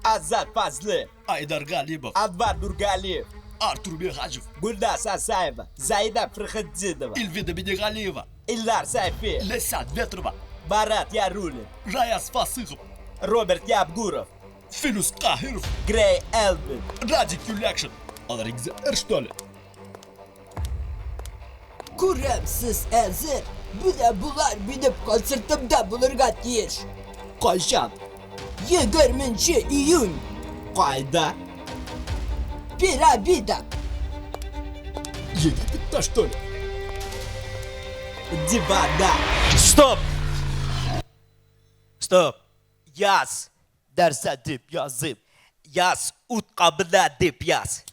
Азат Фазлыев. Айдар Галимов. Анвар Нургалиев. Артур Михаджев. Гульназ Асаева. Заида Фрахатдинова. Эльвина Минигалиева. Ильнар Сайфиев. Леся Ветрова. Марат Яруллин. Раяз Фасыхов. Роберт Ябгуров. Филюс Каһиров. Грей Элвин. Радик Юлякшин. Алар игезәкләр, что ли? Күрәм, сез әзер. Менә болар минем концертымда булырга тиеш. Кайчан? 20 июнь. Кайда? Пирамида. Египетта, что ли? Дивана. Стоп! Стоп! Яз. Нәрсә дип языйм? Яз ут кабына дип яз.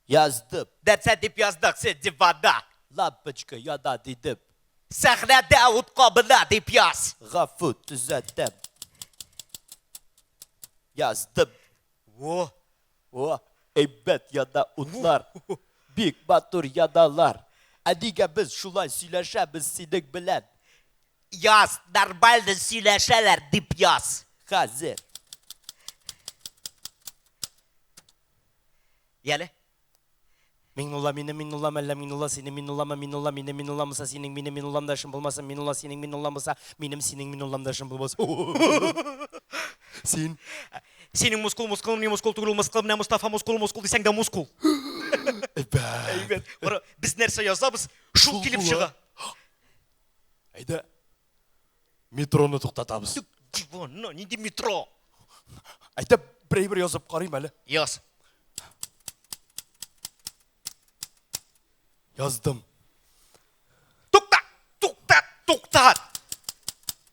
Яздым. Нәрсә дип яздың син дивана? Лампочка яна дидем. Сәхнәдә ут кабына дип яз. Гафу, төзәтәм. Яздым. О, О, әйбәт яна утлар. Бик матур яналар. Ә нигә без шулай сөйләшәбез синең белән? Яз, нормально сөйләшәләр дип яз. Хәзер. Яле. Миңнулла мине Миңнулла мәллә Миңнулла сине Миңнуллама Миңнулла мине Миңнулла булса синең мине Миңнуллам да эшем булмаса Миңнулла синең Миңнуллам булса минем синең Миңнуллам да эшем булмас. Син Синең мускул мускул не мускул түгел мыскыл менә Мостафа мускул мускул дисәң дә мускул. Әйбәт. Кара, без нәрсә язабыз, шул килеп чыга. Әйдә. Метроны туктатабыз. Дивана, нинди метро? Әйдә, бер әйбер язып карыйм әле. Яз. Яздым. Тукта, тукта, тукта.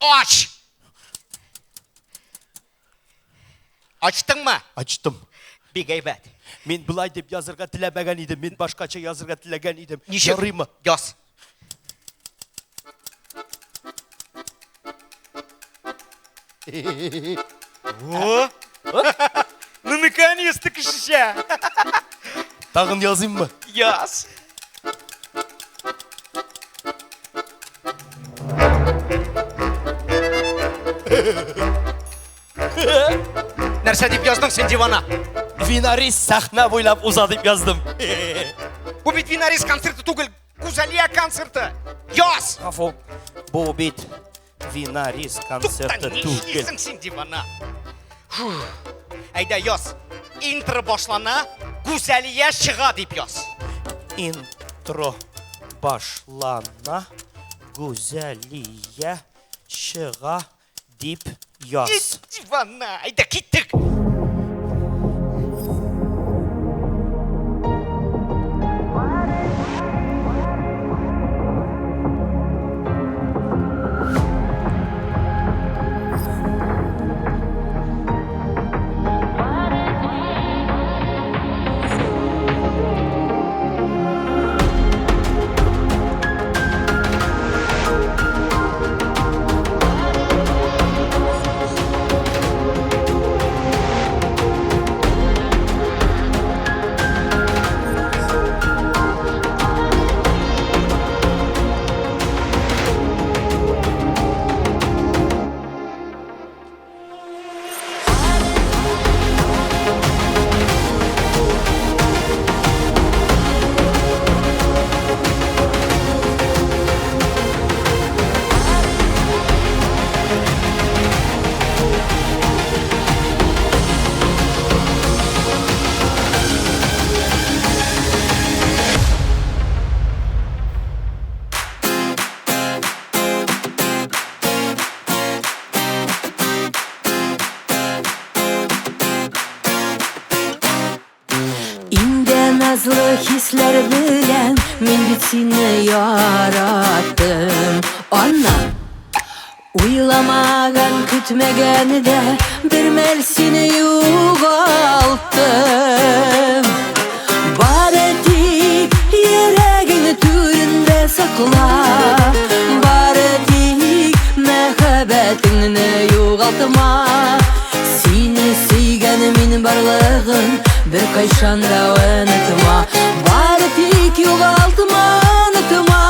Ач. Ачтыңмы? Ачтым. Бик әйбәт. Мин болай дип язырга теләмәгән идем, мин башкача язырга теләгән идем. Ничек? Ярыймы? Яз. О! Ну, наконец-то кешечә! Тагын языйммы? Яз. Нәрсә дип яздың син дивана? Винарис сәхнә буйлап уза дип яздым. Бу бит Винарис концерты түгел, Гүзәлия концерты. Яз! Гафу. Бу бит Винарис концерты Тукта, түгел. нишлисең син дивана? Фу. Әйдә яз. Интро башлана, Гүзәлия чыга дип яз. Интро башлана, Гүзәлия чыга дип яз. Дивана, әйдә киттек. Инде назлы хисләр белән мин бит сине яраттым. Аннан уйламаган, көтмәгәндә бер мәл сине югалттым. Бары тик йөрәгең түрендә сакла, бары тик мәхәббәтеңне югалтма. Сине сөйгән мин барлыгын бер кайчан да онытма. Бары тик югалтма, онытма.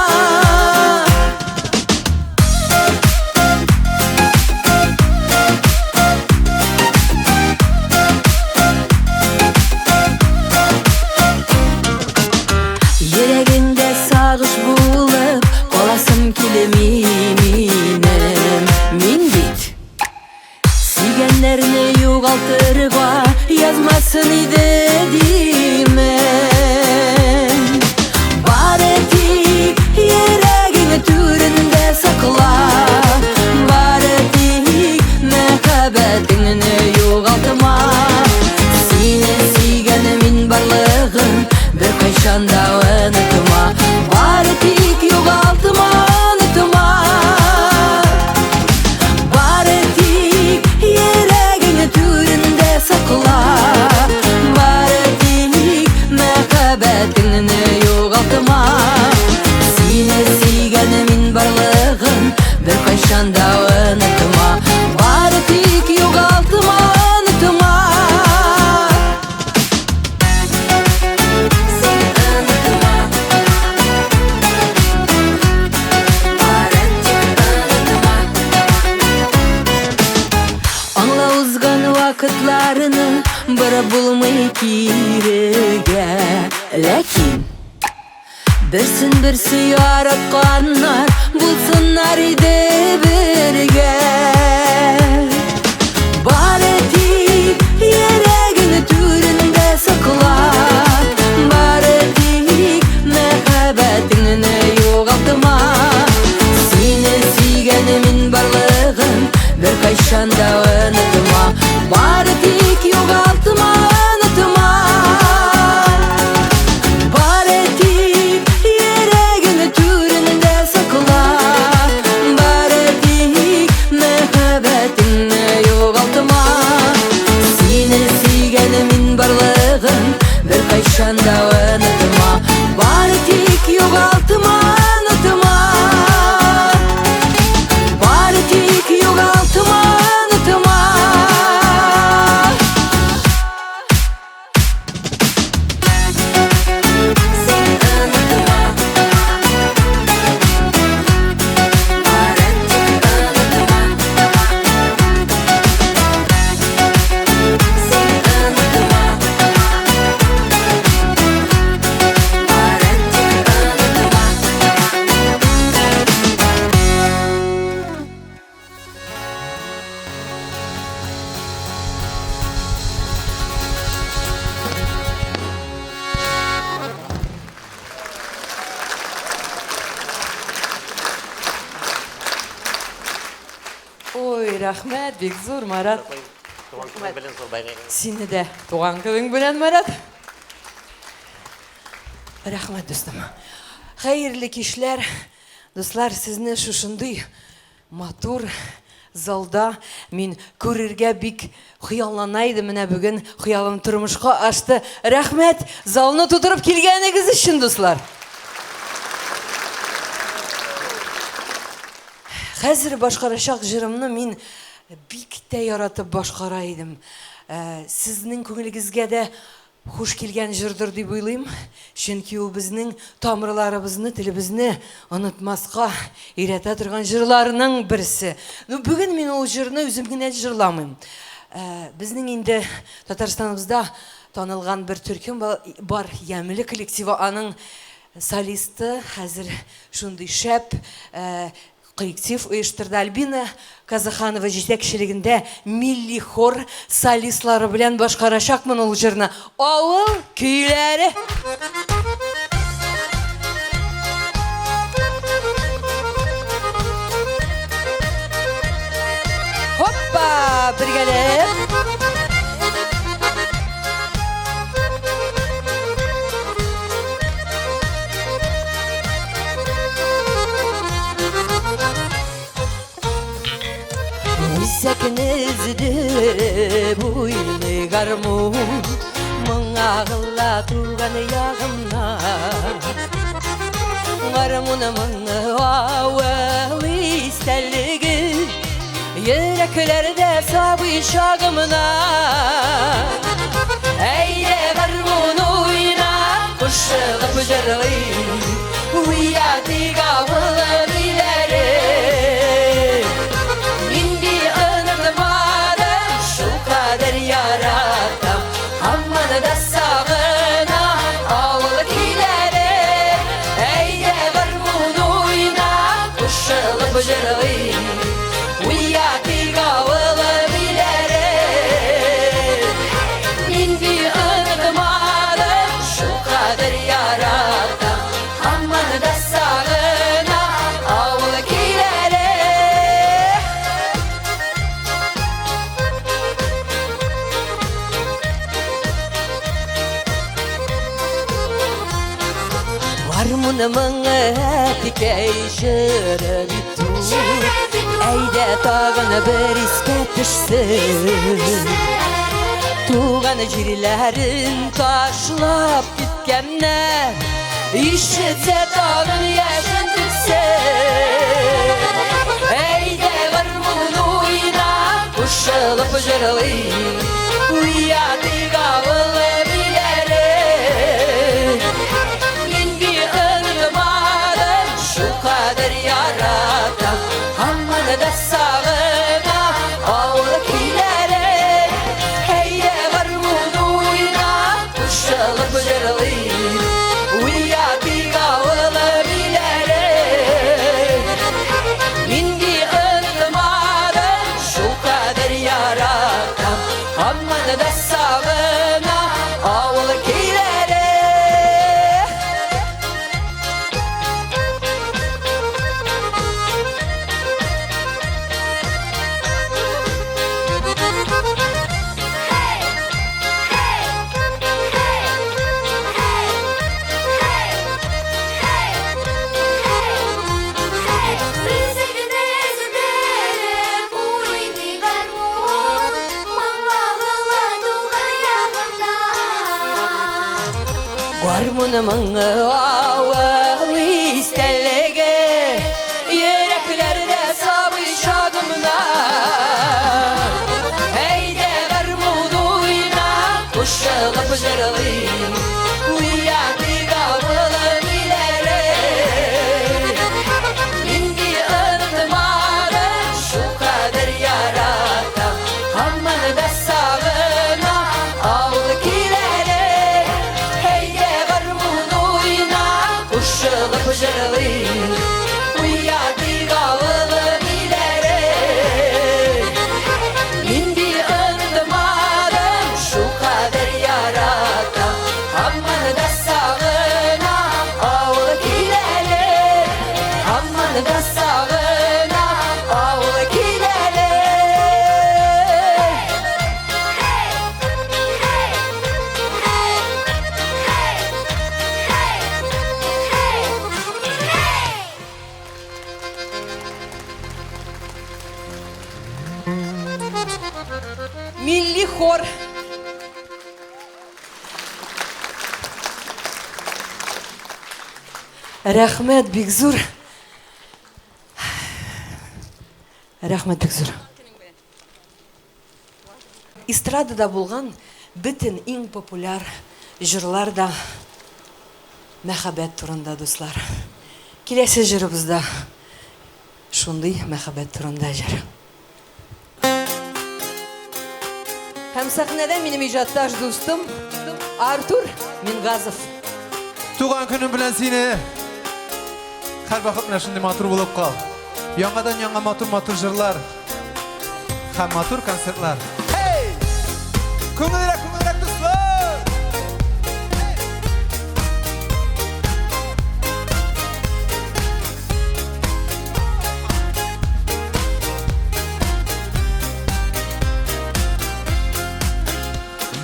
кирегә. Ләкин берсен берсе яратканнар булсыннар иде бергә. Бары тик йөрәгең түрендә сакла, бары тик мәхәббәтеңне югалтма. Сине сөйгән мин барлыгын беркайчан да онытма. Бары тик югалтма, онытма. Бары тик йөрәгең түрендә сакла, бары тик мәхәббәтеңне югалтма. Сине сөйгән мин барлыгын беркайчан да онытма. Бары тик югалтма, онытма. Бары тик югалтма, онытма. Син онытма. Бары тик онытма. Син онытма. Бары тик онытма. Ой, рәхмәт, бик зур, Марат. Сине дә туган көнең белән, Марат. Рәхмәт, дустым. Хәерле кичләр. Дуслар, сезне шушындый матур залда мин күрергә бик хыяллана идем. Менә бүген хыялым тормышка ашты. Рәхмәт, залны тутырып килгәнегез өчен, дуслар. Хәзер башкарачак җырымны мин бик тә яратып башкара идем. Сезнең күңелегезгә дә хуш килгән җырдыр дип уйлыйм, чөнки ул безнең тамырларыбызны, телебезне онытмаска өйрәтә торган җырларның берсе. Ну, бүген мин ул җырны үзем генә җырламыйм. Безнең инде Татарстаныбызда танылган бер төркем бар, Ямьле коллективы, аның солисты хәзер шундый шәп коллектив оештырды. Альбина Казаханова җитәкчелегендә милли хор солистлары белән башкарачакмын ул җырны. Авыл көйләре. Хоппа, бергәләп. Үзәкне өзде буйный гармун, моңа туган ягымнан. Гармун моңы авыл истәлеге, йөрәкләрдә сабый чагымнан. Әйдә гармун уйна, кушылып җырлыйм, уятыйк авыл көйләре. Инде онытмадым, шулкадәр яратам, һаман да сагынам авыл көйләре. Әйдә гармун уйна, кушылып җырлыйм, уятыйк авыл көйләре. Инде онытмадым, шулкадәр яратам, һаман да сагынам авыл көйләре. Гармун моңы әтекәй җыры бит ул. Әйдә тагын бер искә төшсен. Туган җирләрен ташлап киткәннәр, ишетсә тагын яшен түксен. Әйдә гармун уйна, кушылып җырлыйк, уятыйк авыл көйләре. Инде онытмадым, шулкадәр яратам, һаман да сагынам авыл көйләре. Әйдә гармун уйна, Гармун моңы авыл истәлеге Йөрәкләрдә сабый чагымнан. Әйдә гармун уйна, кушылып җырлыйк, Уятыйк авылым иләре. Нинди онытмадым, шулкадәр яратам, Һаман да сагынам авыл көйләре. Әйдә гармун уйна, кушылып җырлыйк, Уятыйк авылым иләре. Нинди онытмадым, шулкадәр яратам, Һаман да сагынам авыл көйләре. Һаман да сагынам авыл көйләре. Милли хор. Рәхмәт бик зур. Рәхмәт бик зур. Эстрадада булган бөтен иң популяр җырлар да мәхәббәт турында, дуслар. Киләсе җырыбыз да шундый мәхәббәт турында җыр. Һәм сәхнәдә минем иҗатташ дустым Артур Мингазов. Туган көнем белән сине! Һәрвакыт менә шундый матур булып кал. Яңадан яңа матур-матур җырлар һәм матур концертлар. Hey! Күңелрәк, күңелрәк, дуслар!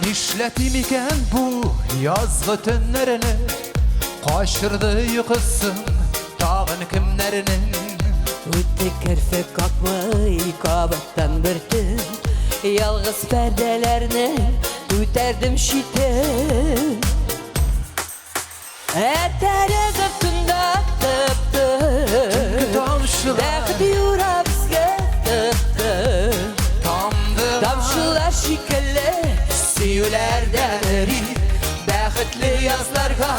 Нишләтим икән бу язгы төннәрне? Качырды йокысын тагын кемнәрнең? Үтте керфек какмый кабаттан бер төн. Ялгыз пәрдәләрне күтәрдем читен. Ә тәрәзә тында тып-тын. Тамчылар Бәхет юрап безгә тып-тын. тамды. Тамчылар шикелле сөюләрдән эри. Бәхетле язларга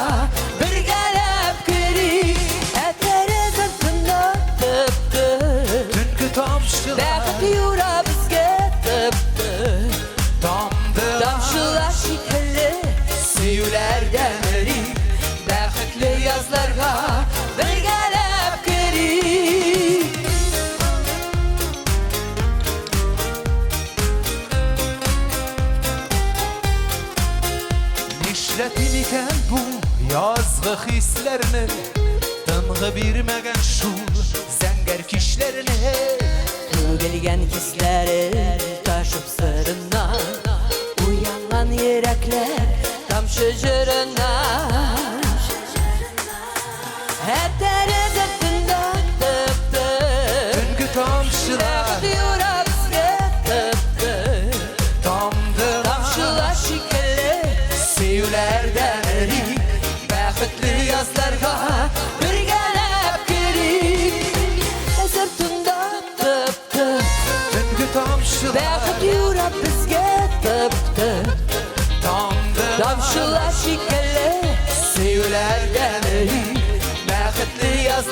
бергәләп керик. Ә тәрәзә тында тып-тын. Төнге тамчылар Бәхет юрап безгә тып-тын. тамды. Тамчылар шикелле сөюләрдән эри. Бәхетле язларга бергәләп керик. Нишләтим икән бу язгы хисләрне? Тынгы бирмәгән шул зәңгәр кичләрне. Түгелгән хисләре ташып сырыннан, Уянган йөрәкләр тамчы җырыннан. Ә тәрәзә тында тып-тын. Төнге тамчылар Бәхет юрап безгә тып-тын. тамды. Тамчылар шикелле сөюләрдән эри. Бәхетле язларга бергәләп керик. Әзер тында тып-тын. Төнге тамчылар Бәхет юрап безгә тып-тын. тамды. Тамчылар шикелле сөюләрдән эри. Бәхетле язларга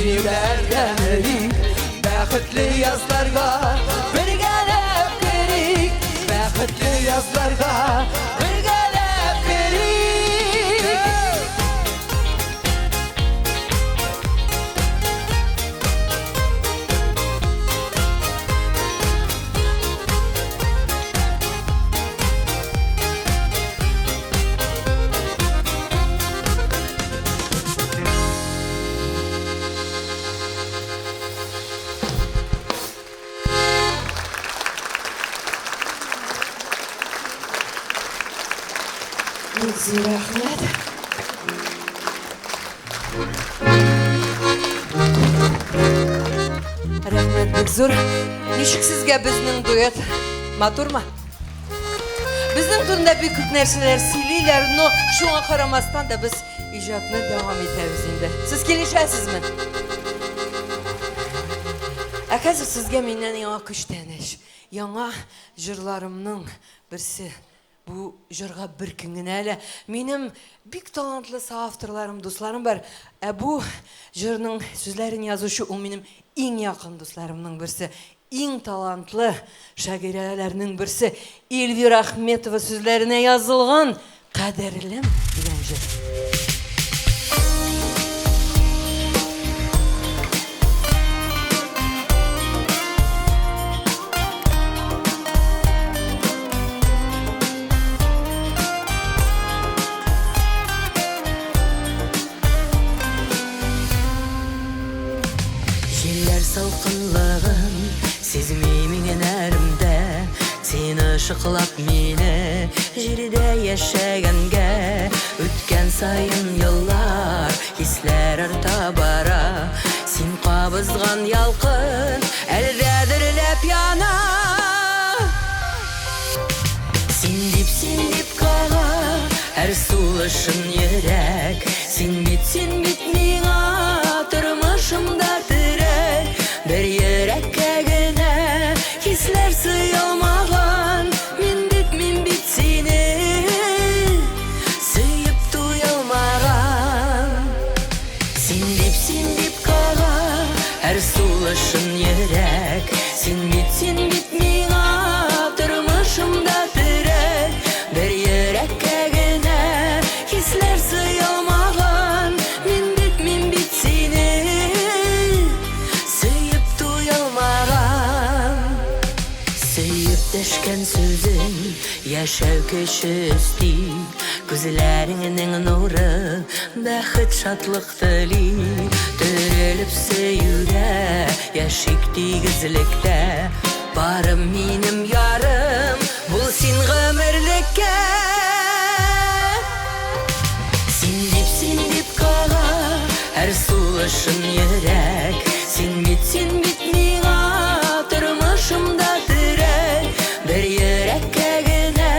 Сөюләрдән эрик, бәхетле язларга бергәләп керик, бәхетле язларга бергәләп керик. Бик зур рәхмәт. Рәхмәт бик зур. Ничек сезгә безнең дуэт? Матурмы? Безнең турында бик күп нәрсәләр сөйлиләр, но шуңа карамастан да без иҗатны дәвам итәбез инде. Сез килешәсезме? Ә хәзер сезгә миннән яңа күчтәнәч. Яңа җырларымның берсе. Бу җырга бер көн генә әле. Минем бик талантлы соавторларым, дусларым бар. Ә бу җырның сүзләрен язучы ул минем иң якын дусларымның берсе, иң талантлы шагыйрәләрнең берсе Эльвира Ахметова сүзләренә язылган Кадерлем дигән җыр. Җилләр салкынлыгын сизмим иңнәремдә, Син ышыклап мине җирдә яшәгәнгә. Үткән саен еллар, хисләр арта бара, Син кабызган ялкын әле дә дөрләп яна. Син дип, син дип кага һәр сулышым йөрәк, Син бит, син бит миңа тормышымда терәк. Бер йөрәккә генә хисләр сыялмаган, Мин бит, мин бит сине сөеп туялмаган. Син дип, син дип кага һәр сулышым йөрәк, Син бит, син бит миңа тормышымда терәк. Бер йөрәккә генә хисләр сыялмаган, Мин бит, мин бит сине сөеп туялмаган. Сөеп дәшкән сүзең яшәү көче өсти, Күзләреңнең нуры бәхет, шатлык тели. Төрелеп сөюгә яшик тигезлектә, Барым минем ярым, бул син гомерлеккә. Син дип, син дип кага һәр сулышым йөрәк, Син бит, син бит миңа тормышымда терәк. Бер йөрәккә генә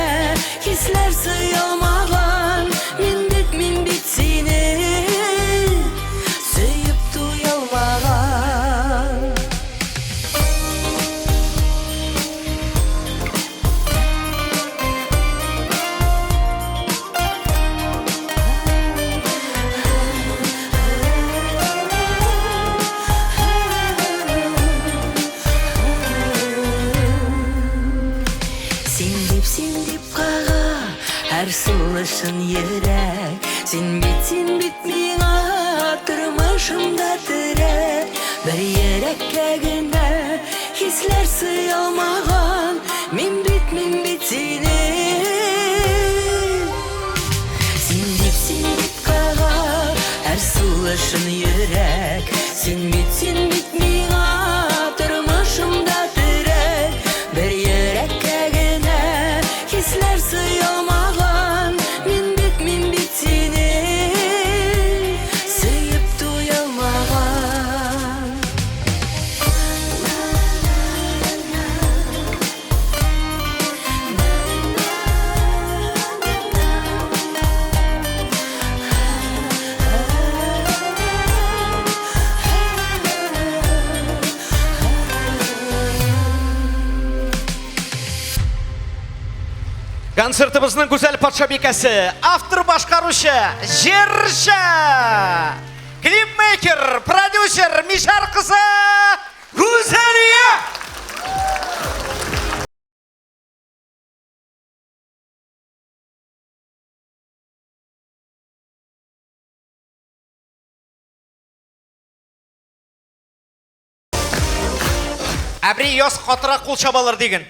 хисләр сыялмаган, Мин бит, мин бит сине сөеп туялмаган. Син дип, син дип кага һәр сулышын йөрәк, Син бит, син бит миңа тормышымда терәк. Бер йөрәккә генә хисләр сыялмаган, Мин бит, мин бит сине Син дип, син дип кага һәр сулышын йөрәк, Син бит, син бит миңа тормышымда терәк. Бер йөрәккә генә хисләр сыялмаган, Мин бит, мин бит сине сөеп туялмаган. Концертыбызның гүзәл патшабикәсе, автор башкаручы, җырчы. Клипмейкер, продюсер, мишәр кызы Гүзәлия! Әбри яз катырак кул чабалар диген.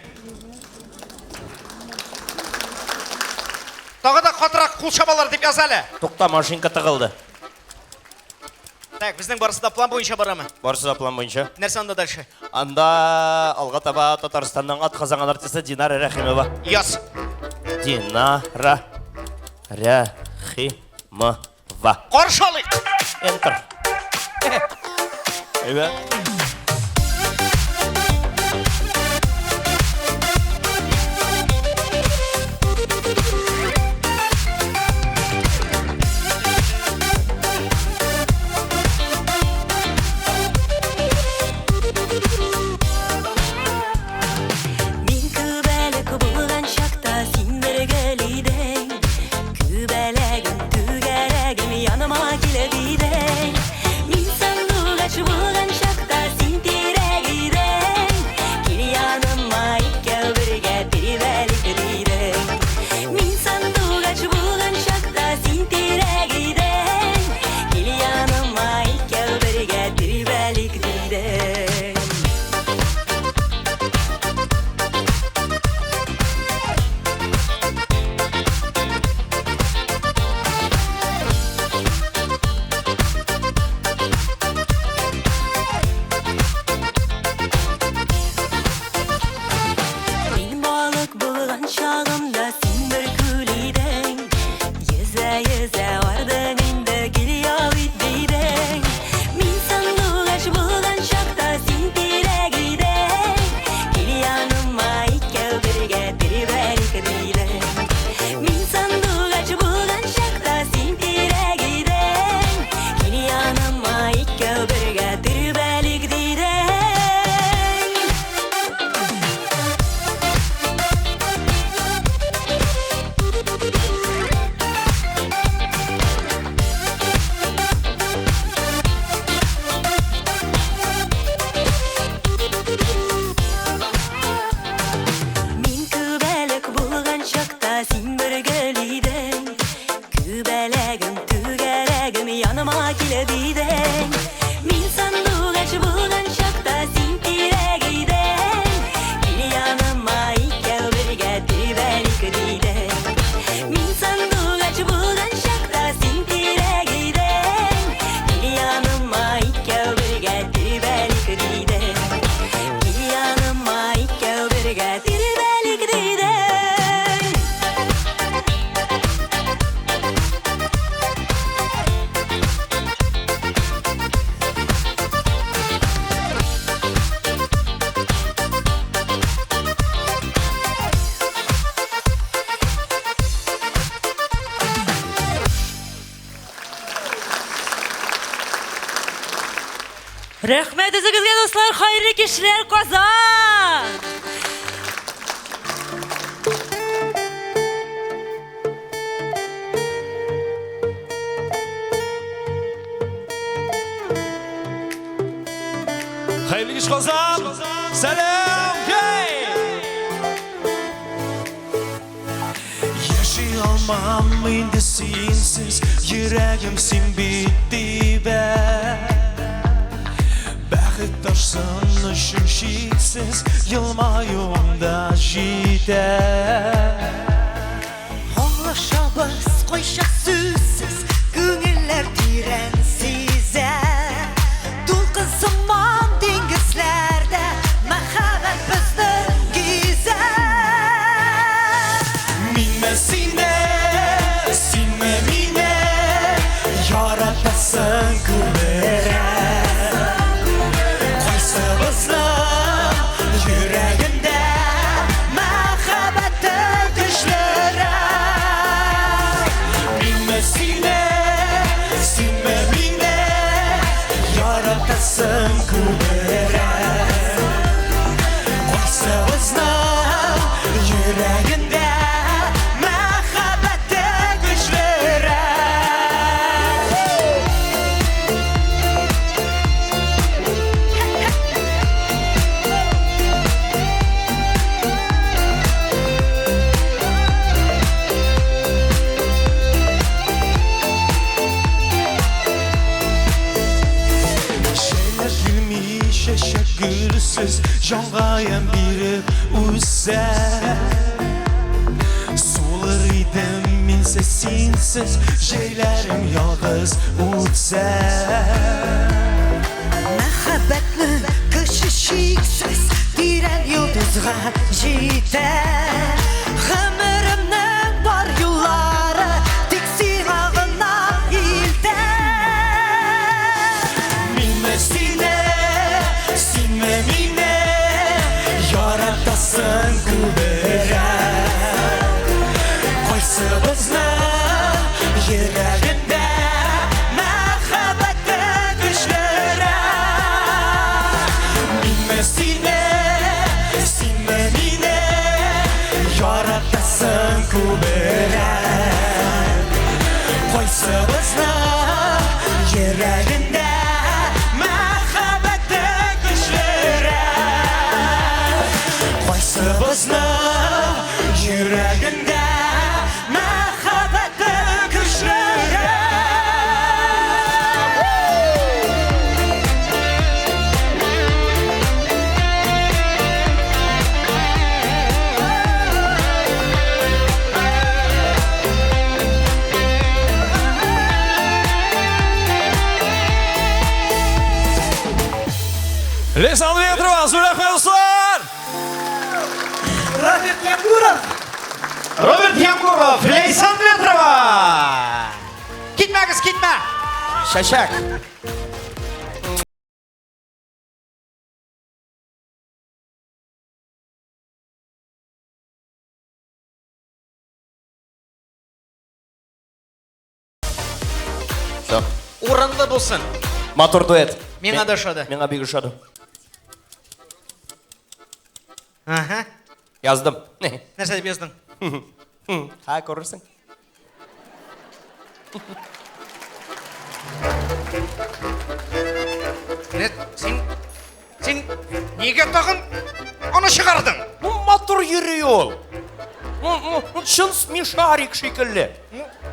Тагы да катырак кул чабалар дип яз әле. Тукта, машинка тыгылды. Так, безнең барысы да план буенча барамы? Барысы да план буенча. Нәрсә анда дальше? Анда алга таба Татарстанның атказанган артисты Динара Рәхимова. Яз. Динара Рәхимова. Каршы алыйк. Enter. Әйбәт. Мин күбәләк булган чакта син бер гөл идең. Күбәләгем, түгәрәгем яныма килеп идең. Мин сандугач булган чакта син тирәк идең. Кил яныма икәү бергә тирбәлик дидең. Мин сандугач булган чакта син тирәк идең. Кил яныма икәү бергә тирбәлик дидең. Мин балык булган чагымда син бер күл идең. Йөзә йөзә бардың инде кил ял ит дидең. Мин сандугач булган чакта син тирәк идең. Кил яныма икәү бергә тирбәлик дидең. Мин сандугач булган чакта син тирәк идең. Кил яныма икәү бергә тирбәлик дидең. Мин күбәләк булган чакта син бер гөл идең. Күбәләгем, түгәрәгем яныма килеп идең. Мин сандугач булган чакта син тирәк идең. Кил яныма икәү бергә тирбәлик дидең. Мин сандугач булган чакта син тирәк идең. Кил яныма икәү бергә тирбәлик дидең. Кил яныма икәү бергә тирбәлик дидең. Рәхмәт үзегезгә, дуслар, хәерле кичләр, Казан! Хәерле кич, Казан! Сәлам! Hey! Яши алмам инде синсез, йөрәгем син бит тибә. Бәхет ташсын өчен чиксез, елмаюым да җитә. Аңлашабыз кайчак сүзсез, күңелләр тирән сизә. Дулкын сыман диңгезләрдә мәхәббәт безнең гизә. Минме сине, синме мине, яратасың күбрәк. Кайсыбызның йөрәгендә мәхәббәте көчлерәк? Минме сине, Җанга ямь биреп үсә. Сулыр идем минсез, синсез, җәйләрем ялгыз үтсә. Мәхәббәтнең көче чиксез, тирән йолдызга җитә. Гомеремнең бар юллары тик сиңа гына илтә. Минме сине, синме мине яратасың күбрәк? Кайсыбызның йөрәгендә мәхәббәте көчлерәк? Минме сине, синме мине яратасың күбрәк? Кайсыбызның йөрәгендә мәхәббәте көчлерәк? Кайсыбызның йөрәгендә мәхәббәте көчлерәк? Лейсан Ветрова, зур рәхмәт, дуслар! Роберт Янкуров! Роберт Янкуров, Лейсан Ветрова! Китмәгез, китмә! Чәчәк. Все. Урынлы булсын. Матур дуэт. Миңа да ошады. Миңа бик ошады. Ага. Яздым. Нәрсә дип яздың? Ха, күрерсең. Нет, син син нигә тагын аны чыгардың? Ну, матур йөри ул. Ну, ну, чын смешарик шикелле.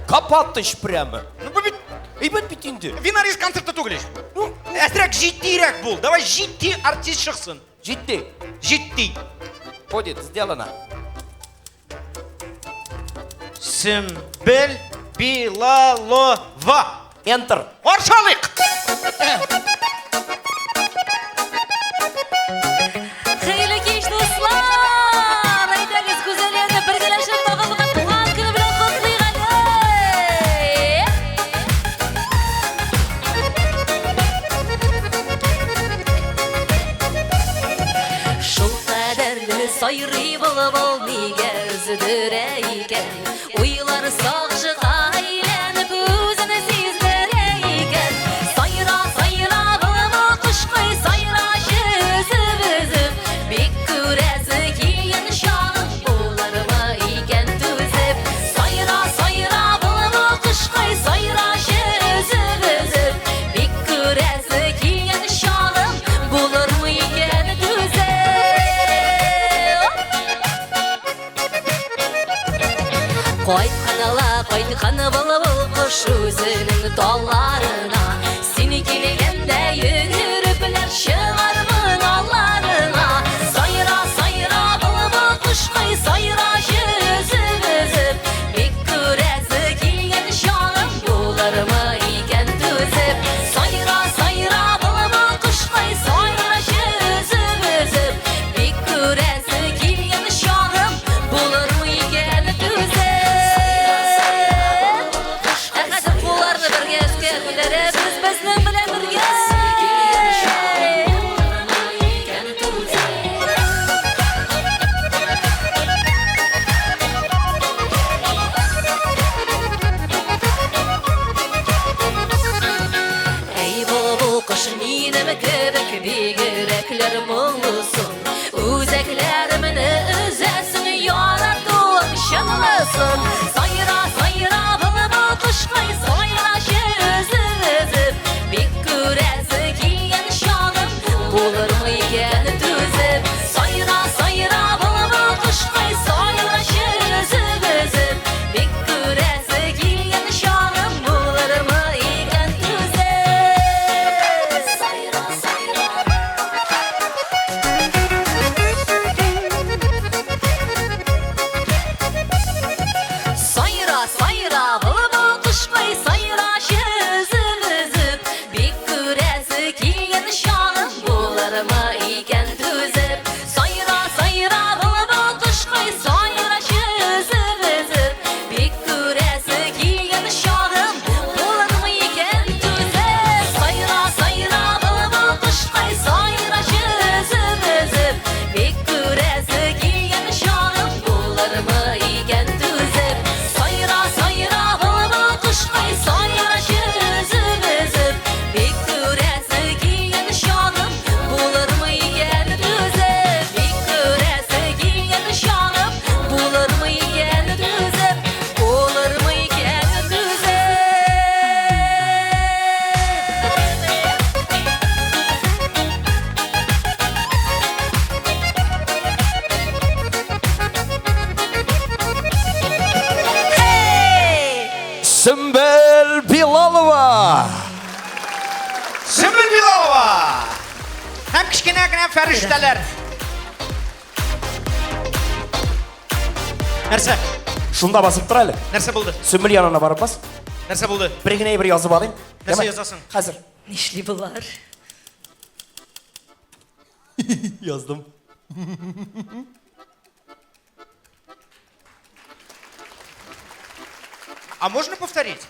Копатыч прямо. Ну, бу бит Әйбәт бит инде. Винарис концерты түгел ич. Ну, әзрәк җитдирәк бул. Давай җитди артист чыксын. Җитди. Җитди. Будет сделано. Сөмбел Билалова. Enter. Каршы алыйк. Хәерле кич, дуслар! Әйдәгез, Гүзәлияне бергәләшеп тагын бер туган көне белән котлыйк әле! Шул кадәрле сайрый былбыл нигә өздерә икән? Уйлар сагышка әйләнеп үзен сиздерә икән. Сайра, сайра, былбыл кошкай, сайрачы өзеп-өзеп. Бик күрәсе килгән чагың булырмы икән түзеп? Сайра, сайра, былбыл кошкай, сайрачы өзеп-өзеп. Бик күрәсе килгән чагым булырмы икән түзеп? Кайткан ла кайткан былбыл кош үзенең талларына. Син килгәндә йөгерепләр чыгармын алларыңа. Сайра, сайра, былбыл кошкай, сайрачы өзеп-өзеп. Бик күрәсе килгән чагым булырмы икән түзеп? Сайра, сайра, былбыл кошкай, сайрачы өзеп-өзеп. Бик күрәсе килгән чагым булырмы икән түзеп? Ә хәзер кулларны бергә өскә күтәрәбез, безнең белән бергә. Һәм кечкенә генә фәрештәләр. Нәрсә? Шунда басып тор әле. Нәрсә булды? Сөмбел янына барып бас. Нәрсә булды? Бер генә әйбер язып алыйм. Нәрсә язасың? Хәзер. Нишли болар? Яздым. А можно повторить?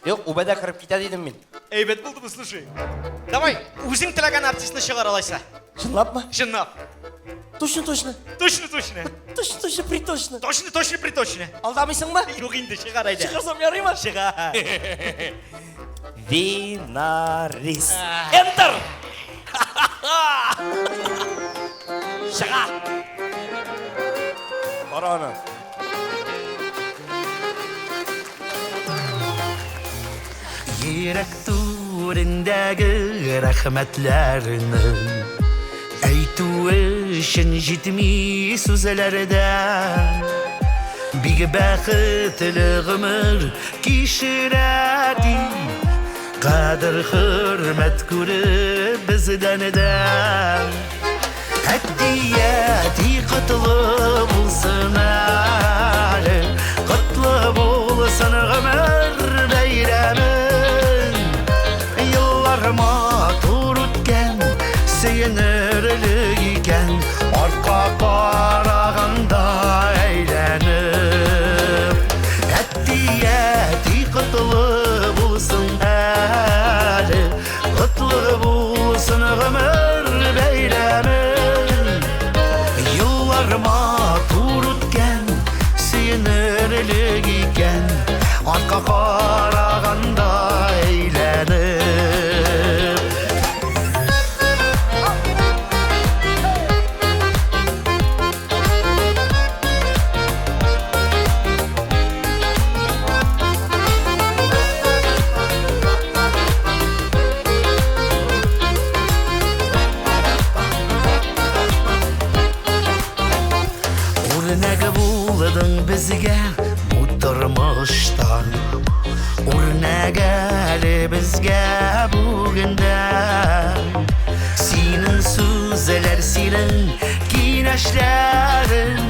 Юк, үбәдә кереп китә дидем мин. Әйбәт булдымы, слушай. Давай, үзең теләгән артистны чыгар алайса. Чынлапмы? Чынлап. Точно, точно. Точно, точно. Точно, точно, приточно. Точно, точно, приточно. Алдамыйсыңмы? Юк инде, чыгар әйдә. Чыгарсам ярыймы? Чыгар. Винарис. Enter! Чыга! Кара аны. Йөрәк түрендәге рәхмәтләрне Әйтү өчен җитми сүзләр дә. Бик бәхетле гомер кичерә ди. Кадер хөрмәт күреп бездән дә. Әти, әти, котлы булсын әле, Котлы булсын гомер бәйрәмең. Еллар матур үткән, сөенерлек икән, Артка караганда әйләнеп. Әти, әти, котлы булсын әле, Котлы булсын гомер бәйрәмең. Еллар матур үткән, сөенерлек икән, Артка караганда әйләнеп. Үрнәк булдың безгә бу тормышта, Үрнәк әле безгә бүген дә. Синең сүзләр, синең киңәшләрең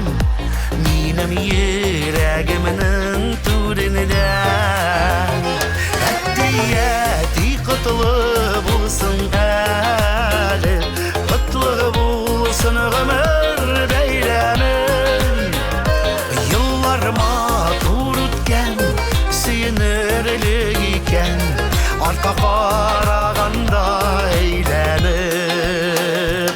Минем йөрәгемнең түрендә. Әти, әти, котлы булсын әле, Котлы булсын гомер бәйрәмең. Еллар матур үткән, сөенерлек икән, Артка караганда әйләнеп.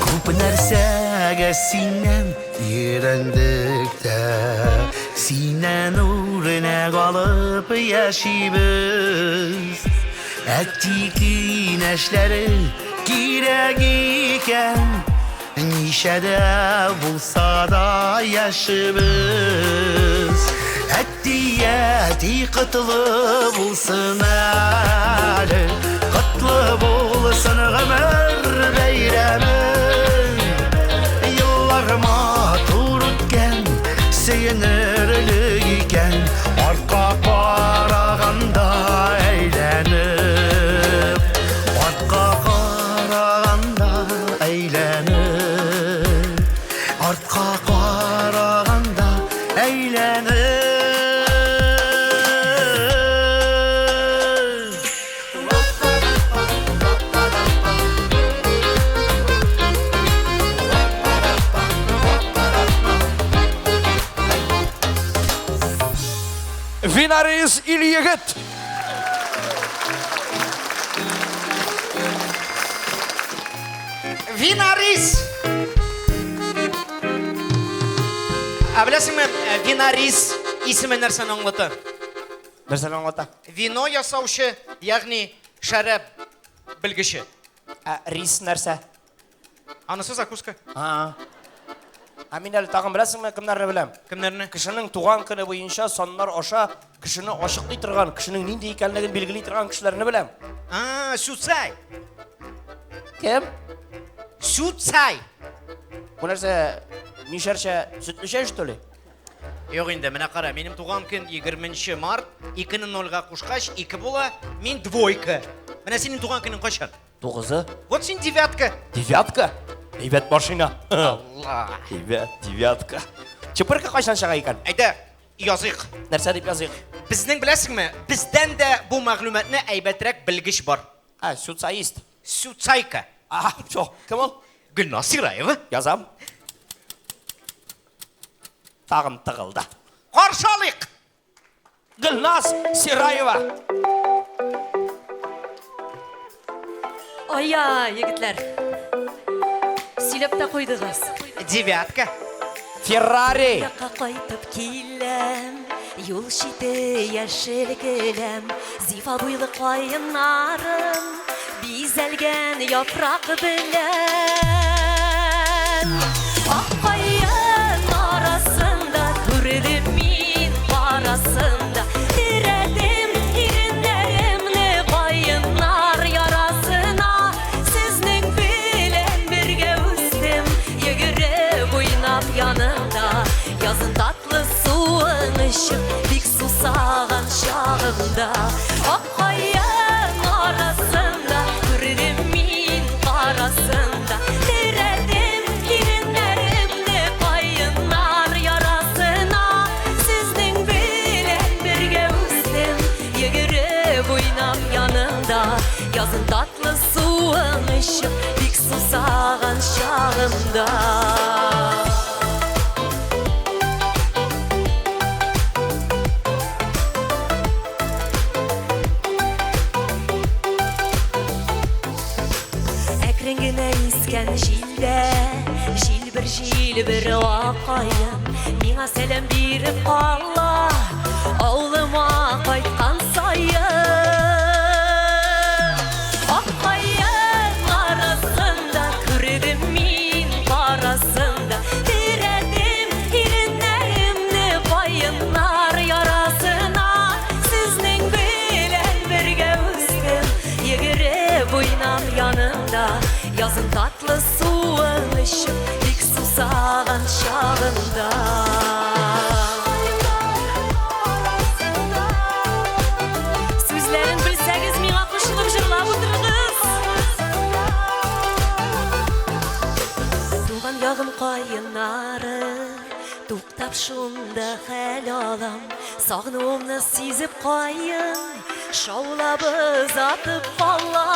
Күп нәрсәгә синнән өйрәндек тә, Синнән үрнәк алып яшибез. Әти киңәшләре кирәк икән, Ничәдә булса да яшибез. Әти, әти, котлы булсын әле, Котлы булсын гомер бәйрәмең. Еллар матур үткән, сөенерлек икән, Артка караганда әйләнеп. Артка караганда әйләнеп. Артка караганда әйләнеп. Винарис Ильегет. Винарис! Ә беләсеңме, Винарис исеме нәрсәне аңлата? Нәрсәне аңлата? Вино ясаучы, ягъни шәраб белгече. Ә рис нәрсә? Анысы закуска. А. Ә мин әле тагын беләсеңме, кемнәрне беләм? Кемнәрне? Кешенең туган көне буенча саннар аша Кешене ачыклый торган, кешенең нинди икәнлеген билгели торган кешеләрне беләм. А, Сюцай. Кем? Сюцай. Бу нәрсә, мишәрчә сөтле чәй, что ли? Юк инде, менә кара, минем туган көн 20 март, 2-не нольга кушкач, 2 була, мин двойка. Менә синең туган көнең кайчан? Тугызы. Вот син девятка. Девятка? Әйбәт машина. Алла. Әйбәт, девятка. Чепырка кайчан чыга икән? Әйдә, языйк. Нәрсә дип языйк? Безнең беләсеңме, бездән дә бу мәгълүматны әйбәтрәк белгеч бар. А, суцаист. Суцайка. А, всё, кем ул? Гөлназ Сираева. Язам. Тагын тыгылды. Каршы алыйк! Гөлназ Сираева. Ай-яй, егетләр. Сөйләп тә куйдыгыз. Девятка. Феррари. Якка кайтып киләм, юл чите яшел келәм, зифа буйлы каеннарым, бизәлгән яфрак белән. Ак каен арасында күрдем мин карасында, терәдем иреннәремне каеннар ярасына. Сезнең белән бергә үстем, йөгереп уйнап янында, язын татлы суын эчеп, бик сусаган чагымда. Ак каен арасында күрдем мин карасында, терәдем иреннәремне каеннар ярасына. Сезнең белән бергә үстем, йөгереп уйнап янында, язын татлы суын эчеп, бик сусаган чагымда. Әкрен генә искән җилдә, җилбер җилбер ак каен, миңа сәлам биреп кала, авылыма кайткан саен. Ак каен арасында күрдем мин карасында, терәдем иреннәремне каеннар ярасына. Сезнең белән бергә үстем, йөгереп уйнап янында, язын татлы суын эчеп, бик сусаган чагында. Сүзләрен белсәгез, миңа кушылып җырлап утырыгыз. Туган ягым каеннары, туктап шунда хәл алам, сагынуымны сизеп каен, шаулап озатып кала.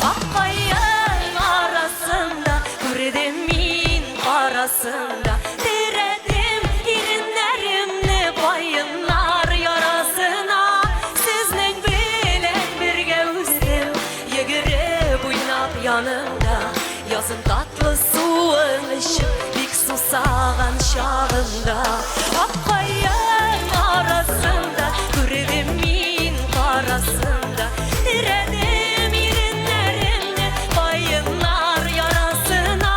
Ак каен арасында күрдем мин карасында, терәдем иреннәремне каеннар ярасына. Сезнең белән бергә үстем, йөгереп уйнап янында, язын татлы суын эчеп, бик сусаган чагында. Ак каен арасында күрдем мин карасында, терәдем иреннәремне каеннар ярасына.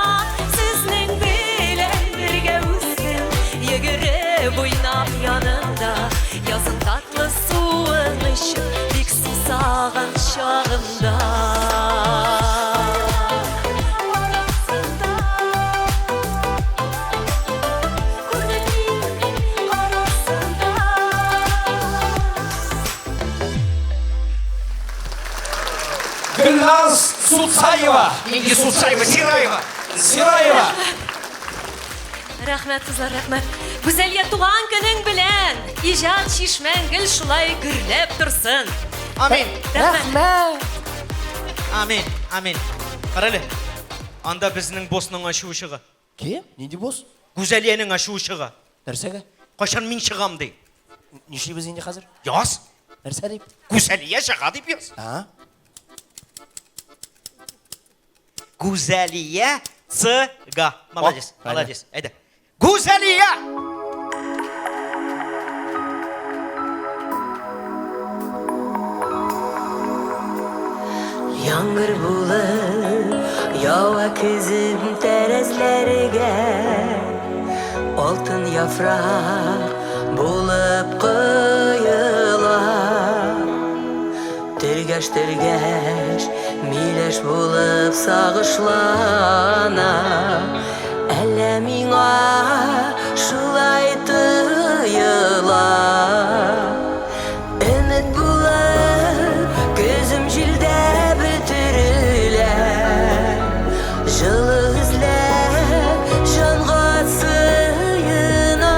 Сезнең белән бергә үстем, йөгереп уйнап янында, язын татлы суын эчеп, бик сусаган чагымда. Күрдем мин карасында. Гөлназ Суцаева. Нинди Суцаева, Сираева. Сираева. Рәхмәт, кызлар, рәхмәт. Гүзәлия, туган көнең белән! Иҗат чишмәң гел шулай гөрләп торсын. Амин. Рәхмәт. Амин, амин. Карале, анда безнең боссның ачуы чыга. Кем? Нинди босс? Гүзәлиянең ачуы чыга. Нәрсәгә? Кайчан мин чыгам ди. Нишлибез инде хәзер? Яз. Нәрсә дип? Гүзәлия чыга дип яз. А? Гүзәлия чыга. Молодец, О, молодец. Әйдә. Гүзәлия! Яңгыр булып ява көзем тәрәзләргә, алтын яфрак булып коела. Тергәш-тергәш, миләш булып сагышлана. Әллә миңа шулай тоела. Өмет булып, көзем җилдә бөтерелә. Җылы эзләп, җанга сыена.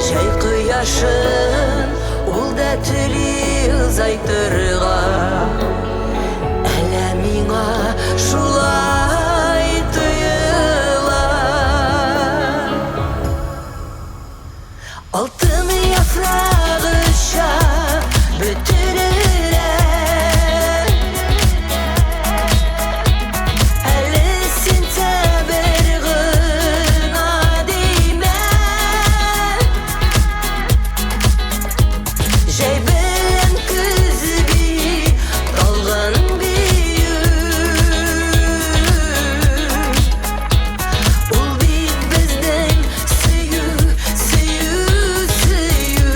Җәй кояшын ул да тели озайтырга. Әллә миңа шулай тоела. Алтын яфрагы оча бөтерелә. Әле сентябрь гына димә. Җәй белән көз бит талгын бию. Ул бит безнең сөю, сөю, сөю.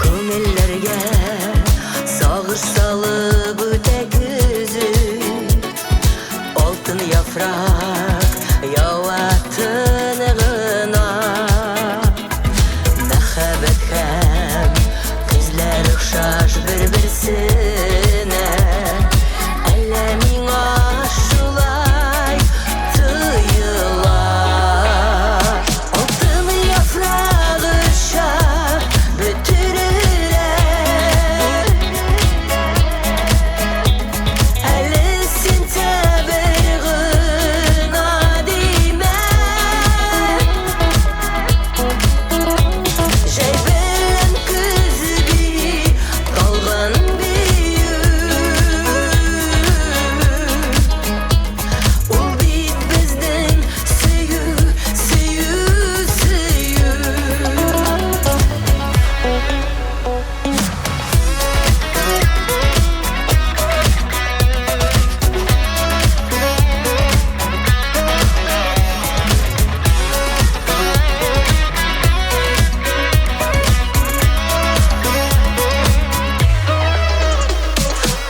Күңелләргә сагыш салып үтә көзе. Алтын яфрак ява тын гына. Мәхәббәт һәм көзләр охшаш бер-берсенә. Әллә миңа шулай тоела. Алтын яфрак оча бөтерелә. Әле сентябрь гына димә. Җәй белән көз бит талгын бию. Ул бит безнең сөю, сөю, сөю.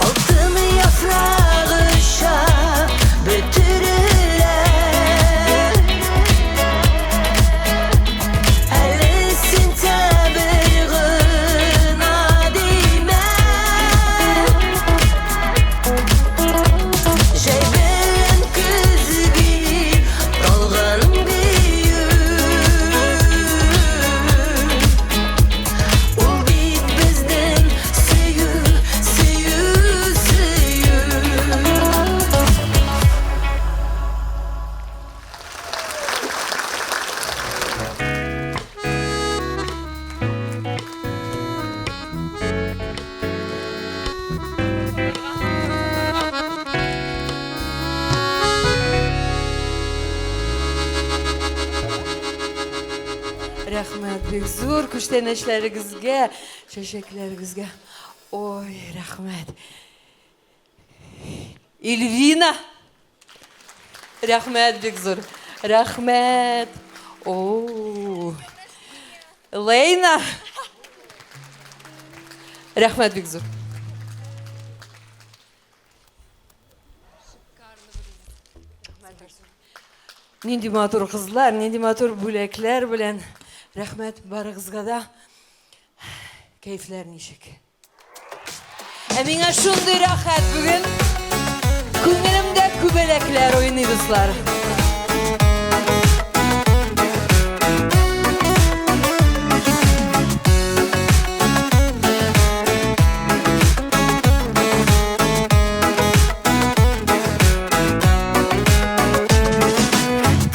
Алтын яфрак оча бөтерелә. Әле сентябрь гына димә. Җәй белән көз бит талгын бию. Ул бит безнең сөю, сөю, сөю. Рәхмәт бик зур күчтәнәчләрегезгә, чәчәкләрегезгә. Ой, рәхмәт. Эльвина! Рәхмәт бик зур. Рәхмәт. О. Лейна! Рәхмәт бик зур. Нинди матур кызлар, нинди матур бүләкләр белән. Рәхмәт барыгызга да. Кәефләр ничек? Ә миңа шундый рәхәт бүген. Күңелемдә күбәләкләр уйный, дуслар.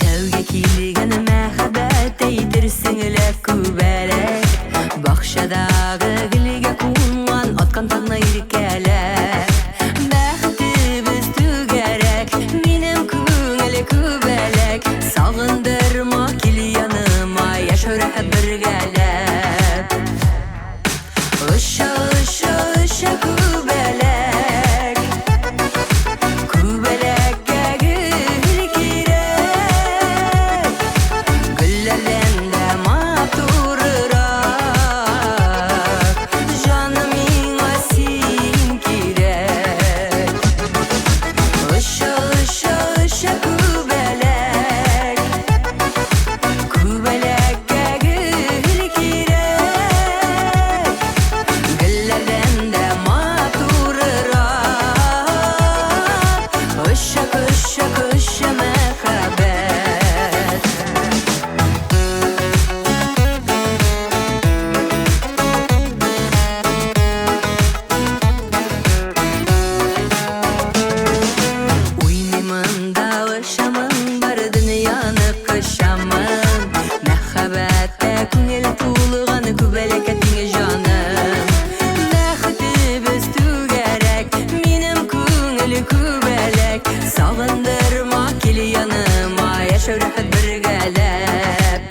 Тәүге килгән мәхәббәт әйтерсең лә күбәләк. Бакчадагы гөлгә кунган аткан таңны иркәләп. Бәхетебез түгәрәк, минем күңел күбәләк. рәхәт бергәләп. Оча, оча, оча күбәләк, күбәләккә гөл кирәк. Гөлләрдән дә матуррак, җаным миңа син кирәк. Оча, оча, оча күбәләк, күбәләккә гөл кирәк. Гөлләрдән дә матуррак, оча, оча, оча мәхәббәт. Уйныймын да алышамын, бар дөньяны кочамын. Мәхәббәттә күңел тулган күбәләккә тиң җаным. Бәхетебез түгәрәк, минем күңел күбәләк. Сагындырма, кил яныма, яшәү рәхәт бергәләп.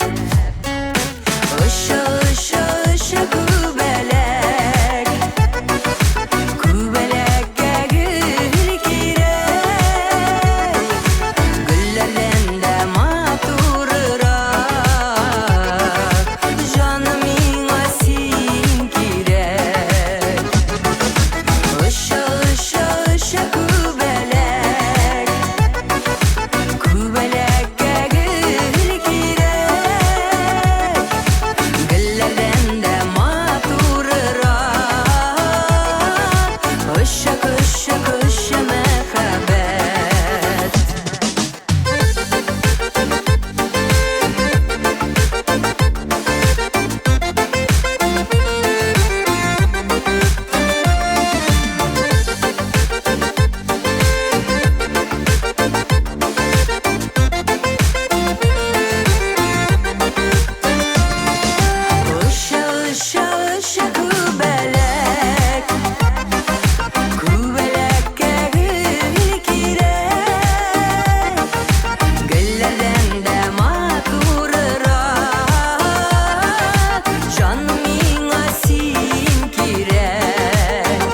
Оча, оча, оча күбәләк, күбәләккә гөл кирәк. Гөлләрдән дә матуррак, җаным миңа син кирәк. Оча, оча, оча күбәләк, күбәләккә гөл кирәк. Гөлләрдән дә матуррак, оча, оча, оча мәхәббәт. Оча, оча, оча күбәләк, күбәләккә гөл кирәк. Гөлләрдән дә матуррак, җаным миңа син кирәк.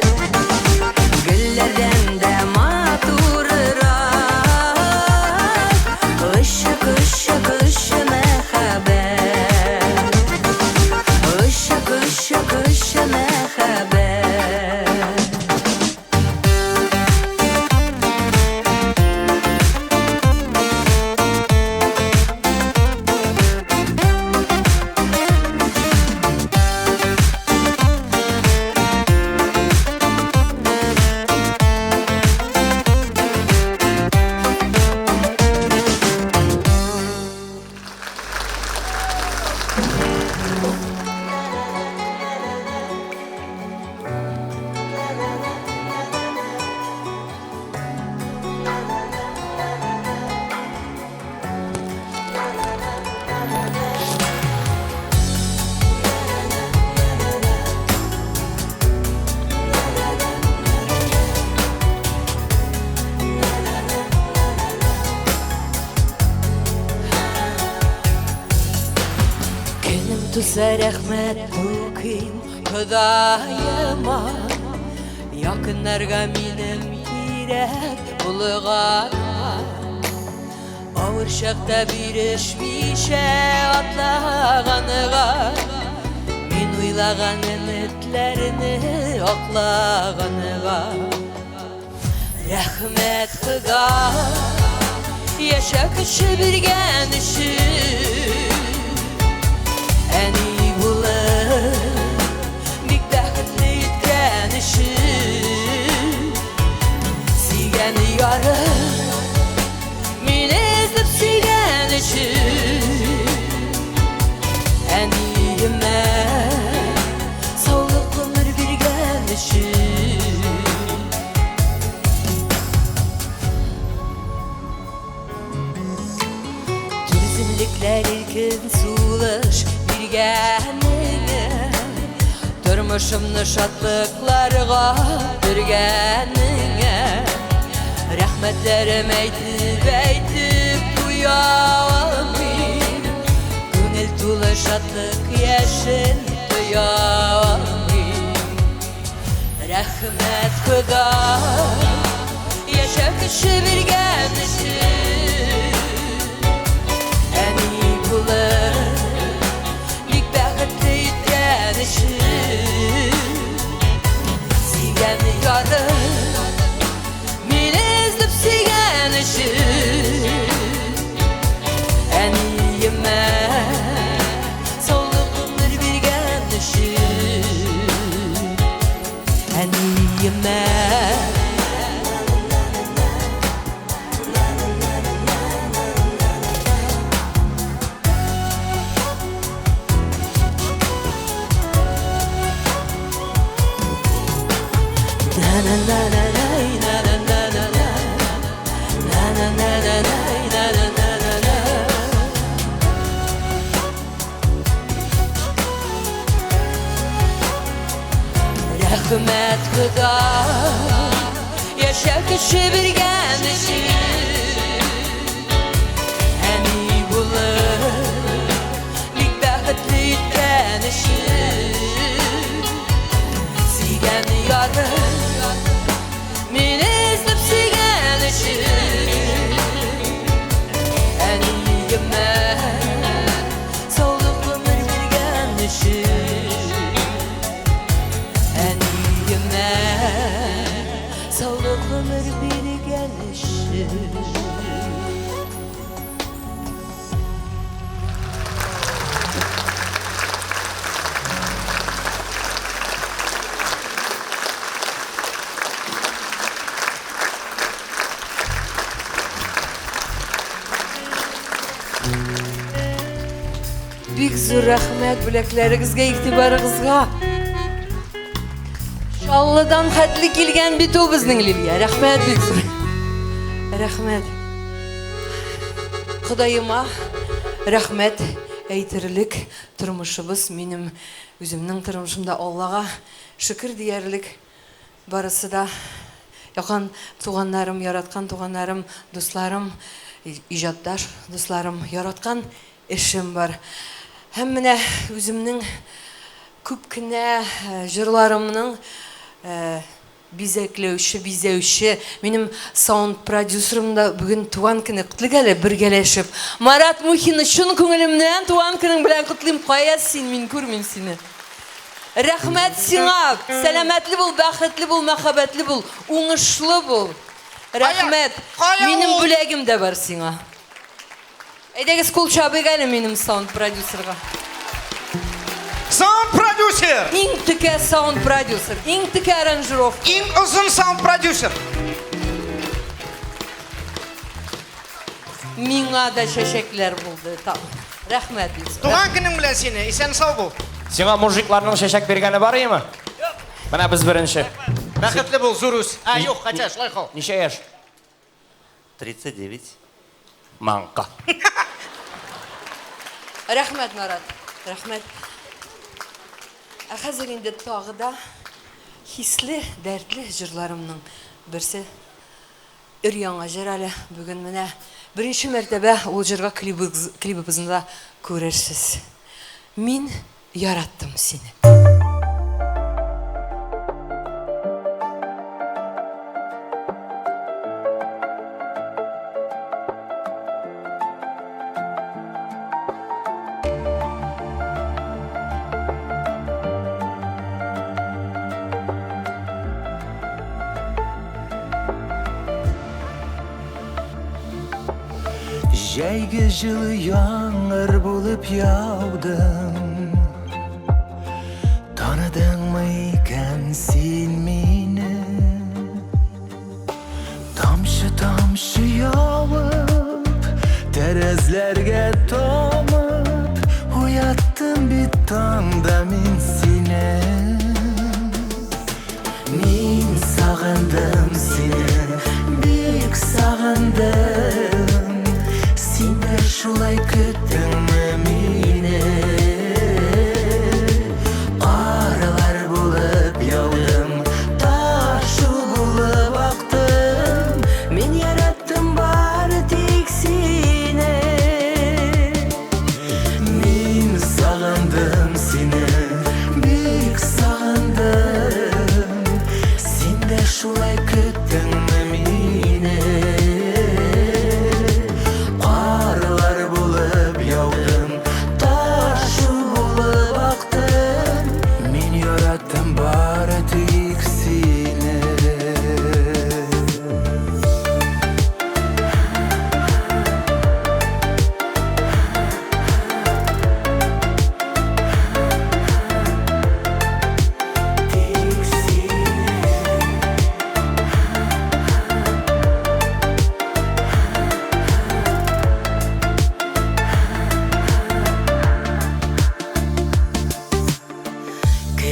Гөлләрдән дә матуррак, оча, оча, оча мәхәббәт. Оча, оча, оча мәхәббәт. Көнем туса рәхмәт укыйм Ходаема, якыннарга минем кирәк булганга. Авыр чакта бирешмичә атлаганга, мин уйлаган өметләрне аклаганга. Рәхмәт Хода, яшәү көче биргән өчен. Әни булып бик бәхетле иткән өчен. Сөйгән ярым мине эзләп сөйгән өчен. Әниемә саулык гомер биргән өчен. Түземлекләр иркен сулыш биргәнеңә, тормышымны шатлыкларга төргәнеңә. Рәхмәтләрем әйтеп әйтеп туя алмыйм. Күңел тулы шатлык яшен тоя алмыйм. Рәхмәт Хода, яшәү көче биргән өчен. Әни булып, бик бәхетле иткән өчен. Сөйгән ярым, мине эзләп сөйгән өчен. Әниемә саулык гомер биргән өчен. Әниемә. Рәхмәт Хода, яшәү көче биргән өчен. Әни булып, бик бәхетле иткән өчен. Сөйгән ярым, мине эзләп сөйгән өчен. Әниемә саулык гомер биргән өчен. Әниемә саулык гомер биргән өчен. Бик зур рәхмәт бүләкләрегезгә, игътибарыгызга. Чаллыдан хәтле килгән бит ул безнең Лилия. Рәхмәт бик зур. Рәхмәт. Ходаема рәхмәт әйтерлек тормышыбыз минем үземнең тормышымда Аллага шөкер диярлек барысы да якын туганнарым, яраткан туганнарым, дусларым, иҗатташ дусларым, яраткан эшем бар. Һәм менә үземнең күп кенә җырларымның бизәкләүче, бизәүче, минем саунд-продюсерым да бүген туган көне. Котлыйк әле бергәләшеп. Марат Мухинны чын күңелемнән туган көнең белән котлыйм. Кая син, мин күрмим сине. Рәхмәт сиңа. Сәламәтле бул, бәхетле бул, мәхәббәтле бул, уңышлы бул. Рәхмәт. Минем бүләгем дә бар сиңа. Әйдәгез кул чабыйк әле минем саунд-продюсерга. Саунд-продюсер! Иң текә саунд-продюсер, иң текә аранжировка. Иң озын саунд-продюсер. Миңа да чәчәкләр булды. Там. Рәхмәт бик зур. Туган көнең белән сине, исән сау бул. Сиңа мужикларның чәчәк биргәне бар име? Менә без беренче. Бәхетле бул, зур үс. А, юк, хотя, шулай кал. Ничә яшь? 39. Маңка. Рәхмәт, Марат. Рәхмәт. Ә хәзер инде тагы да хисле, дәртле җырларымның берсе. Өр-яңа җыр әле. Бүген менә беренче мәртәбә ул җырга клибыбызны да күрерсез. Мин яраттым сине. Җәйге җылы яңгыр булып яудың. Таныдыңмы икән син мине? Тамчы-тамчы явып, тәрәзләргә тамып, уяттым бит таңда мин сине. Мин сагындым сине, бик сагындым. Син дә шулай көттеңме мине? Карлар булып яудым, ташу булып актым. Мин яраттым бары тик сине. Мин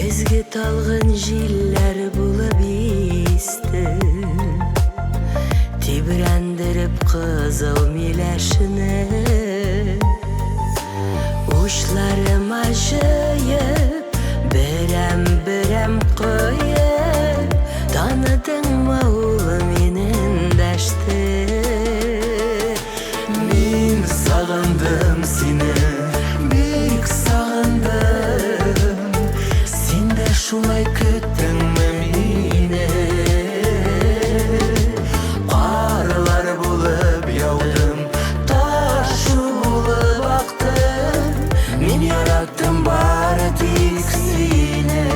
Көзге талгын җилләр булып исте. Тибрәндереп кызыл миләшне. Учларыма җыеп, берәм-берәм коеп, таныдыңмы ул мине эндәште. Мин сагындым сине, бик сагындым. Син дә шулай көттеңме мине? Карлар булып яудым, ташу булып актым. Мин яраттым бары тик сине.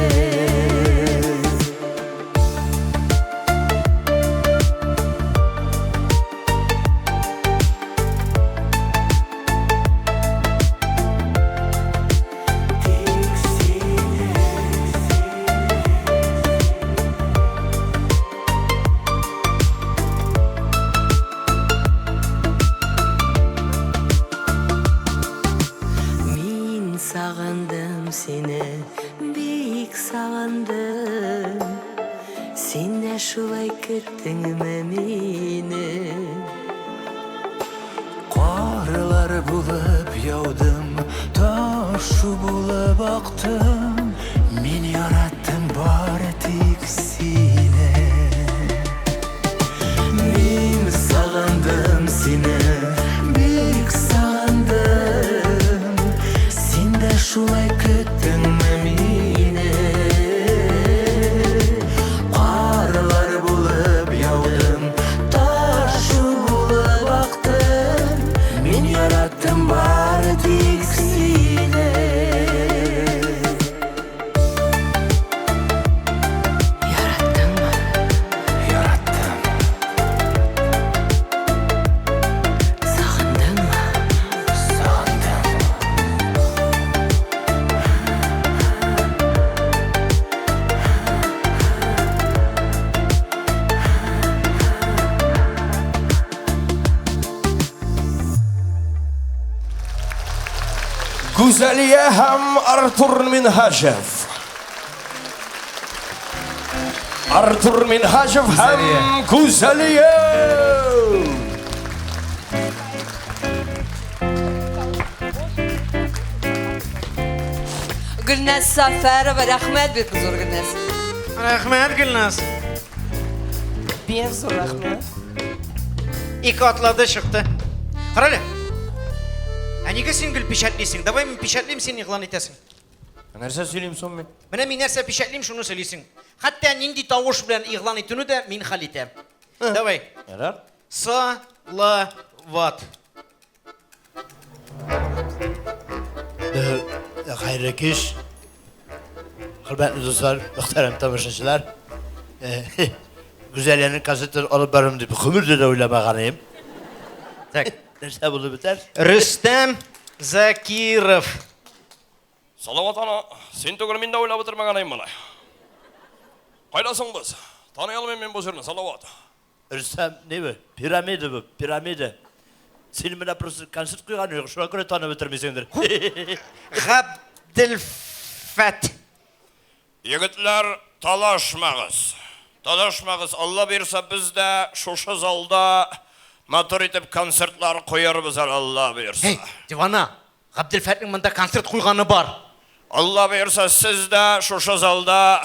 Мин сагындым сине, бик сагындым. Син дә шулай көттеңме мине? Карлар булып яудым, ташу булып актым. Мин яраттым бары тик сине. Мин сагындым сине, бик сагындым. Син дә шулай көттеңме мине? Карлар булып яудым, ташу булып актым. Мин яраттым бары тик сине. Яраттыңмы? Яраттым. Сагындыңмы? Сагындым. Гүзәлия һәм Артур Минһаҗев. Артур Минһаҗев һәм Гүзәлия. Гөлназ Сафәрова, рәхмәт бик зур, Гөлназ. Рәхмәт, Гөлназ. Бик зур рәхмәт. Ике атлады чыкты. Кара әле. Ә нигә син гел печатьлисең? Давай мин печатьлим, син игълан итәсең. Нәрсә сөйлим соң мин? Менә мин нәрсә печатьлим, шуны сөйлисең. Хәтта нинди тавыш белән игълан итүне дә мин хәл итәм. Давай. Ярар. Салават. Хәерле кич. Хөрмәтле дуслар, мөхтәрәм тамашачылар. Гүзәлиянең концертын алып барам дип гомердә дә уйламаган идем. Так. Нәрсә булып бетәр? Рөстәм Закиров. Салават ана, син түгел мин дә уйлап бетермәгән идем моны. Кайда соң без? Таный алмыйм мин бу җирне, Салават. Рөстәм, ни бу? Пирамида бу, пирамида. Син менә просто концерт куйган юк, шуңа күрә танып бетермисеңдер. Габделфәт. Егетләр, талашмагыз. Талашмагыз, Алла боерса, без дә шушы залда матур итеп концертлар куярбыз әле, Алла боерса. Эй, дивана, Габделфәтнең монда концерт куйганы бар. Алла боерса, сез дә шушы залда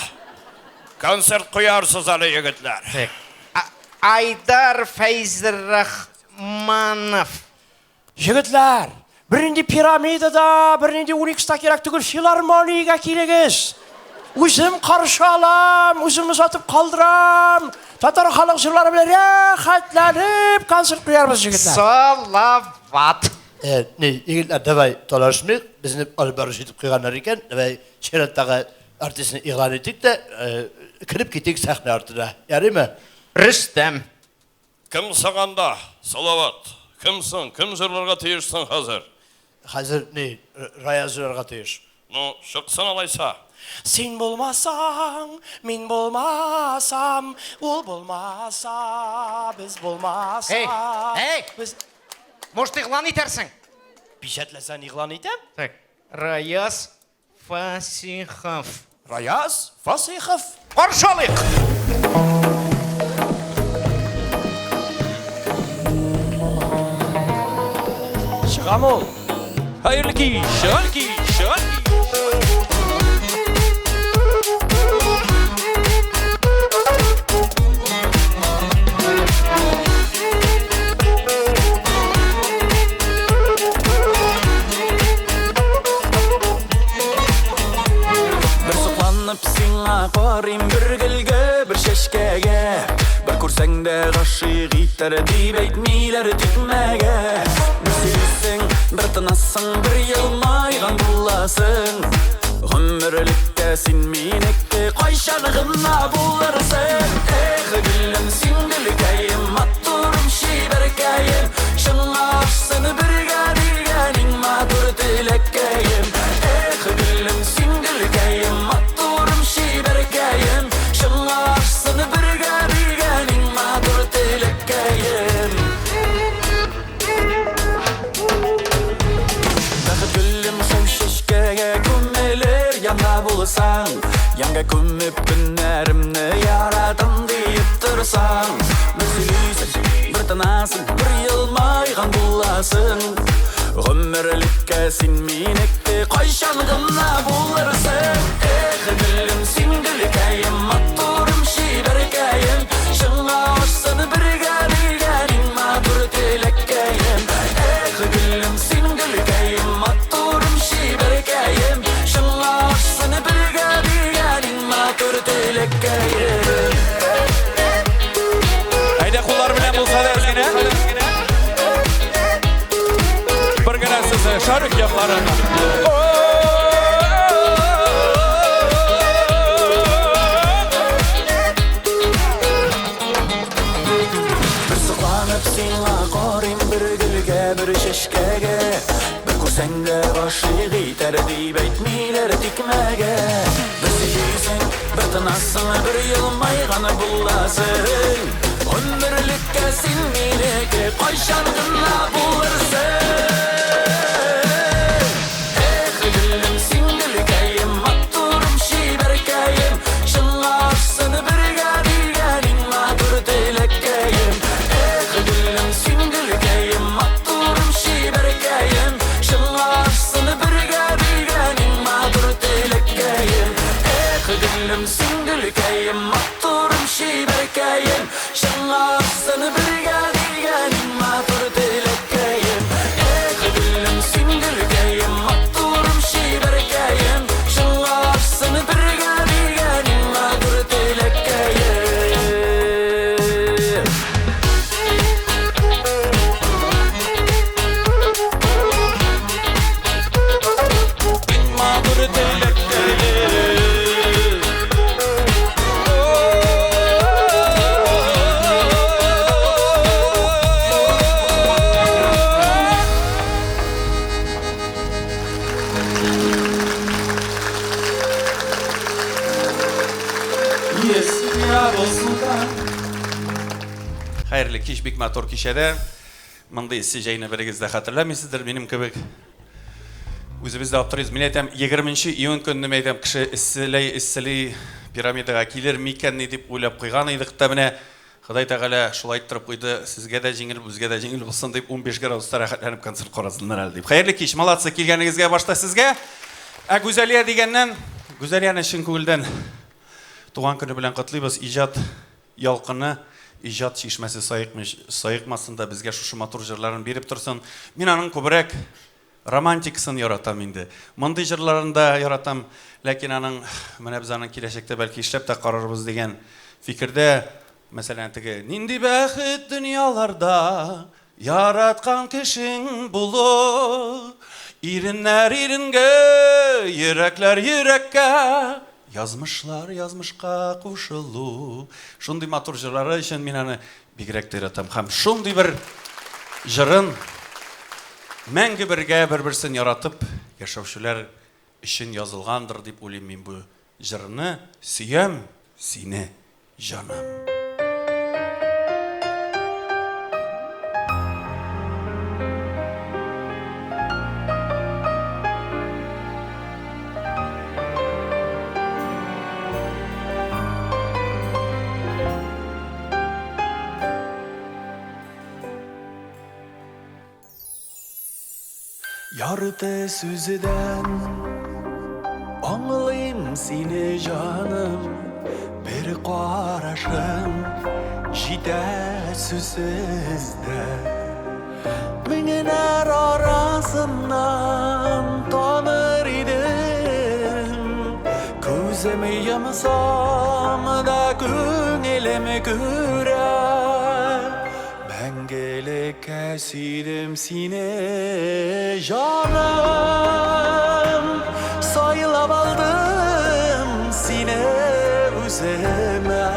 концерт куярсыз әле, егетләр. Так. Айдар Фәйзрахманов. Егетләр, бернинди пирамида да, бернинди Уникс та кирәк түгел, филармониягә килегез. Үзем каршы алам, үзем озатып калдырам. Татар халык җырлары белән рәхәтләнеп концерт куярбыз, егетләр. Салават. Ни, егетләр, давай талашмыйк, безне алып баручы итеп куйганнар икән, давай чираттагы артистны игълан итик тә, кереп китик сәхнә артына. Ярыймы? Рөстәм. Кем соң анда, Салават? Кем соң? Кем җырларга тиеш соң хәзер? Хәзер ни, Раяз җырларга тиеш. Ну, чыксын алайса. Син булмасаң, мин булмасам, ул булмаса, без булмасак. Эй, эй! Без... Может, игълан итәрсең? Печатьләсәң игълан итәм. Так. Раяз Фасихов. Раяз Фасыйхов. Каршы алыйк! Чыгамы ул? Хәерле кич, хәерле кич, хәерле кич. Бер сокланып сиңа карыйм бер гөлгә, бер чәчкәгә. Бер күрсәң дә гашыйк итәр дип әйтмиләр тикмәгә. Бер сөйлисең, бер тынасың, бер елмайган буласың. Гомерлеккә син минеке, кайчан гына булырсың? Эх, гөлем, син гөлкәем, матурым, чибәркәем, чыңлашсын бергә дигән иң матур теләккәем. Эх, гөлем, син гөлкәем, матурым, чибәркәем, чыңлашсын бергә дигән иң матур теләккәем. Бәхет гөлем шау чәчкәгә күмелер янда булсаң, янга күмеп көннәремне яратам диеп торсаң, бер сөйлисең, бер тынасың, бер елмайган буласың. Гомерлеккә син минеке, кайчан гына булырсың? Эх, гөлем, син гөлкәем, матурым, чибәркәем, чынга ашсын бергә дигән иң матур теләккәем. Эх, гөлем, син гөлкәем, матурым, чибәркәем, чынга ашсын бергә дигән иң матур теләккәем. Әйдә куллар белән булса да әз генә. Бер генә сезне шарик якларына. Бер сокланып сиңа карыйм бер гөлгә, бер чәчкәгә. Бер күрсәң дә гашыйк итәр дип әйтмиләр тикмәгә. Бер сөйлисең, бер тынасың, бер елмайган буласың. Гомерлеккә син минеке, кайчан гына булырсың? Эх, гөлем, син гөлкәем, матурым, чибәркәем, чынга ашсын бергә дигән иң матур теләккәем. Эх, гөлем, син гөлкәем, матурым, чибәркәем, чынга ашсын бергә дигән иң матур теләккәем. Эх, гөлем, син гөлкәем, матурым, чибәркәем, чынга ашсын бергә дигән иң матур теләккәем. Эх, гөлем, син гөлкәем, матурым, чибәркәем, чынга ашсын бергә дигән иң матур теләккәем. Иң матур теләккәем. Хәерле кич, бик матур кичәдә. Мондый эссе җәйне берегез дә хәтерләмисездер, минем кебек. Үзебез дә аптырыйбыз. Мин әйтәм, 20 июнь көнне мин әйтәм, кеше эсселәй, эссели пирамидага килер микән ни дип уйлап куйган идек тә менә Ходай Тәгалә шулай иттереп куйды, сезгә дә җиңел, безгә дә җиңел булсын дип 15 градуста рәхәтләнеп концерт карасыннар әле дип. Хәерле кич, молодцы, килгәнегезгә башта сезгә. Ә Гүзәлия дигәннән, Гүзәлияне чын күңелдән туган көне белән котлыйбыз. Иҗат ялкыны, иҗат чишмәсе саекмасын да безгә шушы матур җырларын биреп торсын. Мин аның күбрәк романтикасын яратам инде. Мондый җырларын да яратам, ләкин аның менә без аның киләчәктә бәлки эшләп тә карарбыз дигән фикердә, мәсәлән, теге нинди бәхет дөньяларда яраткан кешең булу, иреннәр иренгә, йөрәкләр йөрәккә, язмышлар язмышка кушылу. Шундый матур җырлары өчен мин аны бигрәк тә яратам. Һәм шундый бер җырын мәңге бергә бер-берсен яратып яшәүчеләр өчен язылгандыр дип уйлыйм мин бу җырны. Сөям сине, җаным. Ярты сүздән аңлыйм сине, җаным. Бер карашың җитә сүзсез дә. Меңнәр арасыннан таныр идем. Күзем йомсам да, күңелем күрә. Мәңгелеккә сөйдем сине, җаным. Сайлап алдым сине үземә.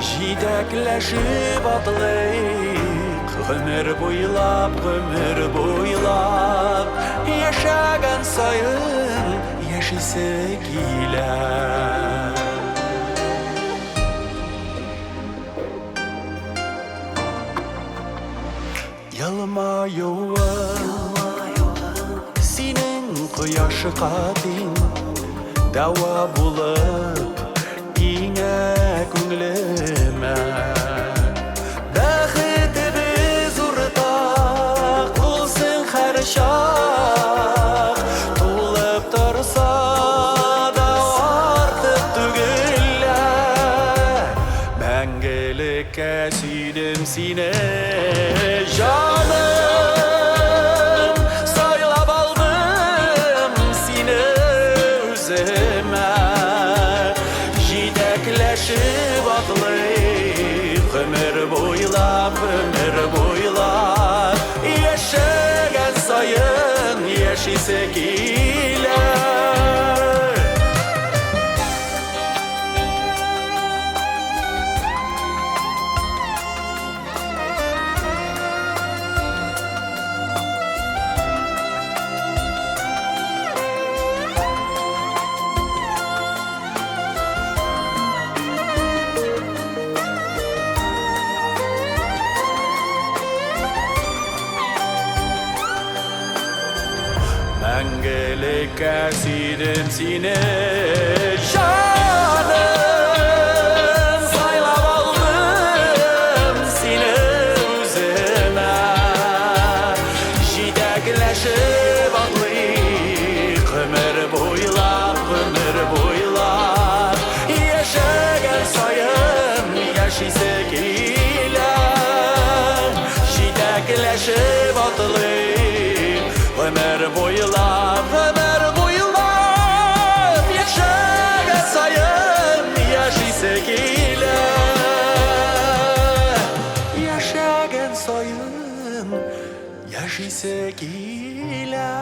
Җитәкләшеп атлыйк гомер буйлап, гомер буйлап. Яшәгән саен яшисе килә. Елмаюың синең кояшка тиң, дәва булып иңә күңелемә. Бәхетебез уртак булсын һәрчак, тулып торса да артык түгел. Мәңгелеккә сөйдем сине, җаным. Сайлап алдым сине үземә. Җитәкләшеп атлыйк гомер буйлап, гомер буйлап. Яшәгән саен яшисе килә. Мәңгелеккә сөйдем сине, җаным. Сайлап алдым сине үземә. Җитәкләшеп атлыйк гомер буйлап, гомер буйлап. Яшәгән саен яшисе килә. Җитәкләшеп атлыйк гомер буйлап, гомер буйлап. Яшәгән саен яшисе килә. Яшәгән саен яшисе килә.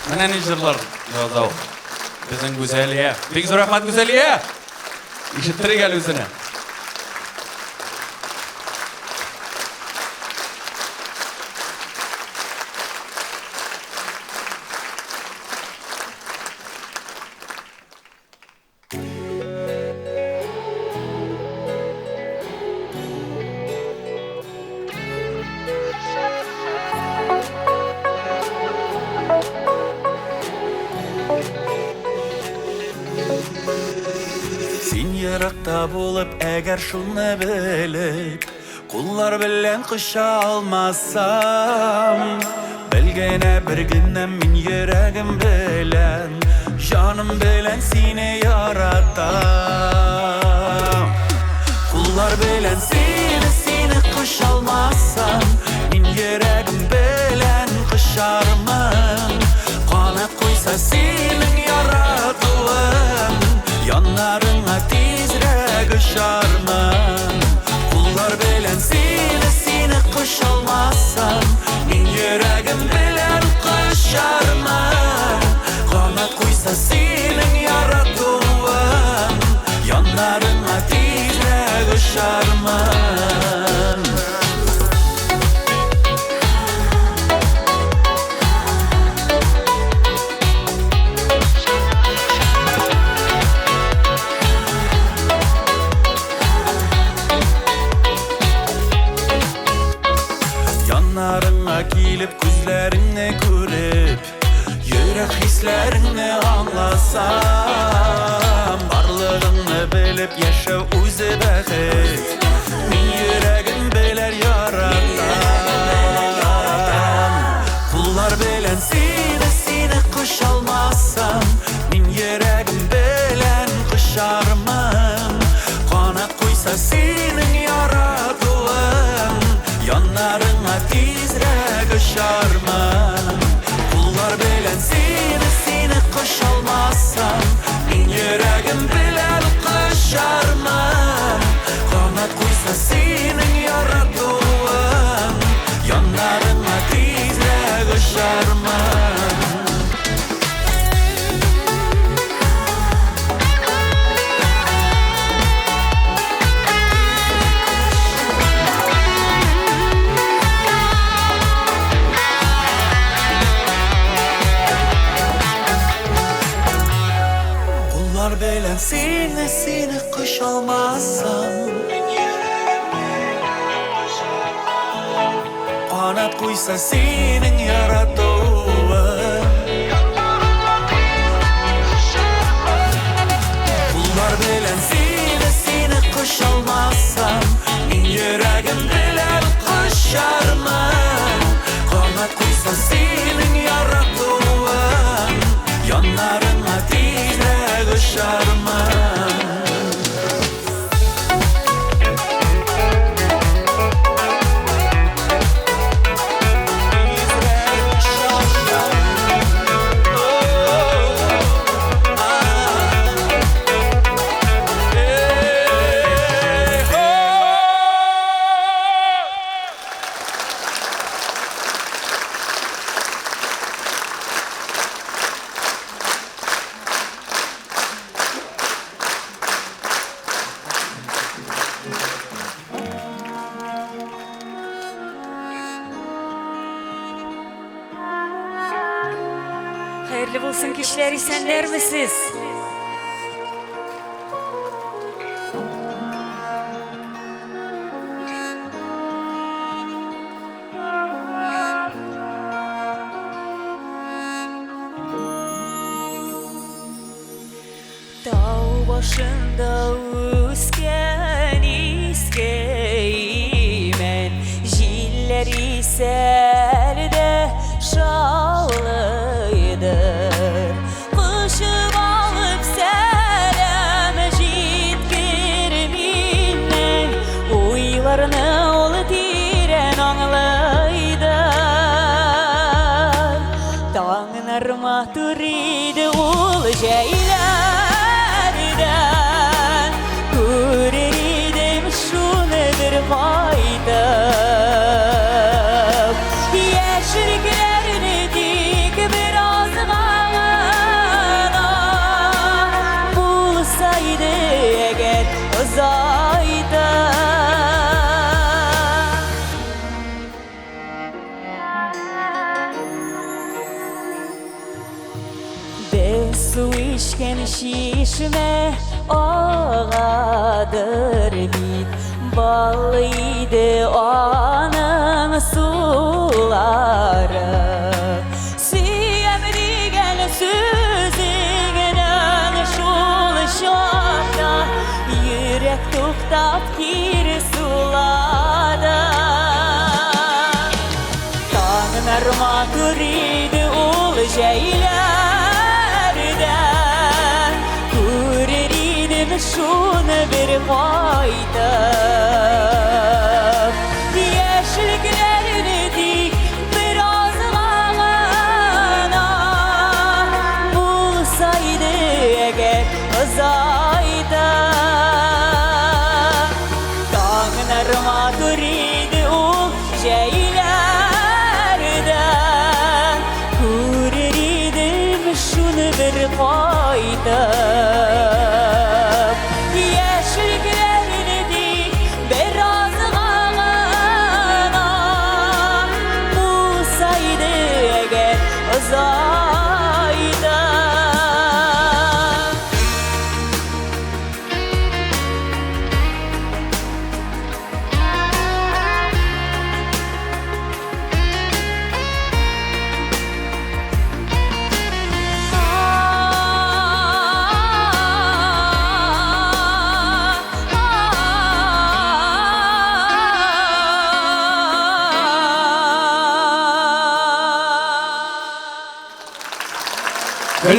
Менә ни җырлар яза ул. Безнең Гүзәлия. Бик зур рәхмәт, Гүзәлия! Ишеттерик әле үзенә. Син еракта булып, әгәр шуны белеп, куллар белән коча алмасам, белгәнә бер генә мин йөрәгем белән, җаным белән сине яратам. Куллар белән сине, сине коча алмасам, мин йөрәгем белән кочармын. Канат куйса синең яратуың, яннарыңа тизрәк очармын. Куллар белән сине, сине коча алмасам, мин йөрәгем белән кочармын. Канат куйса синең яратуың, яннарыңа тизрәк очармын. Яннарыңа килеп, күзләреңне күреп, йөрәк хисләреңне аңласам, үзе бәхет. Мин йөрәгем белән яратам. Куллар белән сине, сине кочалмасам, мин йөрәгем белән кочармын. Канат куйса синең яратуың, яннарыңа тизрәк очармын. Куллар белән сине, сине кочалмасам, мин йөрәгем белән кочармын. Канат куйса синең яратуың, яннарыңа тизрәк очармын. Куллар белән сине, сине кочалмасам, канат куйса синең яратуың. Куллар белән сине, сине кочалмасам, мин йөрәгем белән кочармын. Канат куйса синең яратуың, яннарыңа тизрәк очармын. Хәерле булсын кичләр, исәннәрмесез? Тау башында үскән иске имән, җилләр исәр дә шаулыйдыр. Кочып алып сәлам җиткер миннән, уйларны ул тирән аңлыйдыр. Таңнар матур иде ул җәйләрдә, күрер идем шуны бер кайтып. Яшьлекләрне тик бераз гына булса иде әгәр озайтып. Без су эчкән чишмә агадыр бит, бал иде аның сулары. Сөям дигән сүзеңнән шул чакта йөрәк туктап кире сулады. Таңнар матур иде ул җәйләрдә, күрер идем шуны бер кайтып. Яшьлекләрне тик бераз гына булса иде әгәр озайтып. Таңнар матур иде ул җәйләрдә, күрер идем шуны бер кайтып. Яшьлекләрне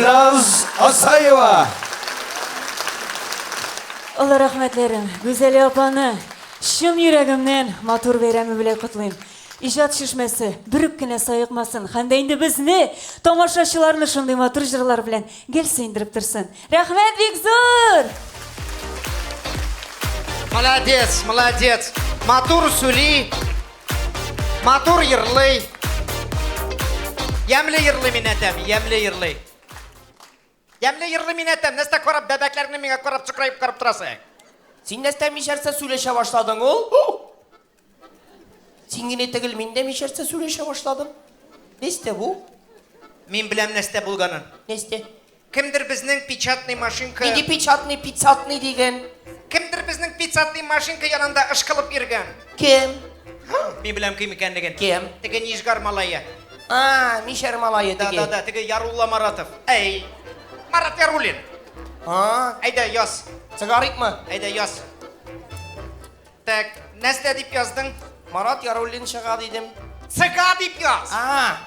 Гөлназ Асаева. Олы рәхмәтләрем, Гүзәлия апаны чын йөрәгемнән матур бәйрәме белән котлыйм. Иҗат чишмәсе берүк кенә саекмасын һәм дә инде безне, тамашачыларны шундый матур җырлар белән гел сөендереп торсын. Рәхмәт бик зур! Молодец, молодец. Матур сүли, матур йырлый. Ямле йырлый мин әтәм, ямле йырлый. Ямле йырлый мин әтәм, нәрсә карап бәбәкләрне миңа карап чыкраеп карап торасың? Син нәрсә мишәрсә сөйләшә башладың ул? Син генә түгел, мин дә мишәрсә сөйләшә башладым. Нәрсә бу? Мин беләм нәрсә булганын. Нәрсә? Кемдер безнең печатный машинка... Нинди печатный, печатный дигән? Кемдер безнең печатный машинка янында ышкылып йөргән. Кем? Мин беләм кем икәнлеген. Кем? Теге Нижгар малае. А, Мишәр малае Да, теге. да, да, теге Ярулла Маратов. Әй, Марат Яруллин. А? Әйдә, яз. Чыгарыйкмы? Әйдә, яз. Так, нәрсә дип яздың? Марат Яруллин чыга дидем. Цыга дип яз. А.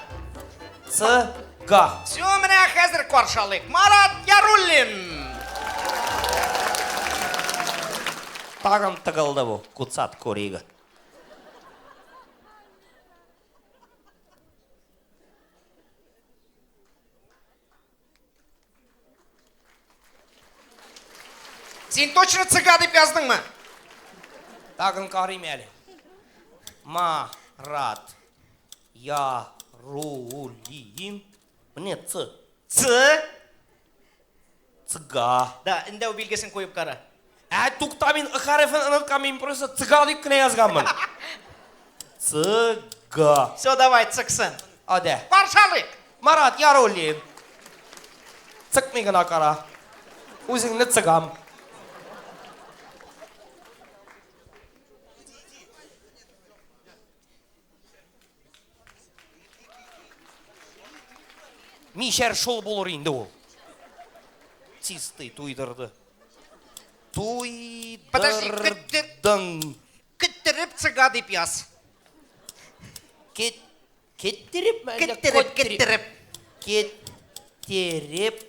Цыга. Все, менә хәзер каршы алыйк. Марат Яруллин. Тагын тыгылды бу, куцат күрик. Син точно цыга дип яздыңмы? Тагын карыйм әле. Марат Яруллин. Менә ц. Ц? Цыга. Да, эндәү билгесен куеп кара. Ә, тукта, мин ы хәрефен оныткан, мин просто цыга дип кенә язганмын. Цыга. Все, давай, цыксын. Әдә. Каршы алыйк. Марат Яруллин. Цыкмый гына кара. Үзеңне цыгам. Мишәр шул булыр инде ул. Чистый туйдырды. Подожди, көттер. Туйдырдың. Көттереп цыга дип яз. Кет, кеттереп ме? Әллә Кеттереп, коттереп? кеттереп. Кеттереп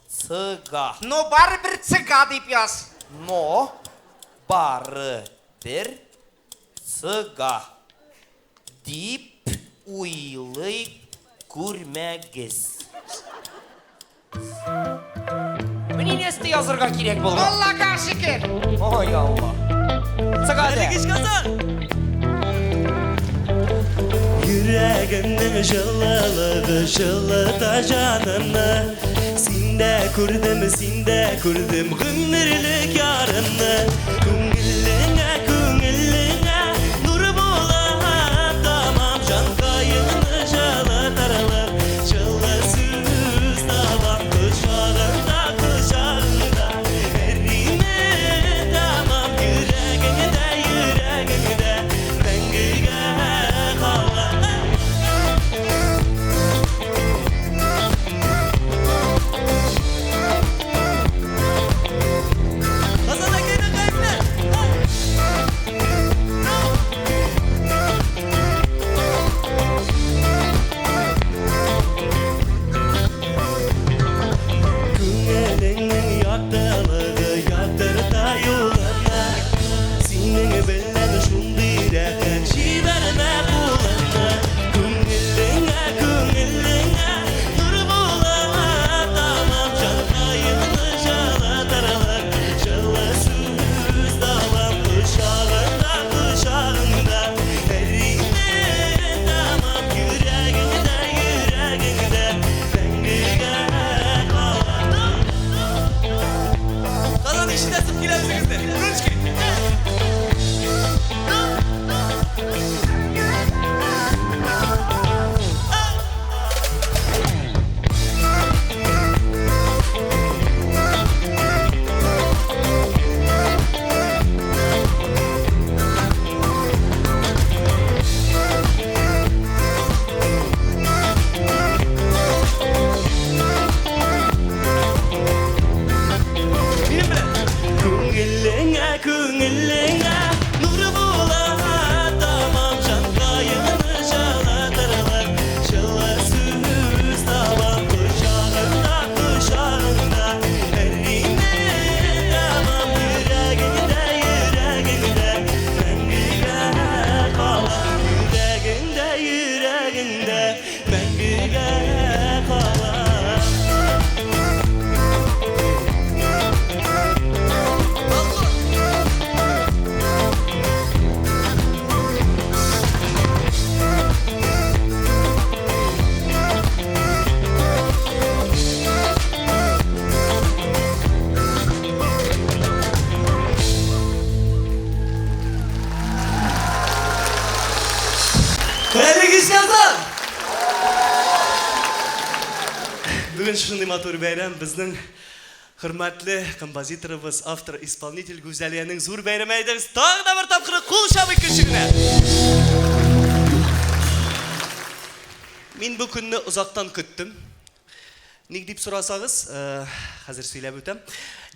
цыга. Но барыбер цыга дип яз. Но бары бер цыга дип уйлый күрмәгез. Менә нәрсә язырга кирәк булган. Аллага шөкер. Ой, Алла. Цыга дә. Йөрәгемнең җылылыгы җылыта җанымны. Синдә күрдем, синдә күрдем гомерлек ярымны. Күңелеңә, күңелеңә нур булып тамам, җанкаеңны җылытырлык җылы сүз табам. Кочагыңда, кочагыңда эриме тамам, йөрәгеңдә, йөрәгеңдә мәңгегә калам. Күңелеңнең яктылыгы яктырта юлымны. Синең белән шундый рәхәт, җибәрмә кулыңны. Күңелеңә, күңелеңә нур булып тамам, җанкаеңны җылытырлык җылы сүз табам. Кочагыңда, кочагыңда эриме тамам, йөрәгеңдә, йөрәгеңдә мәңгегә калам. Казан ишетәсем килә үзегезне. Ручки. Күңелеңә, күңелеңә нур булып тамам, җанкаеңны җылытырлык җылы сүз табам. Кочагыңда, Бүген шундый матур бәйрәм, безнең хөрмәтле композиторыбыз, автор, исполнитель Гүзәлиянең зур бәйрәме. Әйдәгез, тагы да бер тапкыр кул чабыйк көче генә. Мин бу көнне озактан көттем. Ник дип сорасагыз, хәзер сөйләп үтәм.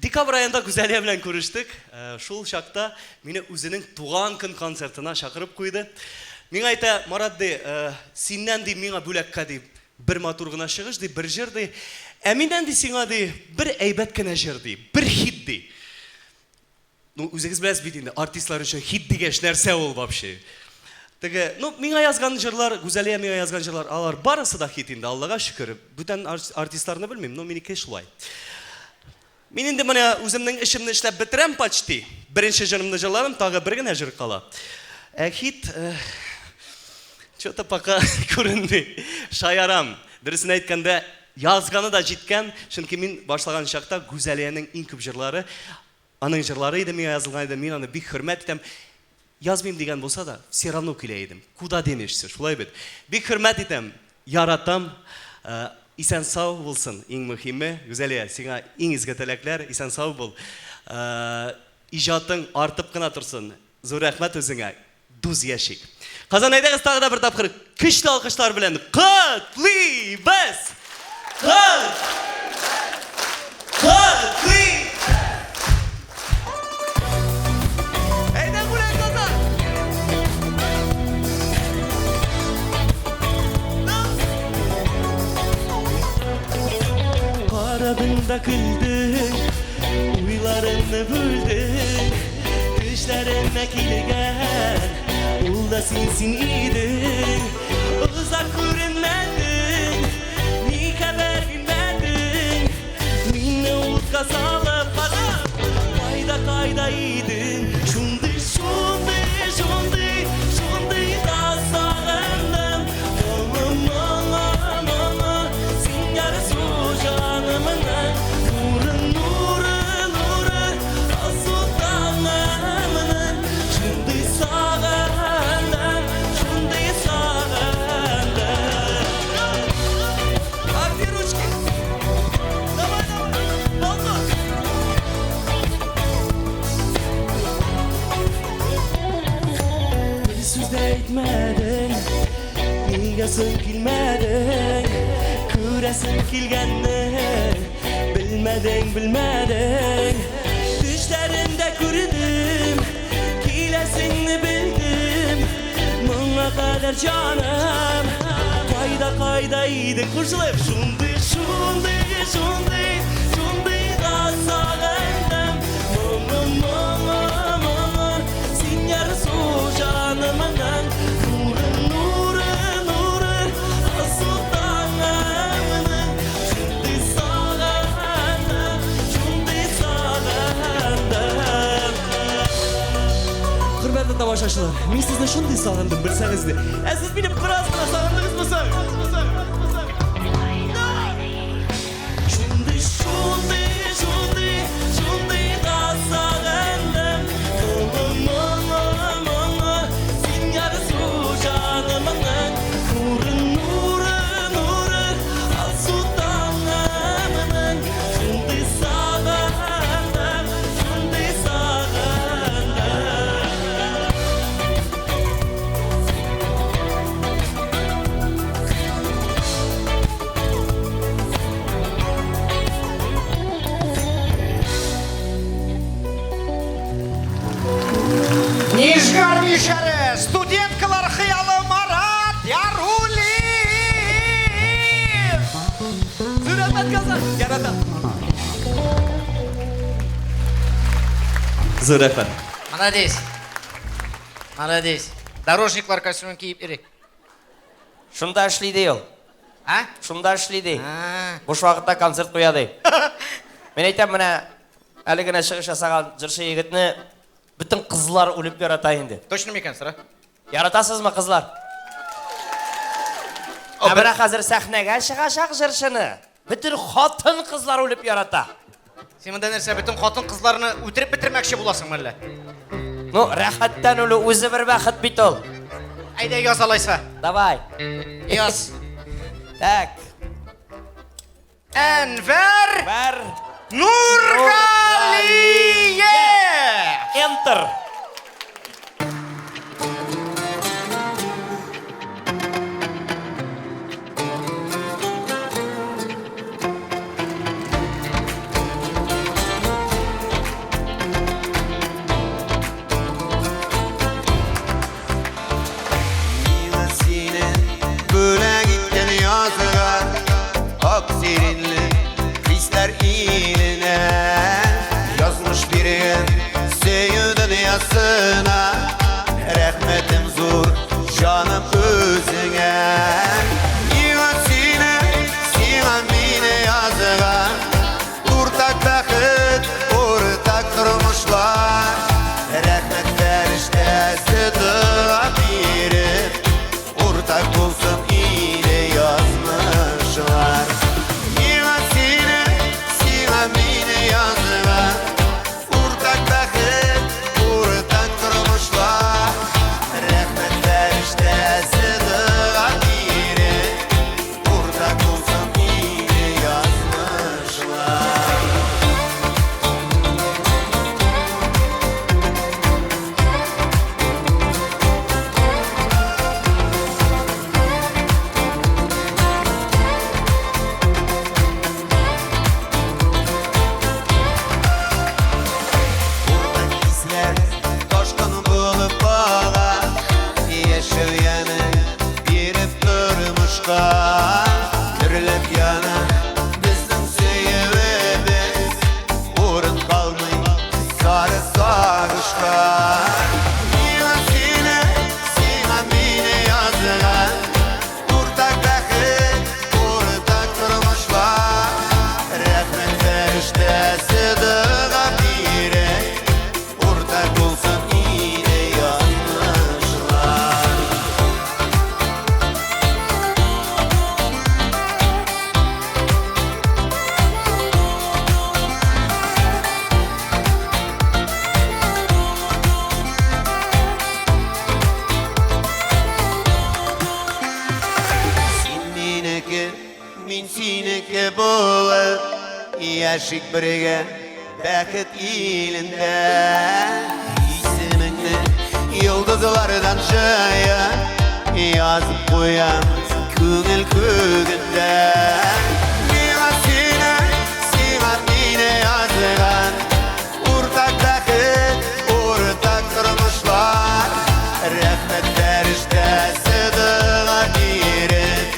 Декабрь аенда Гүзәлия белән күрештек. Шул чакта мине үзенең туган көн концертына чакырып куйды. Миңа әйтә, Марат ди, синнән ди миңа бүләккә ди бер матур гына чыгыш ди, бер җыр ди. Ә миннән ди сиңа ди бер әйбәт кенә җыр ди, бер хит ди. Ну, үзегез беләсез бит инде, артистлар өчен хит дигәч нәрсә ул вообще? Теге, ну, миңа язган җырлар, Гүзәлия миңа язган җырлар, алар барысы да хит инде, Аллага шөкер. Бүтән артистларны белмим, но минеке шулай. Мин инде менә үземнең эшемне эшләп бетерәм почти. Беренче җырымны җырладым, тагы бер генә җыр кала. Ә хит, э, что-то пока күренми. Шаярам. Дөресен әйткәндә, язганы да җиткән, чөнки мин башлаган чакта Гүзәлиянең иң күп җырлары Аның җырлары иде миңа язылган иде, мин аны бик хөрмәт итәм. Язмыйм дигән булса да, все равно килә идем. Куда денешься, шулай бит. Бик хөрмәт итәм, яратам. Исән-сау булсын, иң мөһиме. Гүзәлия, сиңа иң изге теләкләр, исән-сау бул. Иҗатың артып кына торсын. Зур рәхмәт үзеңә. Дус яшик. Казан, әйдәгез тагы да бер тапкыр көчле алкышлар белән котлыйбыз! Кот! Котлый! Әйдә гуляй, Казан! Карадың да көлдең, уйларымны бүлдең. Төшләремә килгән, ул да син син идең. Озак күренмәдең, ни хәбәр бирмәдең. Мине утка салып, Казан, кайда, кайда идең? Шундый, шундый, шундый, шундый да сагындым. Моңы, моңы, моңы, син ярсу җанымның. Нуры, нуры, нуры, Алсу таңымның. Шундый сагындым, шундый сагындым. А где ручки? Давай, давай, Балдос! Бер сүз дә әйтмәдең, нигә соң килмәдең? Күрәсем килгәнне белмәдең, белмәдең. Төшләремдә күрдем, киләсеңне белдем. Моңа кадәр җаным, кайда, кайда идең? Кушылып, шундый, шундый, шундый, шундый да сагындым. Моңы, моңы, моңы, син ярсу җанымның. Нуры, нуры, нуры, алсу таңымның. Шундый сагындым, шундый сагындым. Хөрмәтле тамашачылар, мин сезне шундый сагындым, белсәгез дә. Ә сез мине бераз гына сагындыгызмы соң? Шундый, шундый, шундый, шундый да сагындым. Моңы, моңы, моңы, син ярсу җанымның. Нуры, нуры, нуры, алсу таңымның. Шундый сагындым, шундый сагындым. Нижгар мишәре, студенткалар хыялы Марат Яруллин! Зур рәхмәт, Казан! Яратам! Зур рәхмәт. Молодец. Молодец. Дорожниклар костюмын киеп йөри. Шунда эшли ди ул. А? Шунда эшли ди. Буш вакытта концерт куя ди. Мин әйтәм, менә әле генә чыгыш ясаган җырчы егетне бөтен кызлар үлеп ярата инде. Точно микән, сора? Яратасызмы, кызлар? Ә менә хәзер сәхнәгә чыгачак җырчыны бөтен хатын-кызлар үлеп ярата. Син монда нәрсә, бөтен хатын-кызларны үтереп бетермәкче буласың мәллә? Ну, рәхәттән үлү үзе бер бәхет бит ул. Әйдә, яз алайса. Давай. Яз. Так. Әнвәр Вәр Нургалиев! Enter. Миңа сине бүләк иткән язга Ак сиренле хисләр иленә Язмыш биргән сөю дөньясына Рәхмәтем зур, җаным үзеңә Миңа сине, сиңа мине язган Уртак бәхет, уртак тормышлар Рәхмәт фәрештәсе дога биреп Уртак булсын иде язмышлар Миңа сине, сиңа мине язган Уртак бәхет, уртак тормышлар Рәхмәт фәрештәсе дога биреп Уртак булсын иде язмышлар Уртак хисләр ташкын булып ага, Яшәү яме биреп тормышка. Дөрләп яна безнең сөюебез, Урын калмый сары сагышка. Миңа сине, сиңа мине язган, Уртак бәхет, уртак тормышлар. Рәхмәт фәрештәсе дога биреп, Уртак булсын иде язмышлар. Син минеке, мин синеке булып, Яшик бергә бәхет илендә. Исемеңне йолдызлардан җыеп, Язып куям күңел күгендә. Миңа сине, сиңа мине язган, Уртак бәхет, уртак тормышлар. Рәхмәт фәрештәсе дога биреп,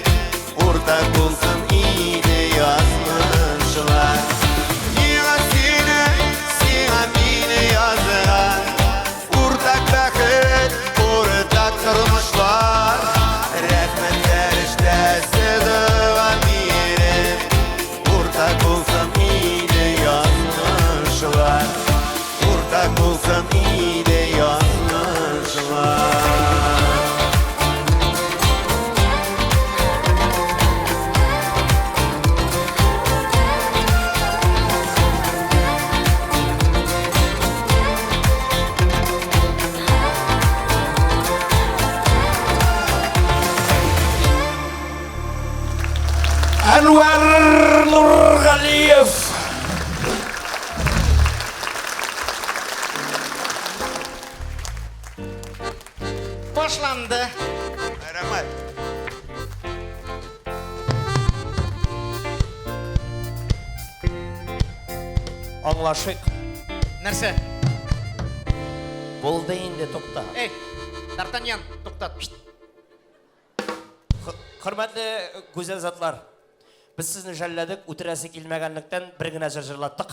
Уртак булсын иде язмышлар. Миңа сине, сиңа мине язган, Уртак бәхет, уртак тормышлар. Рәхмәт фәрештәсе дога биреп, Уртак булсын иде язмышлар. Уртак булсын иде язмышлар. Әнвәр Нургалиев. Башланды. Рәхмәт. Аңлашыйк. Нәрсә? Булды инде, тукта. Эй, Д'Артаньян, туктат. Хөрмәтле гүзәл затлар, без сезне жәлләдек, үтерәсе килмәгәнлектән бер генә җыр җырлаттык.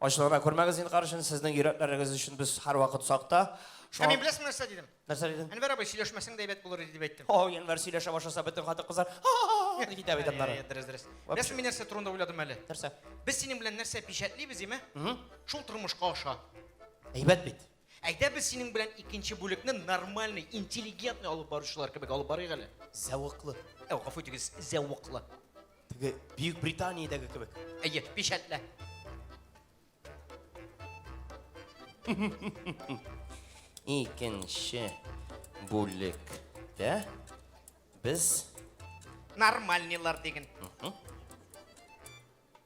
Ачулана күрмәгез зинһар өчен, сезнең йөрәкләрегез өчен без һәрвакыт сакта. Ә мин беләсеңме нәрсә дидем? Нәрсә дидең? Әнвәр абый, сөйләшмәсәң дә әйбәт булыр иде дип әйттем. О, Әнвәр сөйләшә башласа, бөтен хатын-кызлар «Ха-ха-ха» дип китә бит аннары. Әйе, дөрес, дөрес. Беләсеңме, мин нәрсә турында уйладым әле? Нәрсә? Без синең белән нәрсә печатьлибез, име? Шул тормышка аша. Әйбәт бит. Әйдә без синең белән икенче бүлекне нормальный, интеллигентный алып баручылар кебек алып барыйк әле. Зәвыклы. Әү, гафу итегез, зәвыклы. Теге Бөек Британиядәге кебек. Әйе, печатьлә. Икенче бүлектә без Нормальныйлар диген.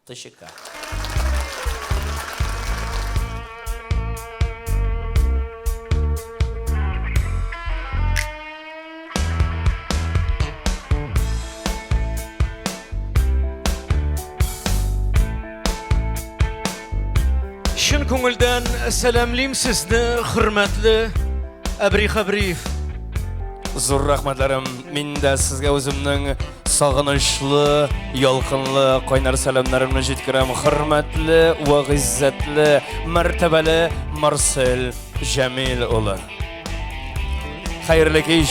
ТЧК. Чын күңелдән сәламлим сезне, хөрмәтле Әбри Хәбриев. Зур рәхмәтләрем. Мин дә сезгә үземнең сагынычлы, ялкынлы, кайнар сәламнәремне җиткерәм. Хөрмәтле вә гыйззәтле, мәртәбәле Марсель Җәмил улы. Хәерле кич,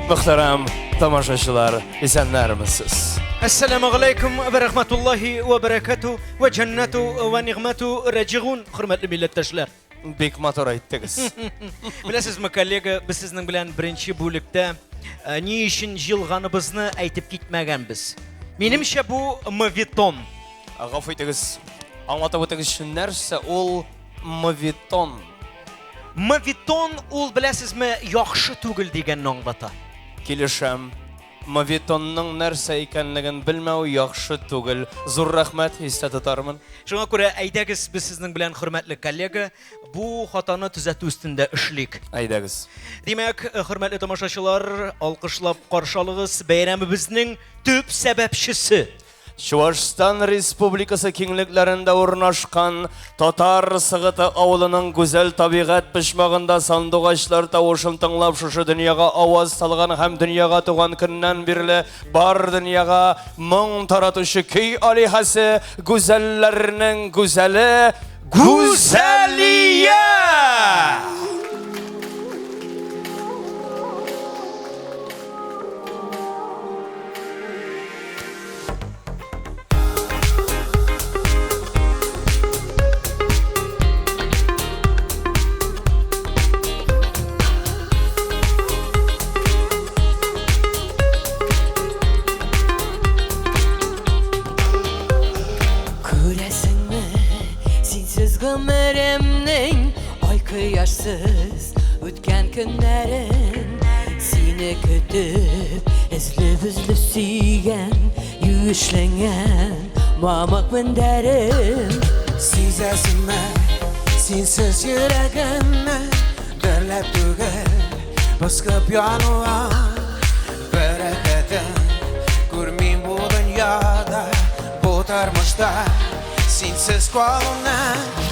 мөхтәрәм тамашачылар, исәннәрмесез? Әссәламу алейкум вә рахматуллаһи вә бәрәкәтү вә җәннәтү вә нигъмәтү раҗигун, хөрмәтле милләттәшләр. Бик матур әйттегез. Беләсезме, коллега, без сезнең белән беренче бүлектә э, ни өчен җыелганыбызны әйтеп китмәгәнбез. Минемчә, бу моветон. Гафу итегез, аңлатып үтегезче, нәрсә ул моветон? Моветон ул, беләсезме, яхшы түгел дигәнне аңлата. Килешәм. Моветонның нәрсә икәнлеген белмәү яхшы түгел. Зур рәхмәт, истә тотармын. Шуңа күрә әйдәгез без сезнең белән, хөрмәтле коллега, бу хатаны төзәтү өстендә эшлик. Әйдәгез. Димәк, хөрмәтле тамашачылар, алкышлап каршы алыгыз бәйрәмебезнең төп сәбәпчесе. Чуашстан Республикасы киңлекләрендә урнашкан Татар Сыгыты авылының гүзәл табигать почмагында сандугачлар тавышын тыңлап шушы дөньяга аваз салган һәм дөньяга туган көннән бирле бар дөньяга моң таратучы көй алиһәсе, гүзәлләрнең гүзәле Гүзәлия! Күрәсеңме, синсез гомеремнең ай кояшсыз үткән көннәрен Сине көтеп, эзлеп-эзлеп сөйгән, юешләнгән мамык мендәрем. Сизәсеңме, синсез йөрәгемне дөрләп түгел, пыскып януа. Бәрәкәтен күрмим бу дөньяда, бу тормышта синсез калуны.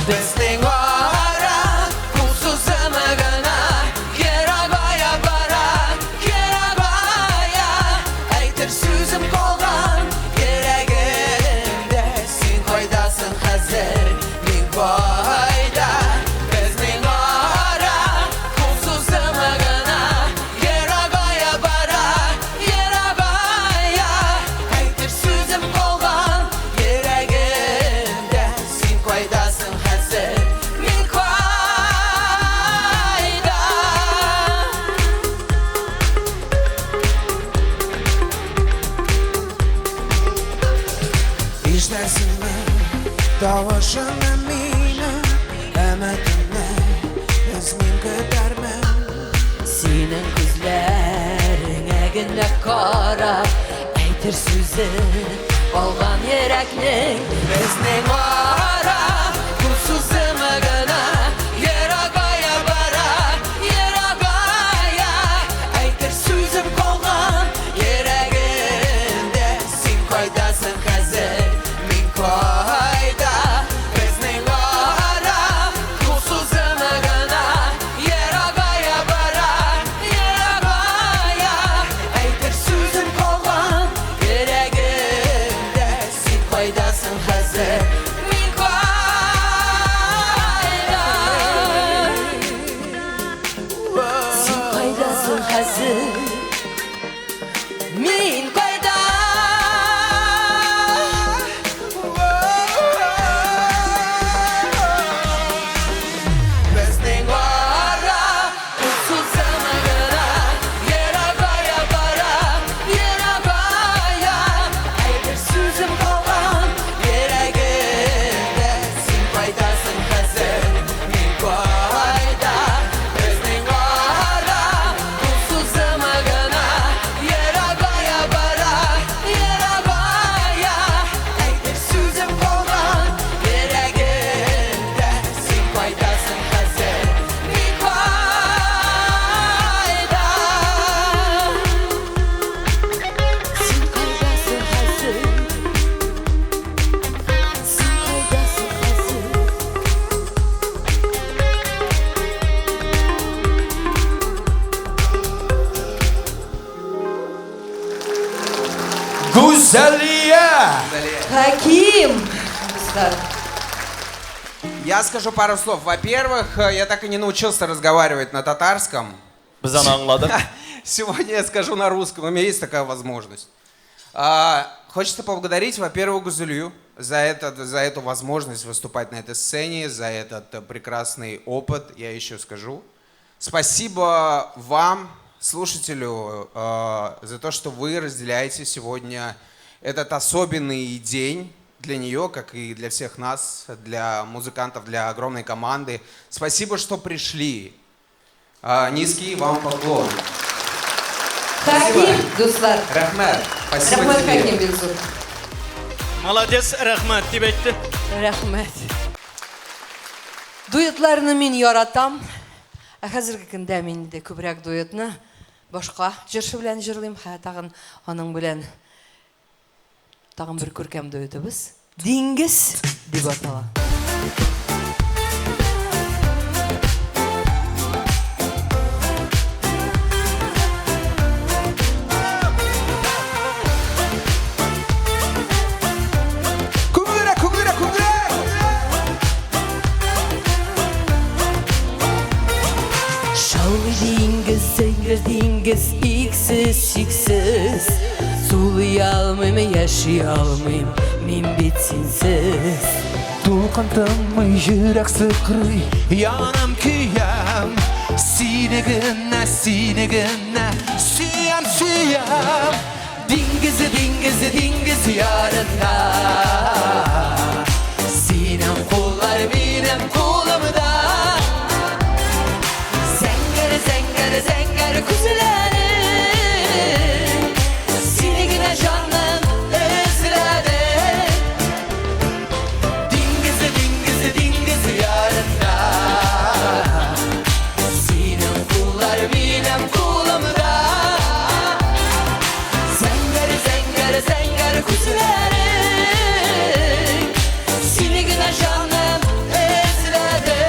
Безнең ара кул сузымы гына ерагая бара, ерагая. Әйтер сүзем калган йөрәгемдә. Син кайдасың хәзер, мин кайда? Безнең ара кул сузымы гына ерагая бара, ерагая. Әйтер сүзем калган йөрәгемдә. Син кайдасың хәзер, мин кайда? Ишетәсеңме, тавышымны минем, өметемне өзмим көтәрмен. Синең күзләреңә генә карап, әйтер сүзе калган йөрәкнең. Безнең ара кул сузымы гына ерагая бара, ерагая. Әйтер сүзем калган йөрәгемдә. Син кайдасың хәзер, мин кайда? Безнең ара кул сузымы гына ерагая бара, ерагая. Әйтер сүзем калган йөрәгемдә. Син кайдасың хәзер, мин кайда? Син кайдасың хәзер, мин кайда? Безнең ара кул сузымы гына ерагая бара, ерагая. Әйтер сүзем калган йөрәгемдә. Син кайдасың хәзер, мин кайда? Безнең ара кул сузымы гына ерагая бара, Гүзәлия! Хаким! Дуслар. Я скажу пару слов. Во-первых, я так и не научился разговаривать на татарском. Без аны аңладык. Сегодня я скажу на русском, у меня есть такая возможность. Хочется поблагодарить, во-первых, Гузелью за эту возможность выступать на этой сцене, за этот прекрасный опыт, я еще скажу. Спасибо вам, слушателю, за то, что вы разделяете сегодня этот особенный день для нее, как и для всех нас, для музыкантов, для огромной команды. Спасибо, что пришли. Низкий вам поклон. Хаким, дуслар. Рәхмәт. Спасибо Рәхмәт, тебе. Хаким, бик зур. Молодец, рәхмәт, дип әйтте. Рәхмәт. Дуэтларны мин яратам. Ә хәзерге көндә мин инде күбрәк дуэтны башка җырчы белән җырлыйм. Һә, тагын аның белән тагын бер күркәм дуэтыбыз. Диңгез дип атала. Күңелрәк, күңелрәк, күңелрәк! Шаулый диңгез, зәңгәр диңгез, иксез, чиксез. Сулый алмыйм, яши алмыйм, мин бит синсез. Дулкын тынмый, йөрәк сыкрый, янам, көям. Сине генә, сине генә сөям, сөям. Диңгез, диңгез, диңгез ярында. Синең куллар минем кулымда. Зәңгәр, зәңгәр, зәңгәр күзләрең. Сине генә җаным эзләде. Диңгез, диңгез, диңгез ярында. Синең куллар минем кулымда. Зәңгәр, зәңгәр, зәңгәр күзләрең. Сине генә җаным эзләде.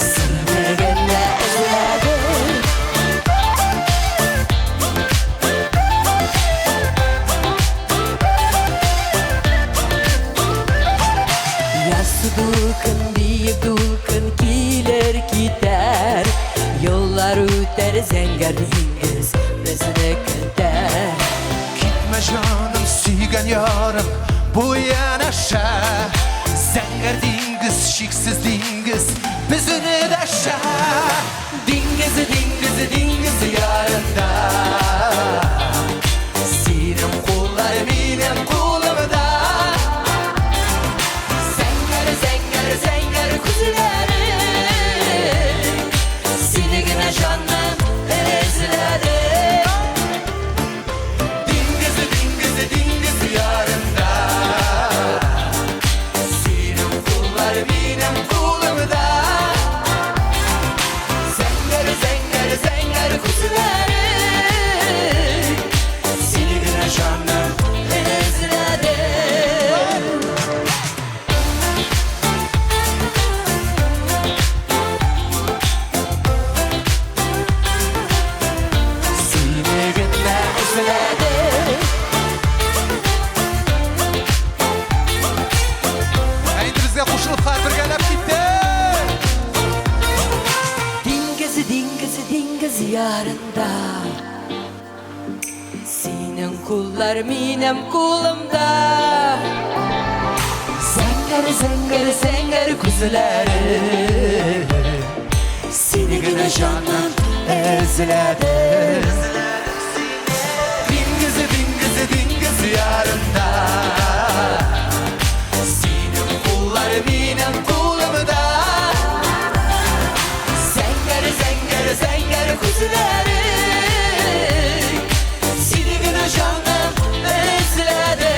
Сине генә эзләдем. Яссы дулкын, биек дулкын килер китәр. Юллар үтәр, зәңгәр диңгез безне көтәр. Китмә, җаным, сөйгән ярым, бу янәшә. Зәңгәр диңгез, чиксез диңгез, безне дәшә. Диңгез, диңгез, диңгез ярында. Синең куллар минем кулымда. Зәңгәр, зәңгәр, зәңгәр күзләрең. Сине генә җаным эзләде. Диңгез, диңгез, диңгез ярында. Синең куллар минем кулымда. Зәңгәр, зәңгәр, зәңгәр күзләрең. Сине генә җаным эзләде. Сине генә эзләдем. Ә инде безгә кушылып хәзер бергәләп киттек. Диңгез, диңгез, диңгез ярында. Синең куллар минем кулымда. Зәңгәр, зәңгәр, зәңгәр күзләрең. Сине генә җаным эзләде. Диңгез, диңгез, диңгез ярында. Синең куллар минем кулымда. Зәңгәр, зәңгәр, зәңгәр күзләрең. Сине генә җаным эзләде.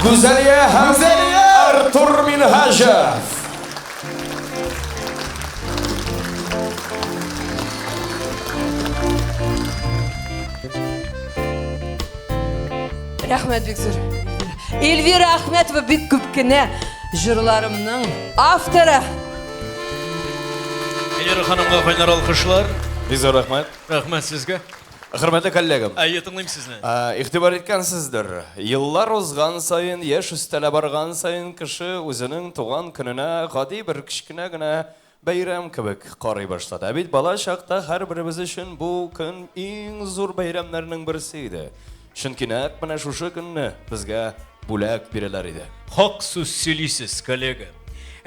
Гүзәлия һәм Артур Минһаҗев. Рәхмәт бик зур. Эльвира Әхмәтова бик күп кенә җырларымның авторы. Эльвира ханымга кайнар алкышлар. Бик зур рәхмәт. Рәхмәт сезгә. Хөрмәтле коллегам. Әйе, тыңлыйм сезне. Игътибар иткәнсездер, еллар узган саен, яшь өстәлә барган саен кеше үзенең туган көненә гади бер кечкенә генә бәйрәм кебек карый башлады. Ә бит бала чакта һәрберебез өчен бу көн иң зур бәйрәмнәрнең берсе иде. Чөнки нәкъ менә шушы көнне безгә бүләк бирәләр иде. Хак сүз сөйлисез, коллега.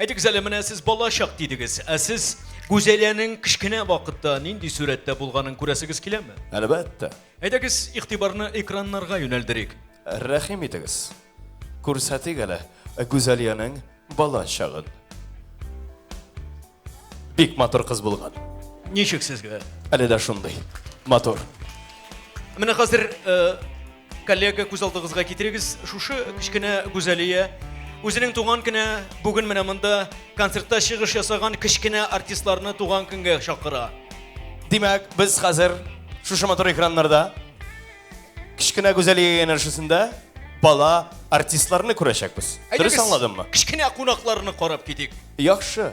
Әйтегез әле, менә сез балачак дидегез, ә сез Гүзәлиянең кечкенә вакытта нинди сурәттә булганын күрәсегез киләме? Әлбәттә. Әйдәгез, игътибарны экраннарга юнәлдерик. Рәхим итегез. Күрсәтик әле Гүзәлиянең бала чагын. Бик матур кыз булган. Ничек сезгә? Әле дә шундый матур. Менә хәзер э, коллега күз алдыгызга китерегез, шушы кечкенә Гүзәлия үзенең туган көне бүген менә монда концертта чыгыш ясаган кечкенә артистларны туган көнгә чакыра. Димәк, без хәзер шушы матур экраннарда Кечкенә Гүзәлия янәшәсендә бала артистларны күрәчәкбез. Дөрес аңладыммы? Кечкенә кунакларны карап китик. Яхшы.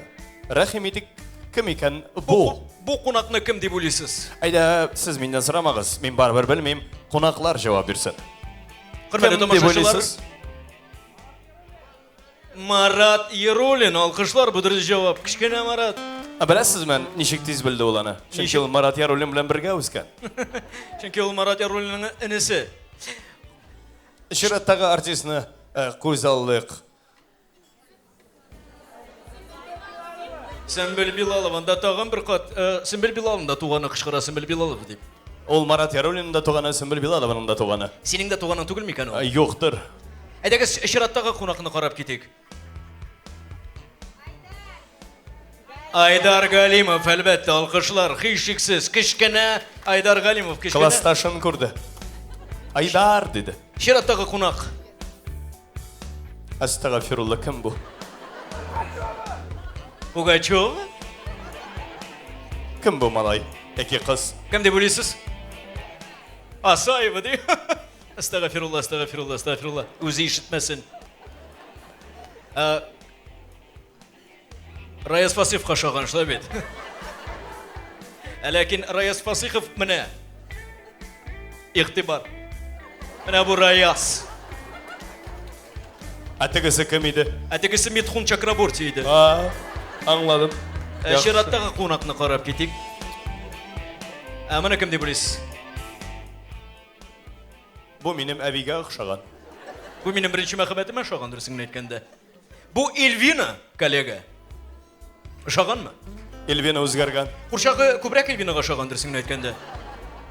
Рәхим итик, кем икән бу? Бу кунакны кем дип уйлыйсыз? Әйдә, сез миннән сорамагыз, мин барыбер белмим. Кунаклар җавап бирсен. Хөрмәтле тамашачылар, Марат Яруллин, алкышлар, бу дөрес җавап. Кечкенә Марат. Ә беләсезме, ничек тиз белде ул аны? Чөнки ул Марат Яруллин белән бергә үскән. Чөнки ул Марат Яруллинның энесе. Чираттагы артистны э, күз аллыйк. Сөмбел Билалова, анда тагын бер кат э, Сөмбел Билаловның да туганы кычкыра Сөмбел Билалова дип. Ул Марат Яруллинның да туганы, Сөмбел Билалованың да туганы. Синең дә туганың түгел микән ул? Э, юктыр. Әйдәгез, чираттагы кунакны карап китик. Айдар Галимов, әлбәттә, алкышлар, һичшиксез, кечкенә Айдар Галимов, кечкенә. Классташын күрде. Айдар, диде. Чираттагы кунак. Әстәгафирулла, кем бу? Пугачева? Кем бу малай? Яки кыз? Кем дип уйлыйсыз? Асаева ди. Әстәгафирулла, әстәгафирулла, әстәгафирулла. Үзе ишетмәсен. Ә, Раяз Фасиховка ошаган, шулай бит. Ә ләкин Раяз Фасихов менә. Игътибар. Менә бу Раяз. Ә тегесе кем иде? Ә тегесе Митхун Чакраборти иде. А, аңладым. Ә, чираттагы кунакны карап китик. Ә моны кем дип уйлыйсыз? Бу минем әбигә охшаган. Бу минем беренче мәхәббәтемә ошаган, дөресен генә әйткәндә. Бу Эльвина, коллега. Ошаганмы? Эльвина үзгәргән. Курчагы күбрәк Эльвинага ошаган, дөресен генә әйткәндә.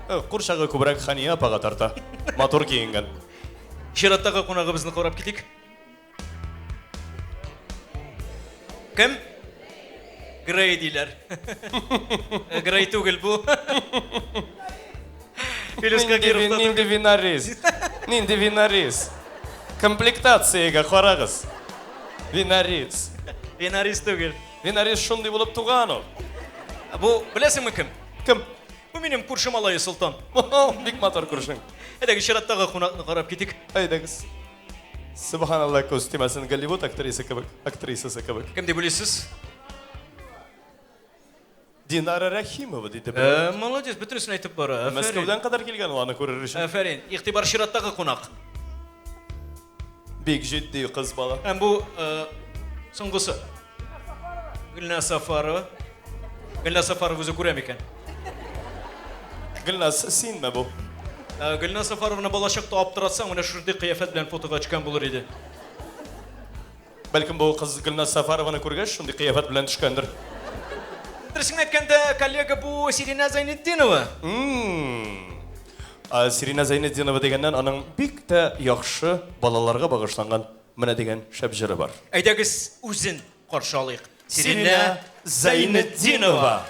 Э, курчагы күбрәк Хания апага тарта. Матур киенгән. Чираттагы кунагыбызны карап китик. Кем? Грей диләр. Грей түгел бу. Филүс Кагиров та Нинди винорез. Нинди винорез. Комплектациягә карагыз. Винорез. Винорез түгел. Винорез шундый булып туган ул. Бу беләсеңме кем? Кем? Бу минем күрше малае Солтан. Бик матур күршең. Әйдәгез чираттагы кунакны карап китик. Әйдәгез. Субханалла, күз тимәсен, Голливуд актриса кебек, актрисасы кебек. Кем дип уйлыйсыз? Динара Рәхимова диде. Э, молодец, бөтенесен әйтеп бара. Афәрин. Мәскәүдән кадәр килгән ул аны күрер өчен. Афәрин. Игътибар чираттагы кунак. Бик җитди кыз бала. Һәм бу э, соңгысы. Гөлназ Сафарова. Гөлназ Сафарова үзе күрә микән? Гөлназ, синме бу? Э, Гөлназ Сафарованы балачакта аптыратсаң, менә шундый кыяфәт белән фотога төшкән булыр иде. Бәлкем бу кыз Гөлназ Сафарованы күргәч, шундый кыяфәт белән төшкәндер. Дөресен әйткәндә, коллега, бу Сиринә Зәйнетдинова. Сиринә Зәйнетдинова дигәннән, аның бик тә яхшы балаларга багышланган менә дигән шәп җыры бар. Әйдәгез, үзен каршы алыйк. Сиринә Зәйнетдинова.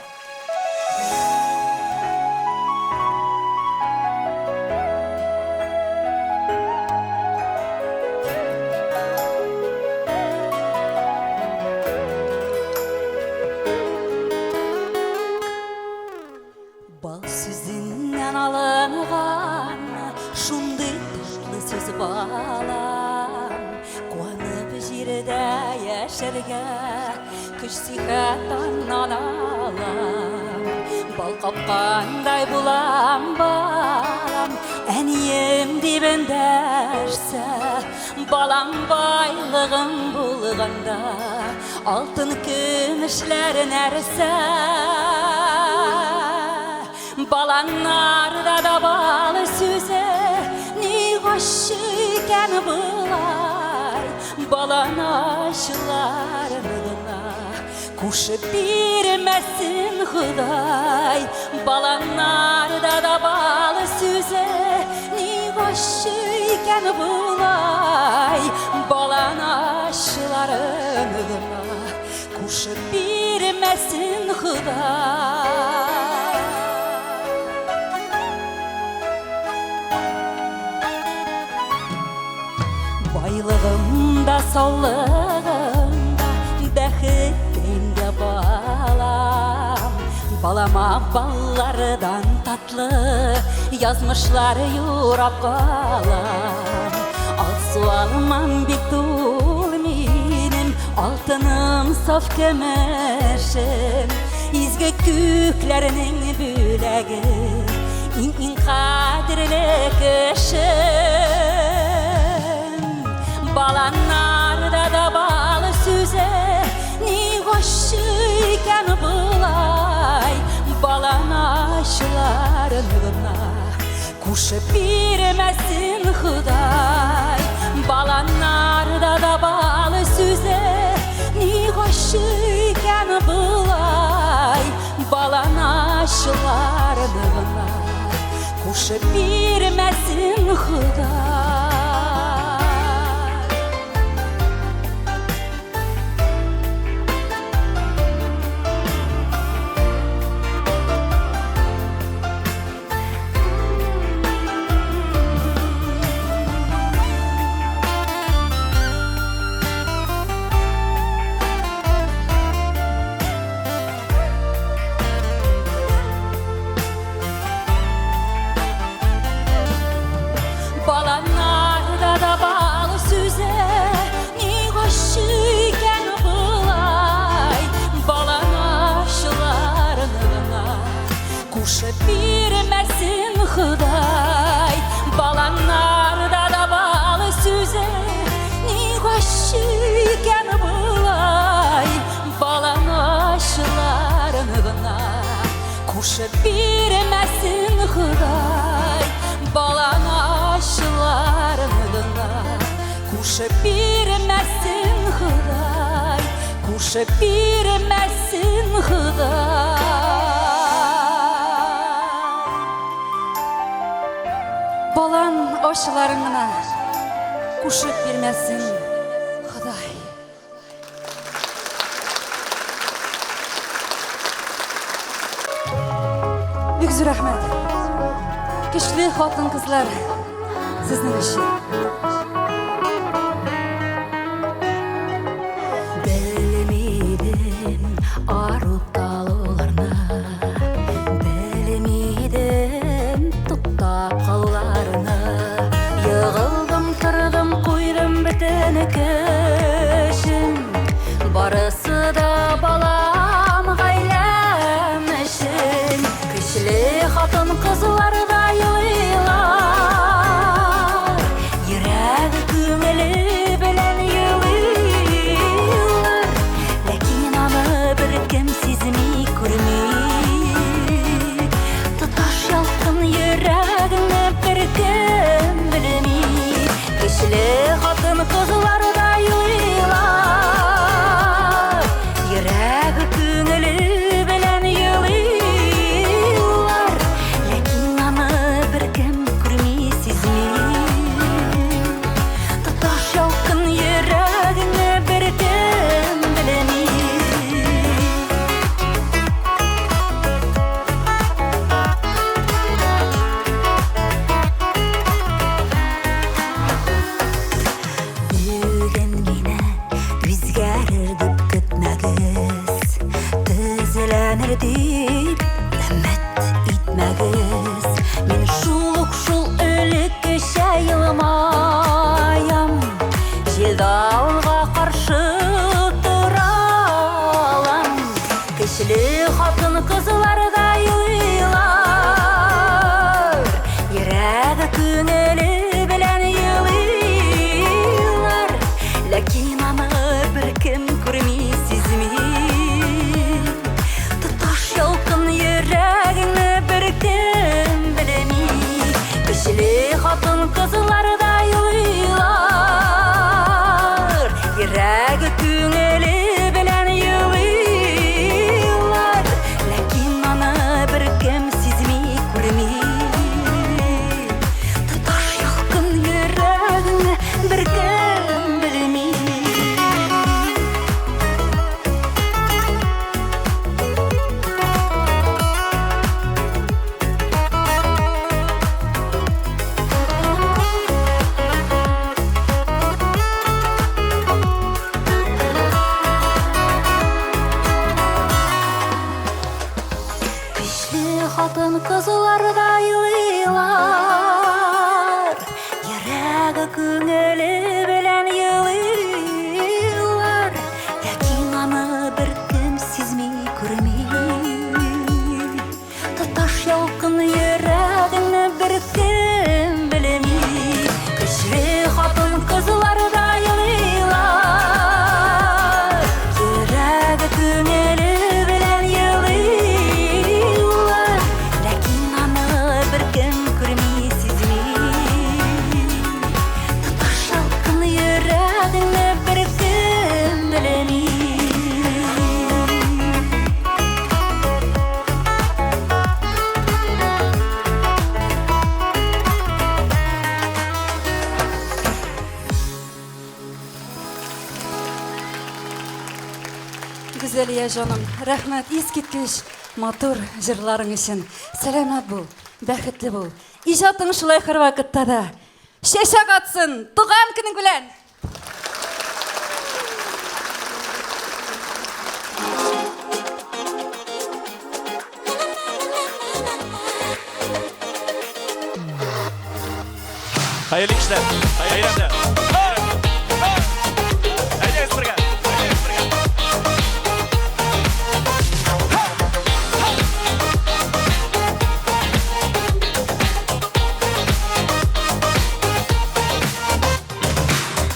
Бал сүзеннән алынган шундый татлы сүз бар. Яшәргә көч сихәт аннан алам. Бал капкандай булам балам, әнием дип эндәшсә, балам байлыгым булганда, алтын көмешләр нәрсә. Баланнарда да бал сүзе, ни ачы икән болай, балан ачыларын гына кушып бирмәсен Ходай. Баланнарда да бал сүзе, ни ачы икән болай, балан ачыларын гына кушып бирмәсен Ходай. Байлыгым да, саулыгым да, бәхетем дә балам. Балама баллардан татлы язмышлар юрап калам. Алсу алмам бит ул минем, алтыным, саф көмешем. Изге күкләрнең бүләге, иң-иң кадерле кешем. Баланнарда да бал сүзе, ни ачы икән болай, балан ачыларын гына кушып бирмәсен Ходай. Баланнарда да бал сүзе, ни ачы икән болай, балан ачыларын гына кушып бирмәсен Ходай. Баланнарда да бал сүзе, ни ачы икән болай, балан ачыларын гына кушып бирмәсен Ходай. Баланнарда да бал сүзе, ни ачы икән болай, балан ачыларын гына кушып бирмәсен Ходай. Балан ачыларын гына кушып бирмәсен Ходай, кушып бирмәсен Ходай. Балан ачыларын гына кушып бирмәсен Ходай. Бик зур рәхмәт. Көчле хатын-кызлар сезнең өчен. Белмидем арып талуларны, белмидем туктап калуларны. Егылдым, тордым, куйдым бөтен көчем. Барысы да балам, гаиләм өчен. Көчле хатын-кызлар да елыйлар, йөрәге күңеле белән елыйлар. Ләкин аны беркем сизми, күрми. Тоташ ялкын йөрәгеңне беркем белми. Көчле хатын-кызлар да елыйлар, йөрәге күңеле белән елыйлар. Ләкин аны беркем күрми, сизми. Тоташ ялкын йөрәгеңне беркем белми. Бүген генә үзгәрер дип көтмәгез, төзеләнер дип өмет итмәгез. Мин шул ук шул элеккечә елмаям, җил-давылга каршы хатын-кызлар да елыйлар. Йөрәге күңеле белән елыйлар. Ләкин аны беркем сизми, күрми. Тоташ ялкын йөрәгеңне беркем белми. Көчле хатын-кызлар да елыйлар. Йөрәге күңеле белән елыйлар. Ләкин аны беркем күрми, сизми. Тоташ ялкын йөрәгеңне беркем белми. Гүзәлия җаным, рәхмәт искиткеч матур җырларың өчен. Сәламәт бул, бәхетле бул. Иҗатың шулай һәрвакытта да чәчәк атсын! Туган көнең белән! Хәерле кичләр. Хәерле кичләр. Әйдәгез бергә. Әйдәгез бергә.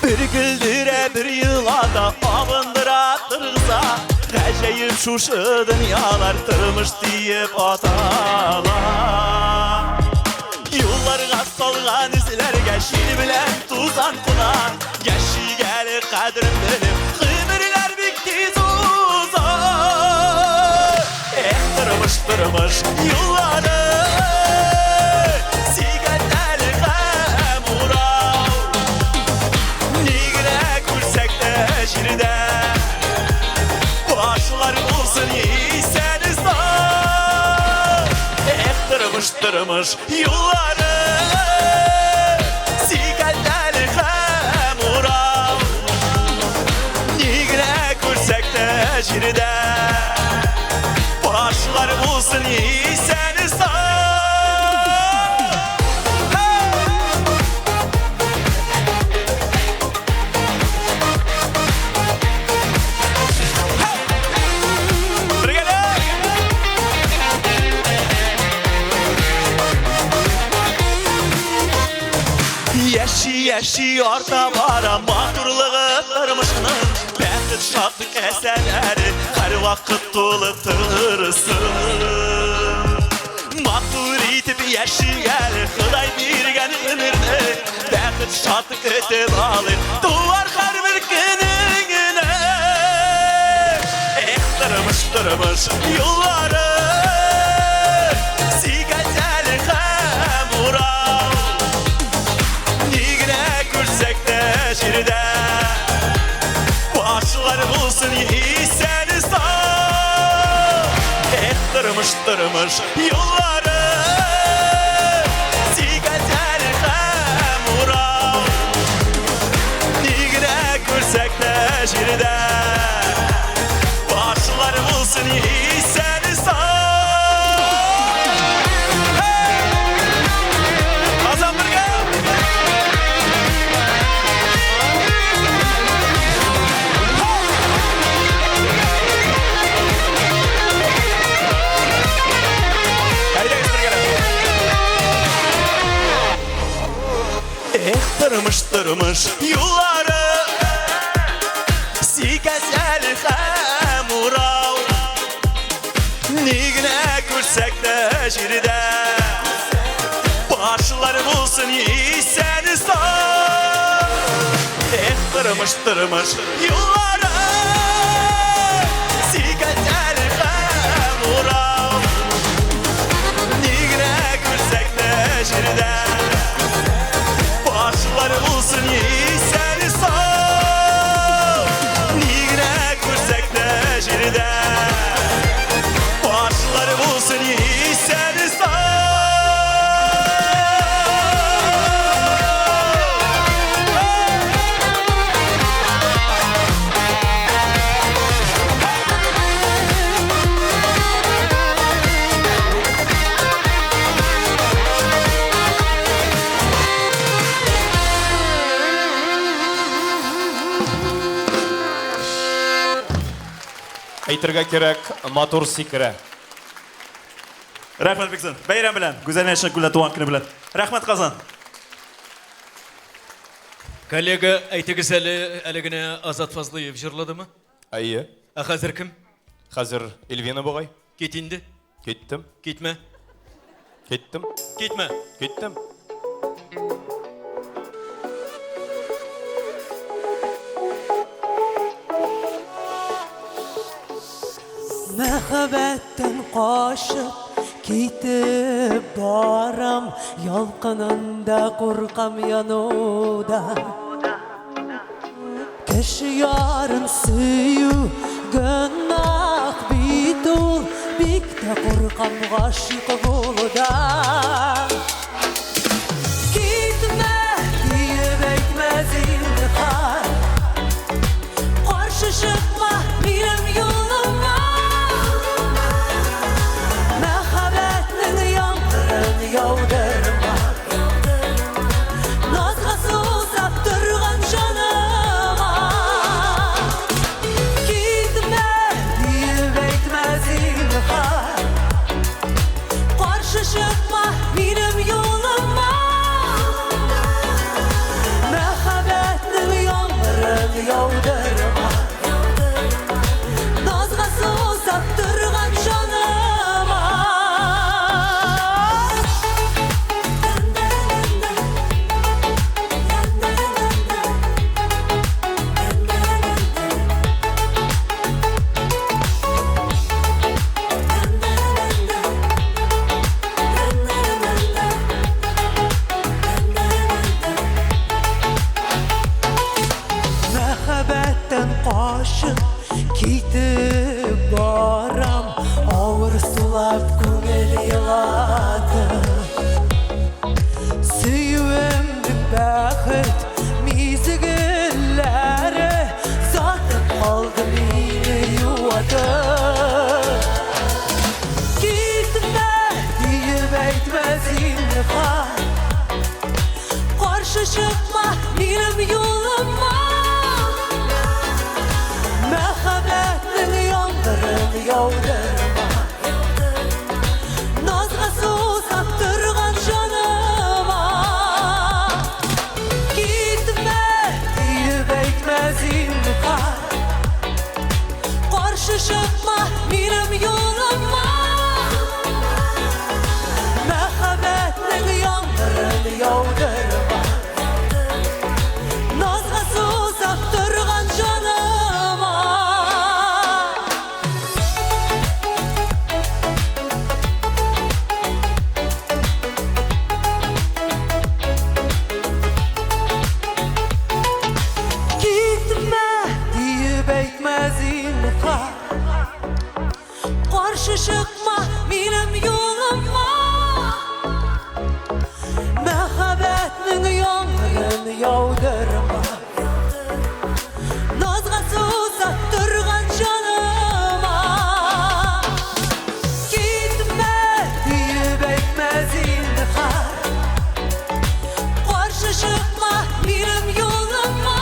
Бер көлдерә, бер елата, абындыра, торгыза. Гаҗәеп шушы дөньялар тормыш диеп атала. Юлларга салган эзләргә җил белән тузан куна. Яшик әле кадерен белеп, гомерләр бик тиз уза. Эх, тормыш, тормыш юллары, сигән әле һәм урау. Ни генә күрсәк тә җирдә, башлар булсын исән сау. Эх, тормыш, тормыш юллары, сигән әле һәм урау. Ни генә күрсәк тә җирдә, башлар булсын исән сау. Яши, яши арта бара матурлыгы тормышның. Бәхет, шатлык әсәрләре һәрвакыт тулып торсын. Матур итеп яши әле Ходай биргән гомерне. Бәхет, шатлык көтеп алып туар һәрбер көнеңне. Эх, тормыш, тормыш юллары, сигән әле һәм урау. Ни генә күрсәк тә җирдә, башлар булсын исән сау. Эх, тормыш, тормыш юллары, сигән әле һәм урау. Ни генә күрсәк тә җирдә, башлар булсын исән сау. Казан бергә! Әйдәгез бергәләп. Эх, тормыш, тормыш юллары, сигәз әле һәм урау. Ни генә күрсәк тә җирдә, башлар булсын исән сау. Эх, тормыш, тормыш юллары, сигәз әле һәм урау. Ни генә күрсәк тә җирдә, башлар булсын исән сау. Ни генә күрсәк тә җирдә, башлар булсын исән сау. Әйтергә кирәк, матур сикерә. Рәхмәт бик зур. Бәйрәм белән, Гүзәлия чын күңелдән туган көне белән. Рәхмәт, Казан. Коллега, әйтегез әле, әле генә Азат Фазлыев җырладымы? Әйе. Ә хәзер кем? Хәзер Эльвина бугай. Кит инде. Киттем. Китмә. Киттем. Китмә. Киттем. Мәхәббәттән качып китеп барам, ялкынында куркам янудан. Кеше ярын сөю гөнаһ бит ул, бик тә куркам гашыйк булудан. Китмә, диеп әйтмә зинһар, каршы чыкма минем юлыма. Мәхәббәтнең яңгырын яудырма. Назга сусап торган җаныма. Китмә, диеп әйтмә зинһар, каршы чыкма минем юлыма. Мәхәббәтнең яңгырын яудырма. Назга сусап торган җаныма. Мәхәббәттән качып китеп барам, авыр сулап күңел елады. Сөюемнең бәхет мизгелләре сатып алды мине юатып. Китмә, диеп әйтмә зинһар, каршы чыкма минем юлыма. Мәхәббәтнең яңгырын яудырма. Назга сусап торган җаныма. Китмә, диеп әйтмә зинһар, каршы чыкма минем юлыма. Мәхәббәтнең яңгырын яудырма. Назга сусап торган җаныма. Китмә, диеп әйтмә зинһар, каршы чыкма минем юлыма. Мәхәббәтнең яңгырын яудырма. Назга сусап торган җаныма. Китмә, диеп әйтмә зинһар, каршы чыкма минем юлыма.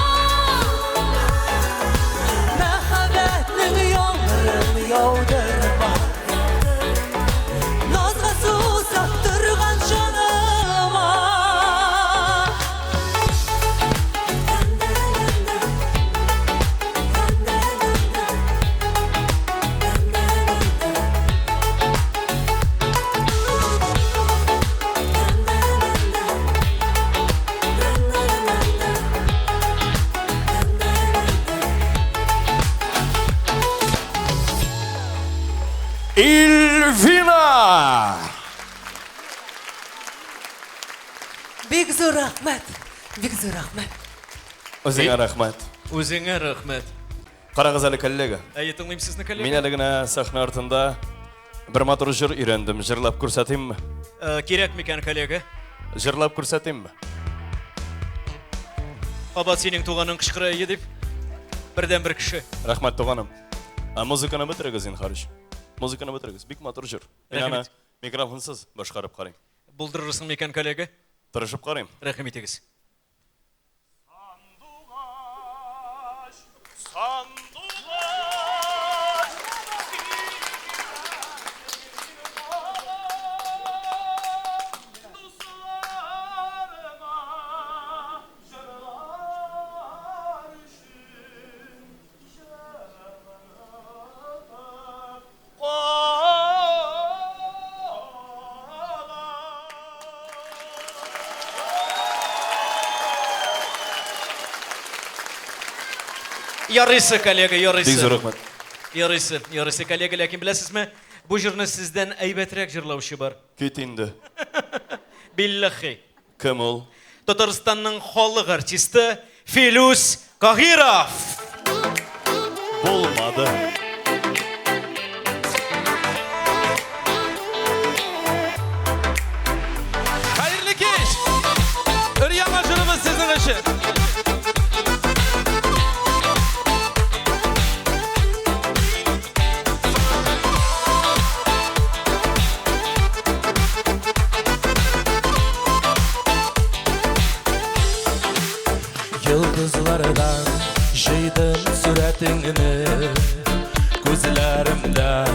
Мәхәббәтнең яңгырын яудырма. Назга сусап торган җаныма. Эльвина! Бик зур рәхмәт, бик зур рәхмәт. Үзеңә рәхмәт. Үзеңә рәхмәт. Карагыз әле, коллега. Әйе, тыңлыйм сезне, коллега. Мин әле генә сәхнә артында бер матур җыр өйрәндем. Җырлап күрсәтимме? Э, кирәк микән, коллега? Җырлап күрсәтимме? Кабат синең туганың кычкыра әйе дип. Бердән бер кеше. Рәхмәт, туганым. Ә музыканы бетерегез, зинһар өчен. Музыканы бетерегез. Бик матур җыр. Мин аны Рәхмәт. микрофонсыз башкарып карыйм. Булдырырсың микән, коллега? Тырышып карыйм. Рәхим итегез. Сандугач, Ярыйсы, коллега, ярыйсы. Бик зур рәхмәт. Ярыйсы, ярыйсы, коллега, ләкин беләсезме, бу җырны сездән әйбәтрәк җырлаучы бар. Кит инде. Билләхи. Кем ул? Татарстанның халык артисты Филүс Каһиров. Булмады. Хәерле кич! Өр-яңа җырыбыз сезнең өчен. Йолдызлардан җыйдым сурәтеңне, Күзләремдә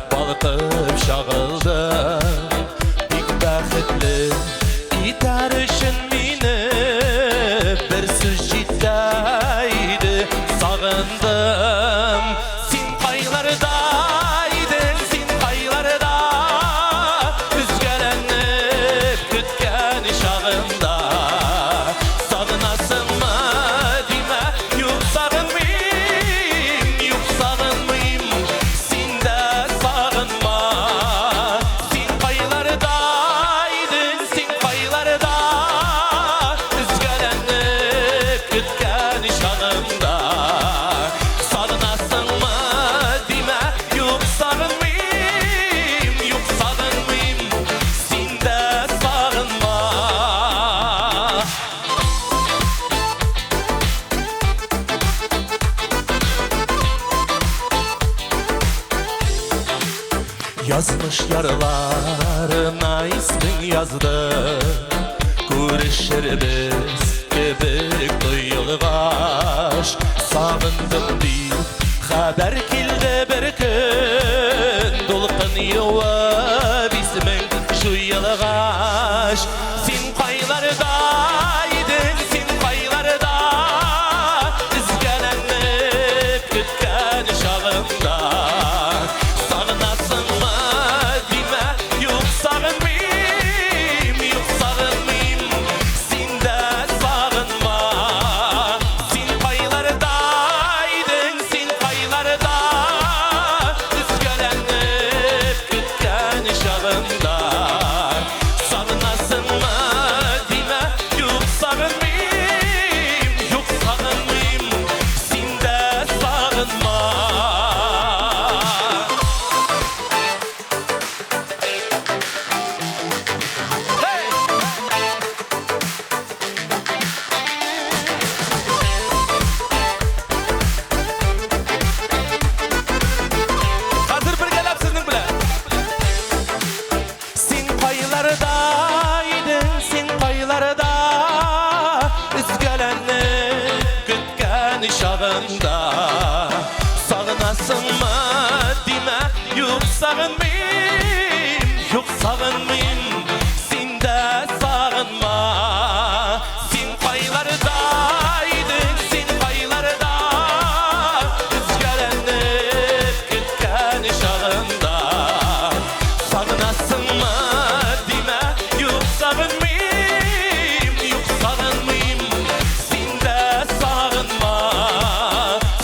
балкып чагылды. Бик бәхетле итәр өчен мине, Бер сүз җитә иде, сагындым. Син кайларда идең, син кайларда, Өзгәләнеп көткән чагымда. Сагынасыңмы димә, юк сагынмыйм, юк сагынмыйм, син дә сагынма. Син кайларда идең, син кайларда, Өзгәләнеп көткән чагымда. Сагынасыңмы димә, юк сагынмыйм, юк сагынмыйм, син дә сагынма. Язмыш ярларына исмең язды, Күрешербез кебек тоелгач. Сагындым дип хәбәр килде бер көн, Дулкын юып исмең җуелгач. Син кайларда идең, син кайларда, Өзгәләнеп көткән чагымда. Сагынасыңмы димә, юк сагынмыйм, юк сагынмыйм, син дә сагынма. Син кайларда идең, син кайларда, Өзгәләнеп көткән чагымда. Сагынасыңмы димә, юк сагынмыйм, юк сагынмыйм, син дә сагынма. Хәзер бергәләп сезнең белән. Син кайларда идең, син кайларда, Өзгәләнеп көткән чагымда. Сагынасыңмы димә, юк сагынмыйм, юк сагынмыйм, син дә сагынма. Син кайларда идең, син кайларда, Өзгәләнеп көткән чагымда. Сагынасыңмы димә, юк сагынмыйм, юк сагынмыйм, син дә сагынма.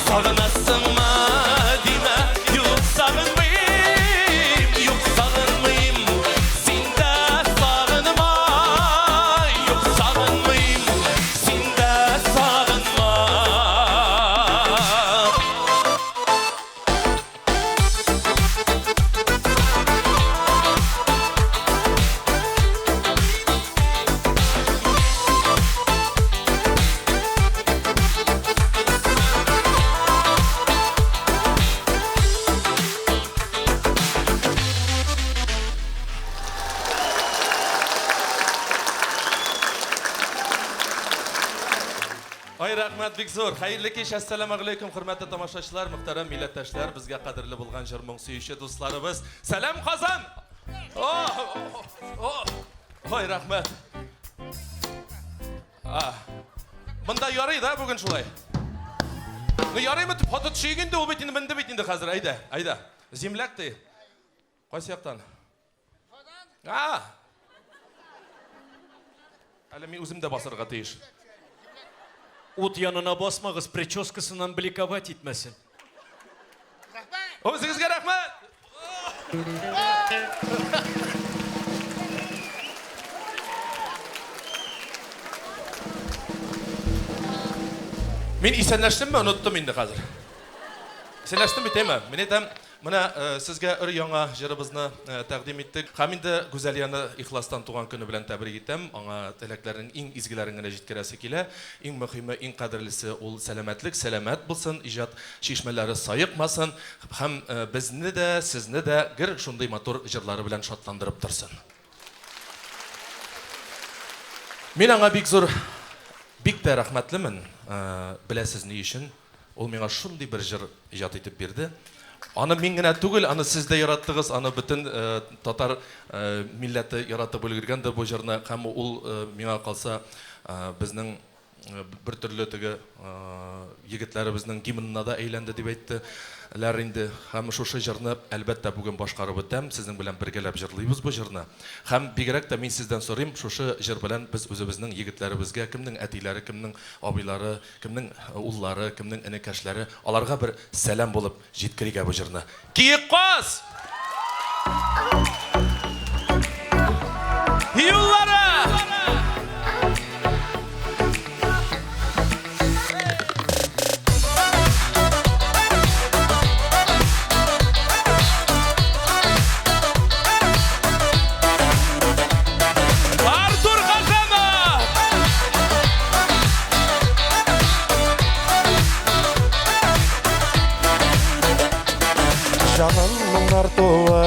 Сагынасыңмы димә, юк сагынмыйм, юк сагынмыйм, син дә сагынма. Юк сагынмыйм, син дә сагынма. Ай, рәхмәт бик зур. Хәерле кич, әссәламу алейкум, хөрмәтле тамашачылар, мөхтәрәм милләттәшләр, безгә кадерле булган җыр-моң сөюче дусларыбыз. Сәлам, Казан! О, о, ой, рәхмәт. А, монда ярый да бүген шулай? Ну, ярыймы, фото төшик инде, ул бит инде менде бит инде хәзер, әйдә, әйдә. Земляк ты. Кайсы яктан? А! Әле мин үзем дә басарга тиеш. Ут янына басмагыз, прическасыннан бликовать итмәсен. Үзегезгә рәхмәт! Мин исәнләштемме, оныттым инде хәзер. Исәнләштем бит, әйме? Мин әйтәм, менә сезгә өр-яңа җырыбызны тәкъдим иттек. Һәм инде Гүзәлияне ихластан туган көне белән тәбрик итәм. Аңа теләкләрнең иң изгеләрен генә җиткерәсе килә. Иң мөхиме, иң кадерлесе ул сәламәтлек, сәламәт булсын, иҗат чишмәләре саекмасын һәм безне дә, сезне дә гер шундый матур җырлары белән шатландырып торсын. Мин аңа бик зур, бик тә рәхмәтлемен. Беләсез ни өчен? Ул миңа шундый бер җыр иҗат итеп бирде. Аны мин генә түгел, аны сез дә яраттыгыз, аны бөтен татар милләте яратып өлгергәндер бу җырны. Һәм ул миңа калса безнең бер төрле теге егетләребезнең гимнына да әйләнде дип әйттеләр инде. Һәм шушы җырны, әлбәттә, бүген башкарып үтәм. Сезнең белән бергәләп җырлыйбыз бу җырны. Һәм бигрәк тә мин сездән сорыйм, шушы җыр белән без үзебезнең егетләребезгә, кемнең әтиләре, кемнең абыйлары, кемнең уллары, кемнең энекәшләре, аларга бер сәлам булып җиткерик ә бу җырны. Киек каз! Юллары! Артур Хасанов! Җаным моңнар тулы,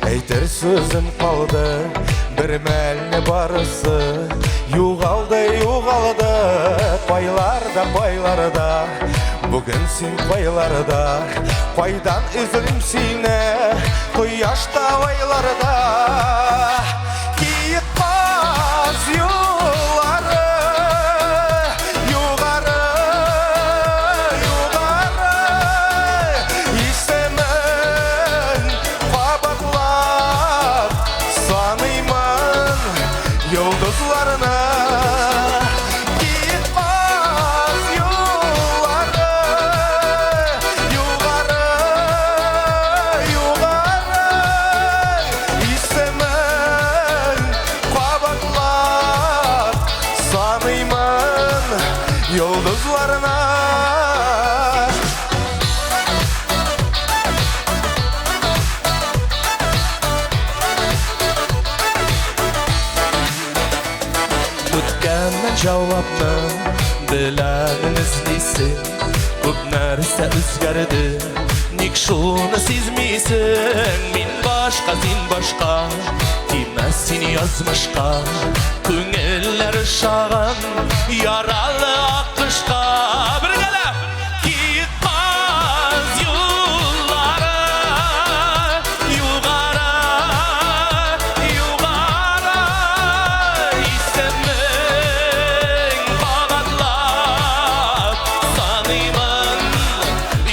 әйтер сүзем калды. Бер мәлне барысы югалды, югалды. Кайларда, кайларда, бүген син кайларда? Кайдан эзлим сине, кояшта, айларда? Киек каз юллары, югары, югары. Исемен кабатлап саныймын йолдызларны. Киек каз юллары, югары, югары. Исемен кабатлап саныймын йолдызларны. Көткәнмен җавапны, беләмен эзлисең. Күп нәрсә үзгәрде, ник шуны сизмисең? Мин башка, син башка, тимәс син язмышка. Күңелләр ошаган яралы аккошка. Бергәләп! Киек каз юллары, югары, югары. Исемең кабатлап саныймын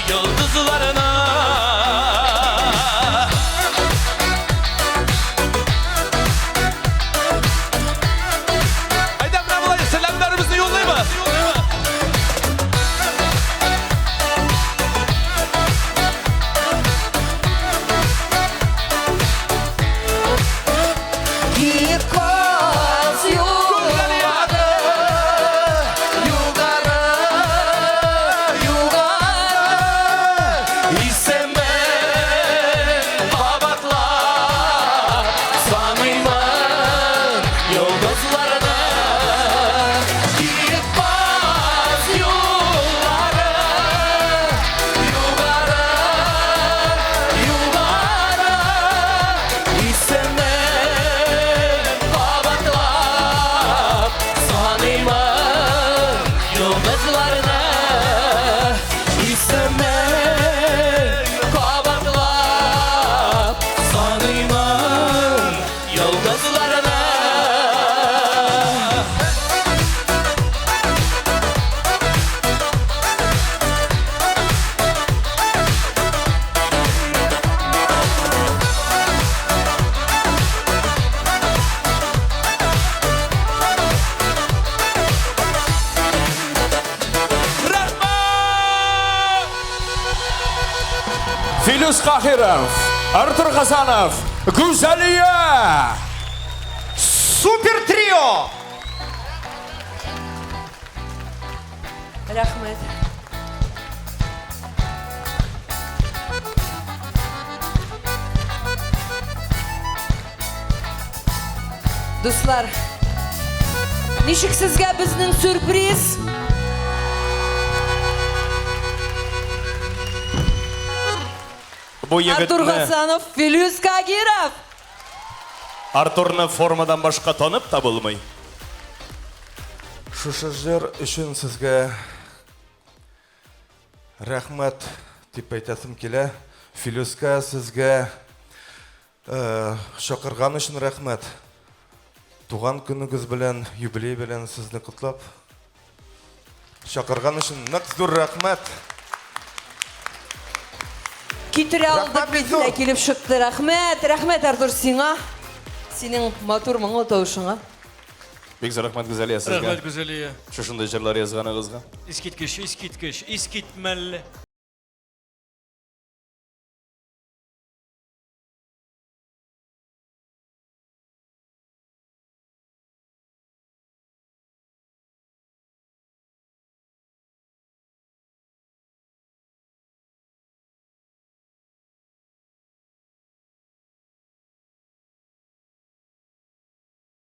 йолдызларны. Әйдә, менә болай сәламнәребезне юллыйбыз. Филүс Каһиров, Артур Хасанов, Гүзәлия! Супер трио! Рәхмәт. Дуслар, ничек сезгә безнең сюрприз? Бу Артур егетне Хасанов, Филүс Кагиров. Артурны формадан башка танып та булмый. Шушы җыр өчен сезгә рәхмәт дип әйтәсем килә. Филүскә сезгә чакырган өчен рәхмәт. Туган көнегез белән, юбилей белән сезне котлап, чакырган өчен нык зур рәхмәт. Китерә алдык бит менә килеп чыкты. Рәхмәт, рәхмәт, Артур, сиңа. Синең матур моңлы тавышыңа. Бик зур рәхмәт, Гүзәлия, сезгә. Рәхмәт, Гүзәлия. Шушындый җырлар язганыгызга. Искиткеч, искиткеч, искитмәле.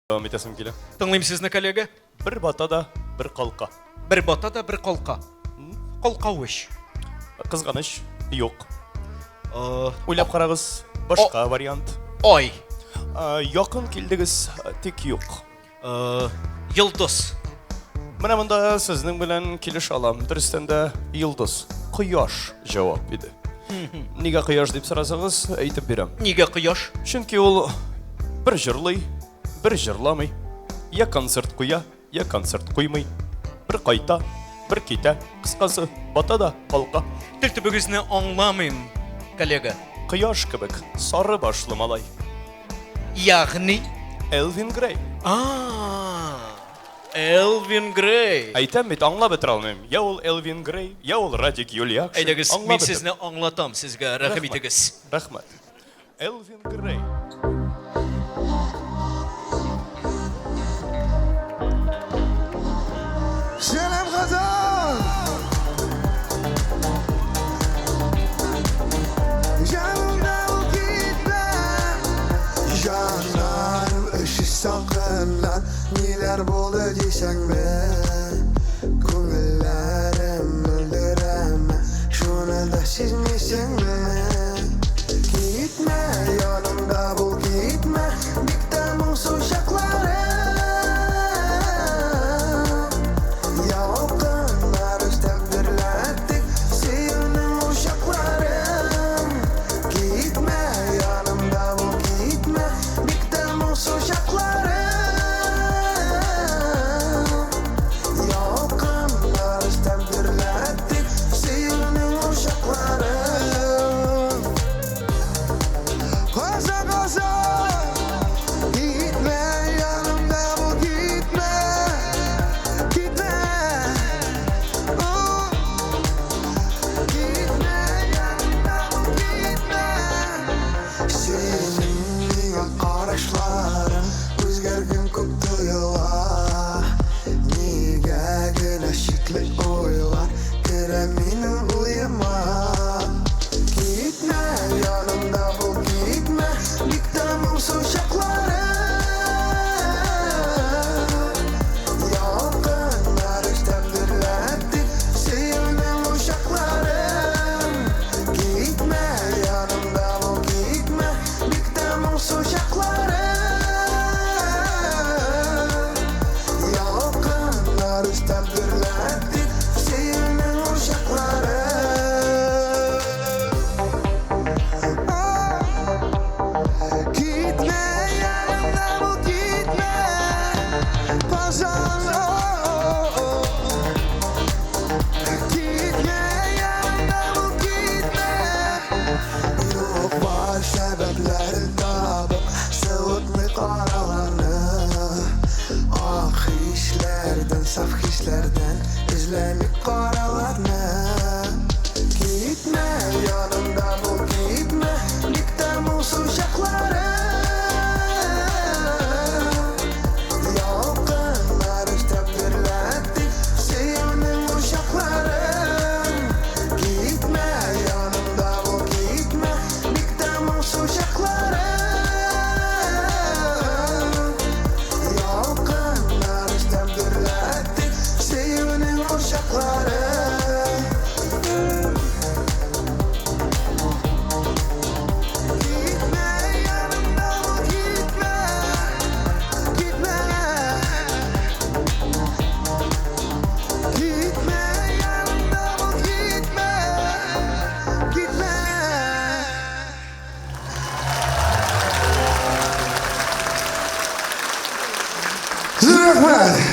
Дәвам итәсем килә. Тыңлыйм сезне, коллега. Бер бата да, бер калка. Бер бата да, бер калка. Калкавыч. Кызганыч, юк. Уйлап карагыз, башка вариант. Ай. Якын килдегез, тик юк. Йолдыз. Менә монда сезнең белән килешә алам. Дөрестән дә, йолдыз. Кояш җавап иде. Нигә кояш дип сорасагыз, әйтеп бирәм. Нигә кояш? Чөнки ул бер җырлый, бер җырламый. Я концерт куя, я концерт куймый. Бер кайта, бер китә. Кыскасы, бата да калка. Тел төбегезне аңламыйм, коллега. Кояш кебек сары башлы малай. Ягъни? Элвин Грей. А, Элвин Грей. Әйтәм бит, аңлап бетерә алмыйм. Я ул Элвин Грей, я ул Радик Юльякшин. Әйдәгез, Аңлап мин бетер. сезне аңлатам, сезгә рәхим Рәхмәт. итегез. Рәхмәт. Элвин Грей. Сәлам, Казан! Янымда ул китмә. Җаным өши салкыннан. Ниләр булды дисәңме? Күңелләрем мөлдерәме? Шуны да сизмисеңме? Китмә, янымда бул, китмә. Бик тә моңсу чакларым. Ялкыннар өстәп дөрләттек сөюнең учакларын. Китмә, янымда бул, китмә. Бик тә моңсу чакларым. Ялкыннар өстәп дөрләттек сөюнең учакларын.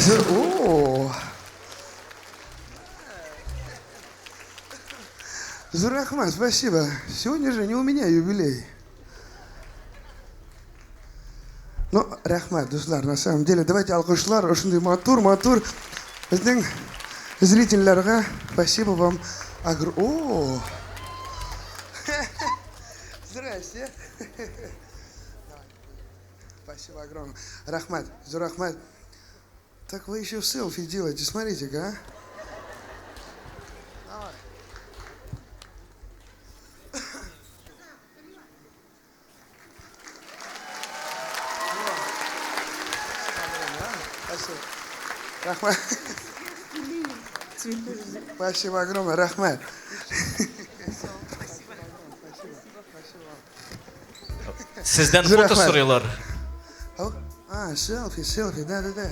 О! Зур рәхмәт, спасибо. Сегодня же не у меня юбилей. Ну, рәхмәт, дуслар, на самом деле, давайте алкышлар, ошондый матур, матур безнең зрительләргә спасибо вам. Агр... О! Здрасте. Спасибо огромное. Рәхмәт, зур рәхмәт. Так вы еще селфи делаете, смотрите-ка, а. Давай. Спасибо. Рәхмәт. Спасибо огромное, рәхмәт. Сездән Зур фото рәхмәт. сорыйлар. А, селфи, селфи, да-да-да.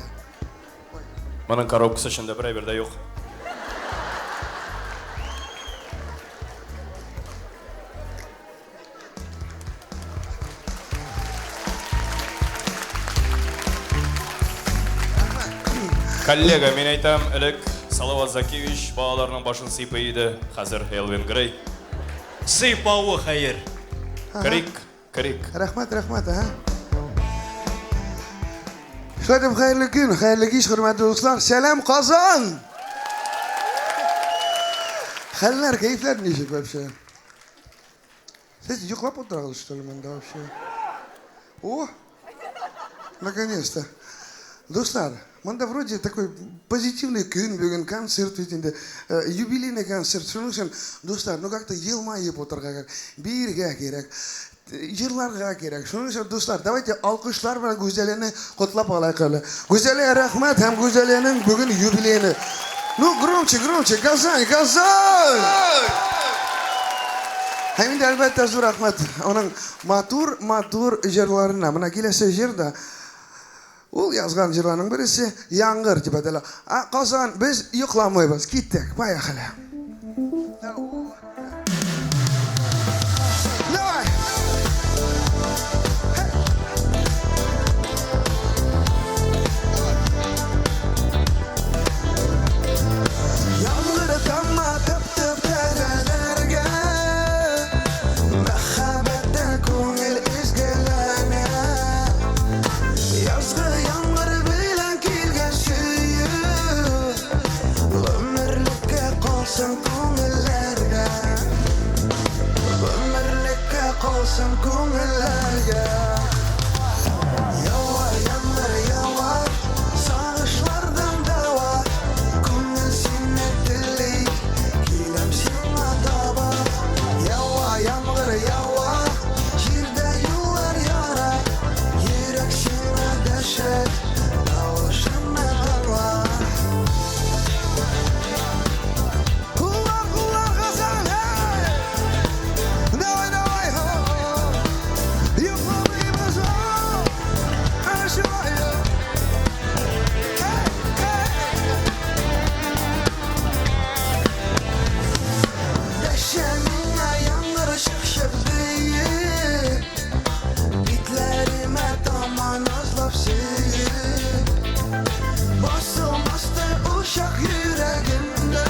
Моның коробкасы эчендә бер әйбер дә юк. Коллега, мин әйтәм, элек Салават Закиевич балаларның башын сыйпый иде, хәзер Элвин Грей. Сыйпавы хәер. Крик, крик. Рәхмәт, рәхмәт, ага. Шулай итеп, хәерле көн, хәерле кич, хөрмәтле дуслар. Сәлам, Казан! Хәлләр, кәефләр ничек вообще? Сез йоклап утырагыз, что ли, монда вообще? О, наконец-то. Дуслар, монда вроде такой позитивный көн бүген, концерт бит инде, юбилейный концерт. Шуның өчен, дуслар, ну как-то елмаеп утырырга кирәк, биергә кирәк, җырларга кирәк. Шуның өчен, дуслар, давайте алкышлар белән Гүзәлияне котлап алайык әле. Гүзәлия, рәхмәт һәм Гүзәлиянең бүген юбилеене. Ну, громче, громче, Казань, Казань! Һәм инде, әлбәттә, зур рәхмәт аның матур, матур җырларына. Менә киләсе җыр да ул язган җырларның бересе Яңгыр дип атала. А Казан, без йокламыйбыз. Киттек, поехали. Давай! Яңгыр тама тып-тып тәрәзәләргә, Мәхәббәттә күңел изгеләнә. Язгы яңгыр белән килгән сөю, Гомерлеккә калсын күңелләргә, Гомерлеккә калсын күңелләргә. Ява, яңгыр, ява, сагышлардан дәва, Күңел сине тели, киләм сиңа таба. Ява, яңгыр, ява, җирдә юллар яра, Йөрәк сиңа дәшә, тавышымны тыңла. Куллар, куллар, Казан, эй! Давай, давай, хо! Йокламыйбыз, о! Әнә шулай, о! Эй, эй! Дәшә миңа яңгыр чык-чык диеп, Битләремә тама назлап сөеп. Басылмастай учак йөрәгемдә,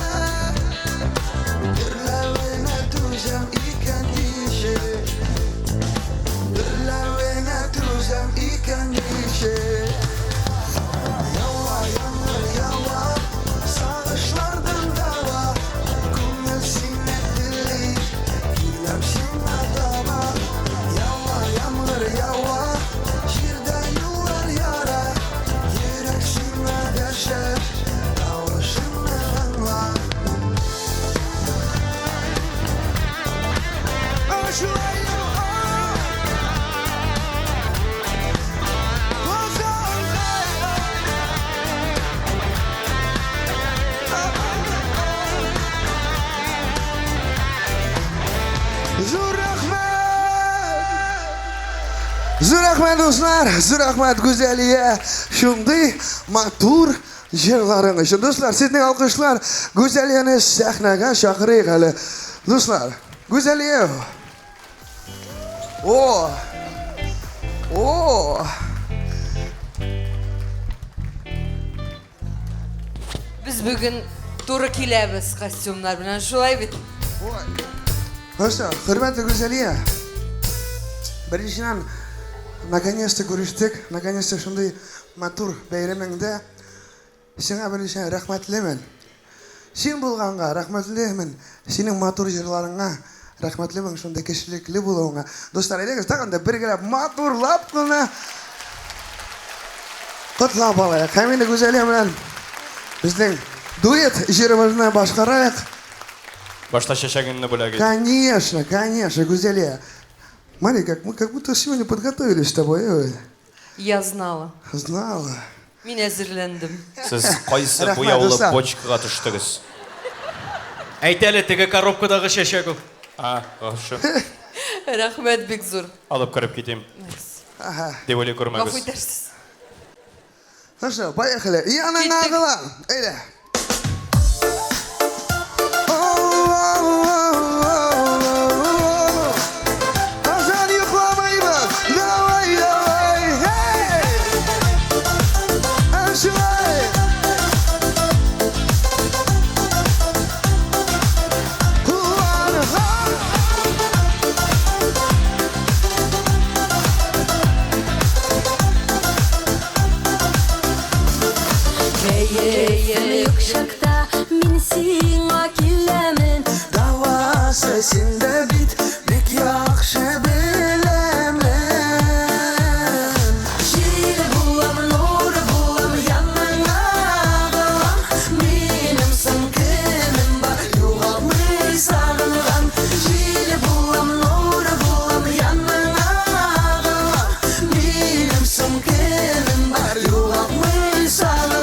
Дөрләвенә түзәм икән ничек, Дөрләвенә түзәм икән ничек. Ява, яңгыр, ява, сагышлардан дәва, Күңел сине тели, киләм сиңа таба. Ява, яңгыр, ява, җирдә юллар яра, Йөрәк сиңа дәшә, тавышымны тыңла. Әнә шулай, о! Казан, эй! Зур рәхмәт! Зур рәхмәт, дуслар! Зур рәхмәт, Гүзәлия! Шундый матур җырларың өчен. Дуслар, сезнең алкышлар Гүзәлияне сәхнәгә чакырыйк әле. Дуслар, Гүзәлия! О! О! Без бүген туры киләбез костюмнар белән, шулай бит? Хорошо, хөрмәтле Гүзәлия. Беренчедән, наконец-то күрештек, наконец-то шундый матур бәйрәмеңдә сиңа беренчедән рәхмәтлемен. Син булганга рәхмәтлемен, синең матур җырларыңа рәхмәтлемен, шундый кешелекле булуыңа. Дуслар, әйдәгез тагын да бергәләп матурлап кына котлап алайык. Һәм инде Гүзәлия белән безнең дуэт җырыбызны башкарайык. Башта чәчәгеңне бүләк ит. Конечно, конечно, Гүзәлия. Смотри, как мы как будто сегодня подготовились с тобой. Ой. Я знала. Знала. Мин әзерләндем. Сез кайсы Рәхмәт, буяулы дуслар. бочкага төштегез? Әйт әле, теге коробкадагы чәчәк ул. А, хорошо. Рәхмәт бик зур. Алып кереп китим. Ага. Дип уйлый Гафу күрмәгез. итәрсез. Хорошо, поехали. Яныңа кылам. Әйдә. Азан йокламыйбыз. Давай, давай. Эй! Әшвай! Кәефем юк чакта мин сиңа киләмен. Давасы синдә бит, бик яхшы беләмен. Җил булам, нур булам, яныңа агылам. Минем соң кемем бар, югалтмый сагынган. Җил булам, нур булам, яныңа агылам. Минем соң кемем бар, югалтмый сагынган.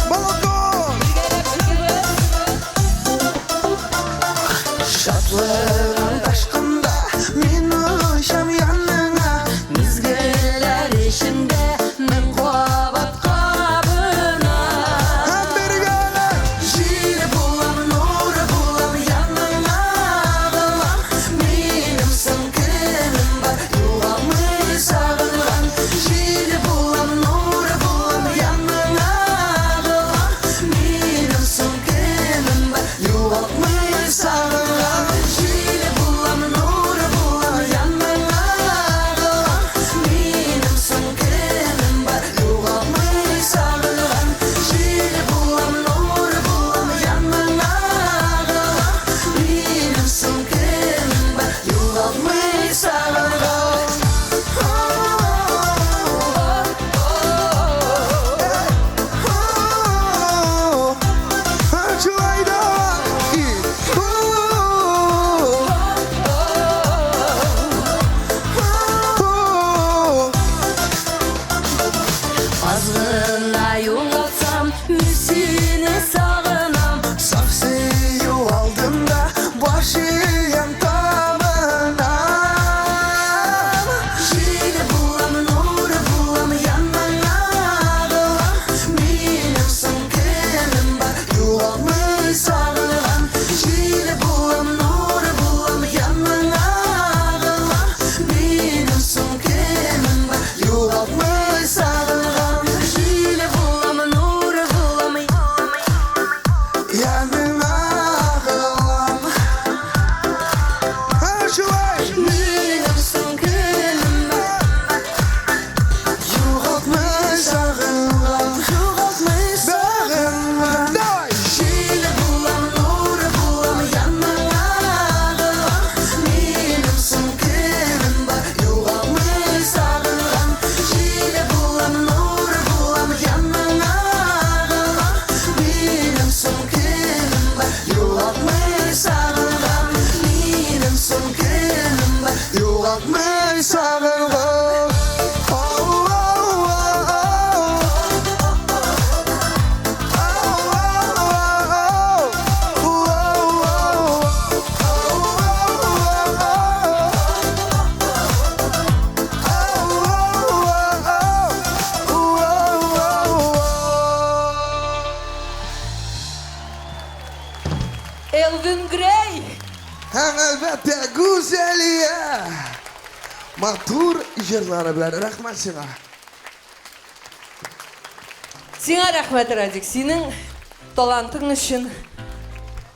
Балкон! Шатлыгым ташкында мин очам яныңа. Мизгелләр эчендә мең кабат кабына. Җил булам, нур булам, яныңа агылам. Минем соң кемем бар, югалтмый сагынган. Җил булам, нур булам, яныңа агылам. Минем соң кемем бар, югалтмый сагынган. Җил булам, нур булам, яныңа агылам. Минем соң кемем бар, югалтмый сагынган. Җил булам, нур булам, яныңа агылам. Минем соң кемем бар, югалтмый сагынган. Шулай да! Аз гына югалтсам, мин сине сагынам. Саф сөю алдында баш иям табынам. Җил булам, нур булам, яныңа агылам. Минем соң кемем бар, югалтмый сагынган. Җил булам, нур булам, яныңа агылам. Минем соң кемем бар, югалтмый сагынган. Җил булам, нур булам, Яныңа агылам. Шулай! Минем соң кемем бар, Югалтмый сагынган, югалтмый сагынган. Давай! Җил булам, нур булам, яныңа агылам. Минем соң кемем бар, югалтмый сагынган. Җил булам, нур булам, яныңа агылам. Минем соң кемем бар, югалтмый сагынган. Минем соң кемем бар, Югалтмый сагынган. Ау, ау, ау, Элвин Грей! Һәм әлбәттә Гүзәлия! Матур җырлары белән рәхмәт сиңа. Сиңа рәхмәт, Радик, синең талантың өчен,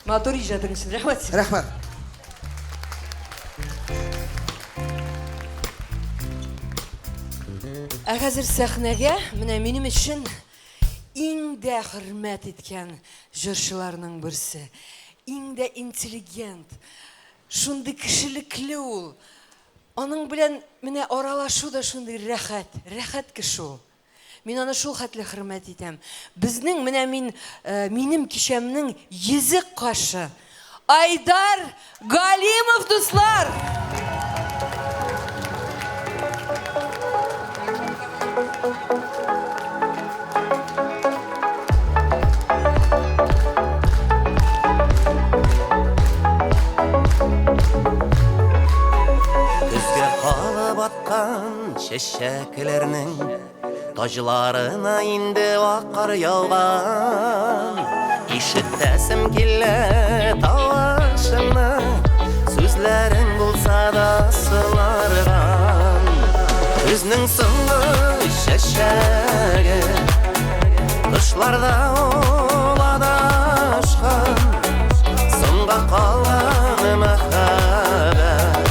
матур иҗатың өчен. Рәхмәт сиңа. Рәхмәт. Ә хәзер сәхнәгә менә минем өчен иң дә хөрмәт иткән җырчыларның берсе, иң дә интеллигент, шундый кешелекле ул. Аның белән менә аралашу да шундый рәхәт, рәхәт кеше ул. Мин аны шул хәтле хөрмәт итәм. Безнең менә мин, э, минем кичәмнең йөзек кашы. Айдар Галимов, дуслар! Көзгә калып аткан чәчәкләрнең Таҗларына инде ак кар яуган. Ишетәсем килә тавышыңны, Сүзләрең булса да сыларган. Көзнең соңгы чәчәге Кышларда ул адашкан, Соңга калган мәхәббәт.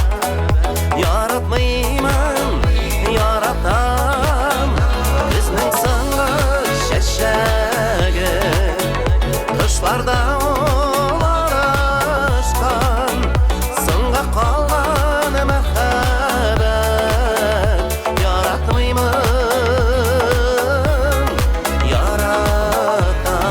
Яратмыймын, яратам Көзнең соңгы чәчәге Кышларда ул адашкан, Соңга калган мәхәббәт. Яратмыймын, яратам.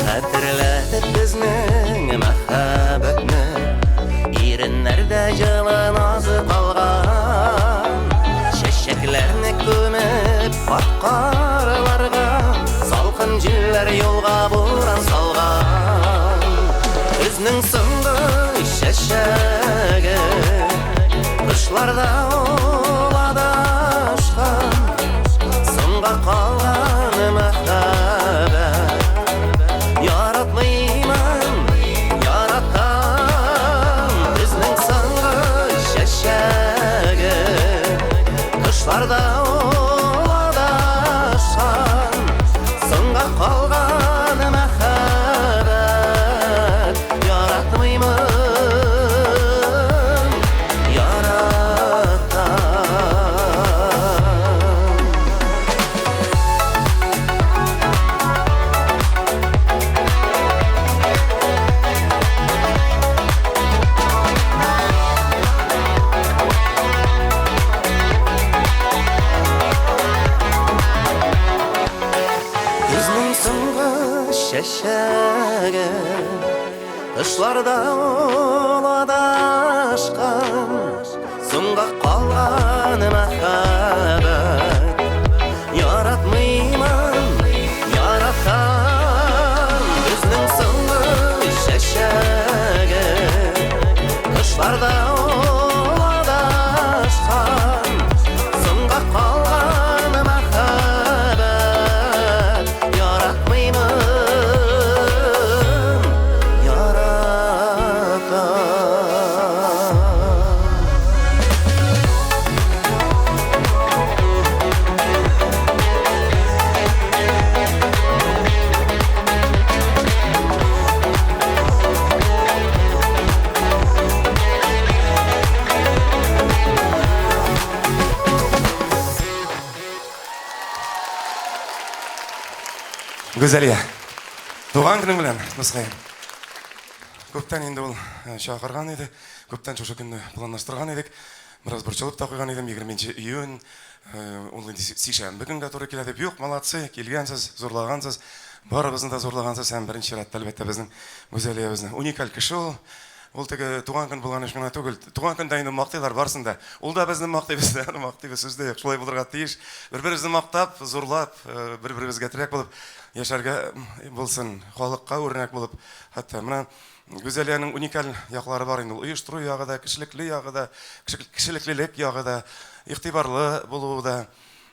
Хәтерләтеп безнең мәхәббәтне, Иреннәрдә җылы назы калган. Чәчәкләрне күмеп ак карларга, Салкын җилләр юлга буран салган. Көзнең соңгы чәчәге Кышларда ул адашкан, Соңга калган мәхәббәт. Яратмыймын, яратам Көзнең соңгы чәчәге Кышларда ул адашкан, Соңга калган мәхәббәт. Яратмыймын, яратам. Көзнең соңгы чәчәге Кышларда ул адашкан, Соңга калган мәхәббәт. Яратмыймын, яратам Көзнең соңгы чәчәге Кышларда ул адашкан, Соңга калган мәхәббәт. Яратмыймын, яратам. Гүзәлия, туган көнең белән, дускаем. Күптән инде ул э, чакырган иде, күптән шушы көнне планлаштырган идек. Бераз борчылып та куйган идем, 20 июнь, э, ул инде сишәмбе көнгә туры килә дип. Юк, молодцы, килгәнсез, зурлагансыз, барыбызны да зурлагансыз һәм беренче чиратта, әлбәттә, безнең Гүзәлиябезне. Уникаль кеше ул. Ул теге туган көн булган өчен генә түгел. Туган көндә инде мактыйлар барысын да. Ул да безне мактый, без дә аны мактыйбыз, сүз дә юк. Шулай булырга тиеш. Бер-беребезне мактап, зурлап, бер-беребезгә терәк булып яшәргә булсын. Халыкка үрнәк булып. Хәтта менә Гүзәлиянең уникаль яклары бар инде. Ул оештыру ягы да, кешелекле ягы да, кешелеклелек ягы да, игътибарлы булуы да.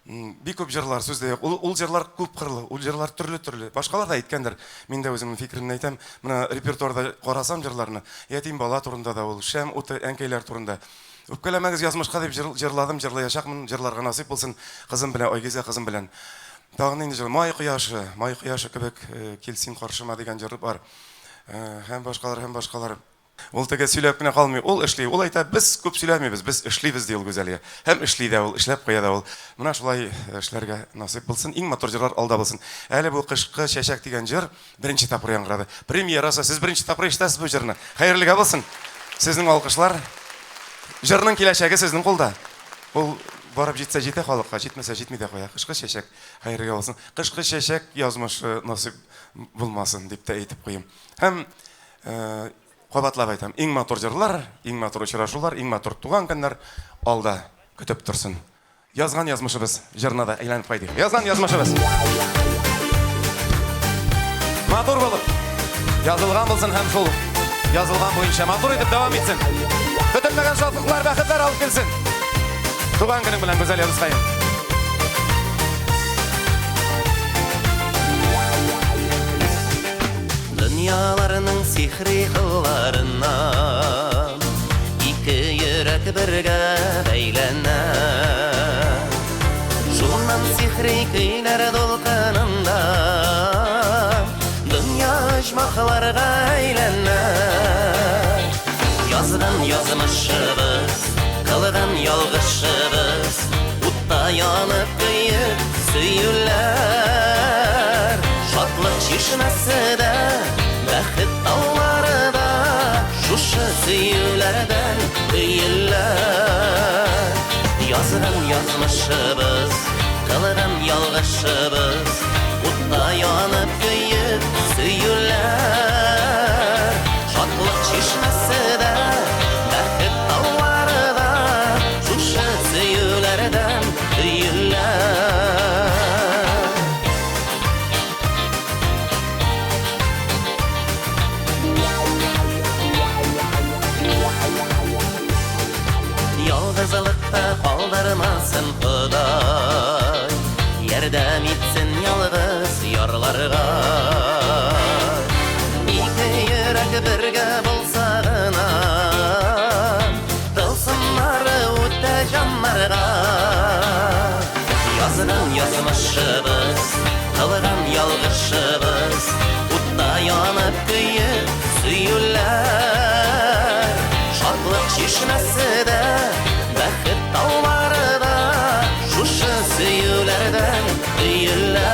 Бик күп җырлар, сүз дә юк. Ул, ул җырлар күп кырлы, ул җырлар төрле-төрле. Башкалар да әйткәндер. Мин дә үземнең фикеремне әйтәм. Менә репертуарда карасам җырларны, ятим бала турында да ул, шәм уты, әнкәйләр турында. Үпкәләмәгез язмышка дип җыр, җырладым, җырлаячакмын, җырларга насыйп булсын кызым белән, Айгизә кызым белән. Тагын нинди җыр? Май кояшы, май кояшы кебек кил син каршыма дигән җыр бар. Һәм башкалар, һәм башкалар. Ул теге сөйләп кенә калмый, ул эшли. Ул әйтә, без күп сөйләмибез, без эшлибез, ди ул Гүзәлия. Һәм эшли дә ул, эшләп куя да ул. Менә шулай эшләргә насыйп булсын, иң матур җырлар алда булсын. Әле бу Кышкы чәчәк дигән җыр беренче тапкыр яңгырады. Премьерасы, сез беренче тапкыр ишетәсез бу җырны. Хәерлегә булсын. Сезнең алкышлар. Җырның киләчәге сезнең кулда. Ул барып җитсә җитә халыкка, җитмәсә җитми дә куя. Кышкы чәчәк хәерлегә булсын. Кышкы чәчәк язмышы насыйп булмасын дип тә әйтеп куйыйм. Һәм Кабатлап әйтәм, иң матур җырлар, иң матур очрашулар, иң матур туган көннәр алда көтеп торсын. Язган язмышыбыз җырына да әйләнеп кайтыйк. Язган язмышыбыз. Матур булып язылган булсын һәм шул язылган буенча матур итеп дәвам итсен. Көтелмәгән шатлыклар, бәхетләр алып килсен. Туган көнең белән, Гүзәл абызкаем. Дөньяларның сихри кылларыннан Ике йөрәк бергә бәйләнә. Шуннан сихри көйләр дулкынында Дөнья оҗмахларга әйләнә. Язган язмышыбыз, кылган ялгышыбыз, Утта янып көеп сөюләр. Шатлык чишмәсе дә, бәхет таулары да Шушы сөюләрдән өелә. Язган язмышыбыз, кылган ялгышыбыз, Утта янып көеп сөюләр. Шатлык чишмәсе дә, бәхет таулары да Шушы сөюләрдән өелә. Ялгызлыкта калдырмасын Ходай, Ярдәм итсен ялгыз ярларга. Ике йөрәк бергә булса гына, Тылсымнары үтә җаннарга. Язган язмышыбыз, кылган ялгышыбыз, Утта янып көеп сөюләр. Шатлык чишмәсе дә, бәхет таулары да Шушы сөюләрдән өелә.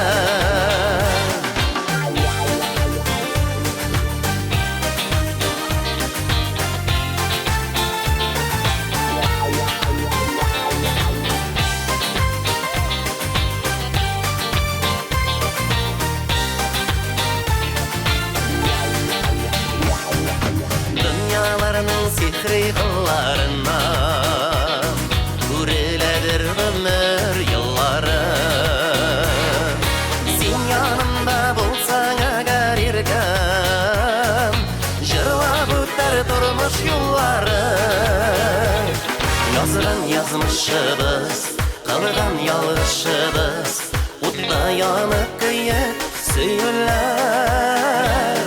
Дөньяларның сихри кылларыннан Үреләдер гомер еллары. Син янымда булсаң әгәр иркәм, Җырлап үтәр тормыш юллары. Язган язмышыбыз, кылган ялгышыбыз, Утта янып көеп сөюләр.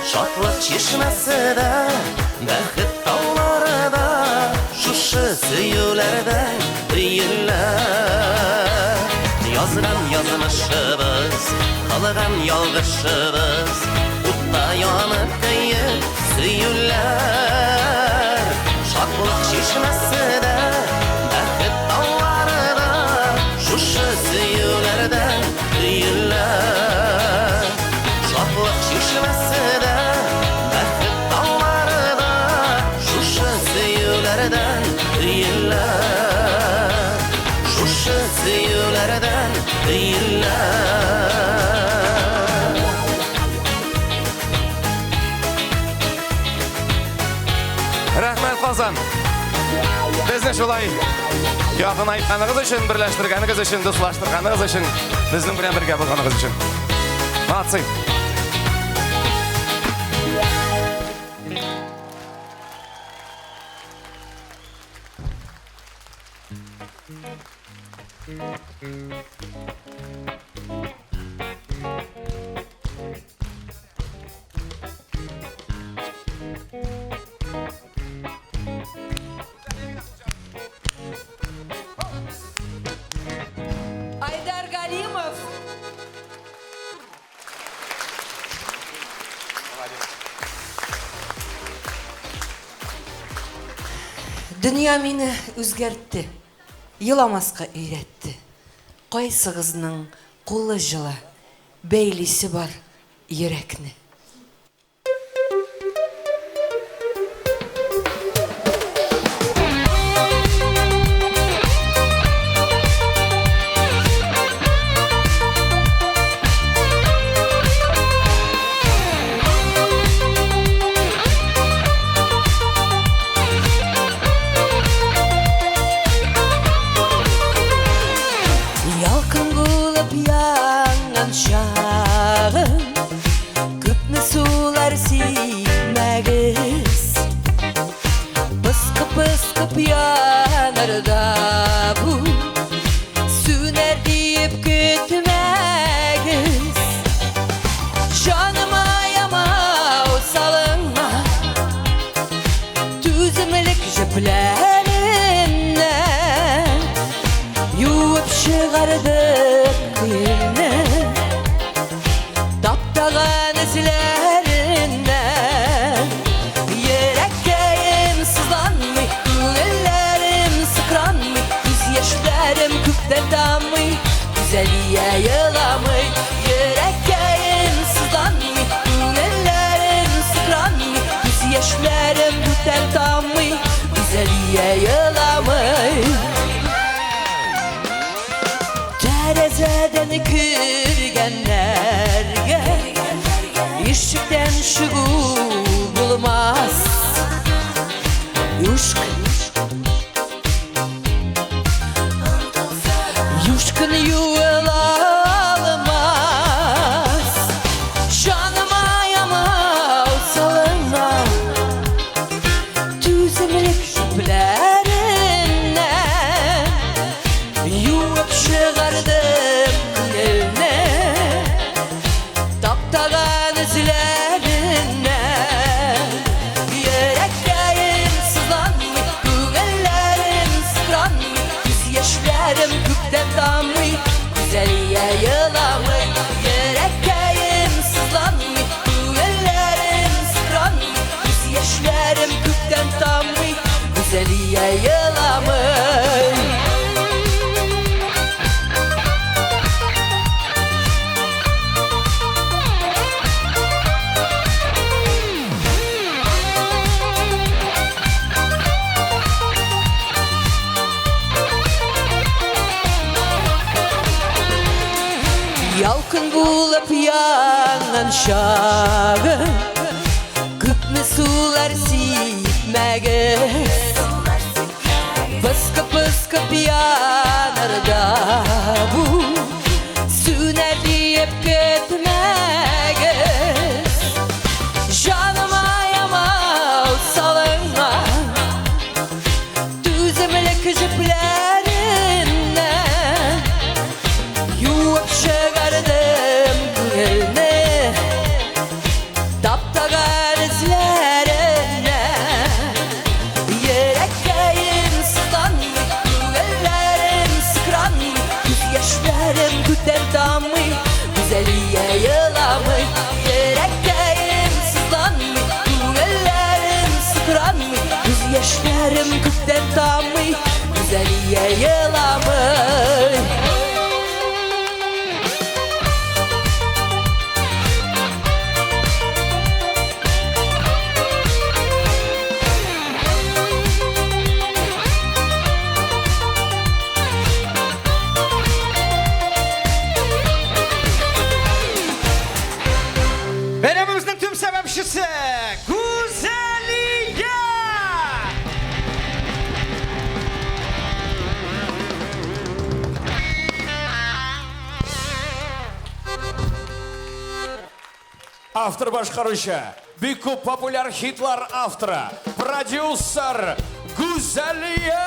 Шатлык чишмәсе дә, бәхет таулары да Шушы сөюләрдән өелә. Язган язмышыбыз, кылган ялгышыбыз, Утта янып көеп сөюләр. Шатлык чишмәсе дә, бәхет таулары да Шушы сөюләрдән өелә. Шатлык чишмәсе дә, бәхет таулары да Шушы сөюләрдән өелә. Шушы сөюләрдән өелә. Безне шулай якынайтканыгыз өчен, берләштергәнегез өчен, дуслаштырганыгыз өчен, безнең белән бергә булганыгыз өчен. Молодцы! Айдар Галимов. Дөнья мине үзгәртте, еламаска өйрәтте. Кайсыгызның кулы җылы, бәйлисе бар йөрәкне. Ялкын булып янган чагым, Күпме сулар сипмәгез. Пыскып-пыскып янар да бу, Сүнәр диеп көтмәгез. Җаныма ямау салынма, Түземлек җепләреннән Юып чыгардык күңелне, Таптаган эзләреннән. Йөрәккәем сызланмый, күңелләрем сыкранмый, Күз яшьләрем күктән таммый, Гүзәлия еламый. Йөрәккәем сызланмый, күңелләрем сыкранмый, Күз яшьләрем күктән таммый, Гүзәлия еламый. Тәрәзәдән кергәннәргә Ишектән чыгу булмас. Юшкын, юшкын юыла алмас. Җаныма ямау салына, Түземлек җепләреннән Юып чыгардым күңелне, Таптаган эзләреннән. Йөрәккәем сызланмый, күңелләрем сыкранмый, Күз яшьләрем күктән таммый, Гүзәлия еламый. Йөрәккәем сызланмый, күңелләрем сыкранмый, Күз яшьләрем күктән таммый, Гүзәлия еламый. Ялкын булып янган чагы, Күпме сулар сипмәгез. Пыскып-пыскып янар да бу, Сүнәр диеп көтмәгез. Җаныма ямау салынма, Түземлек җепләреннән Юып чыгардым күңелне, Таптаган эзләреннән. Йөрәккәем сызланмый, күңелләрем сыкранмый, Күз яшьләрем күктән таммый, Гүзәлия еламый. Йөрәккәем сызланмый, күңелләрем сыкранмый, Күз яшьләрем күктән таммый, Гүзәлия еламый. Бәйрәмебезнең төп сәбәпчесе Гүзәлия! Автор башкаручы, бик күп популяр хитлар авторы, продюсер Гүзәлия!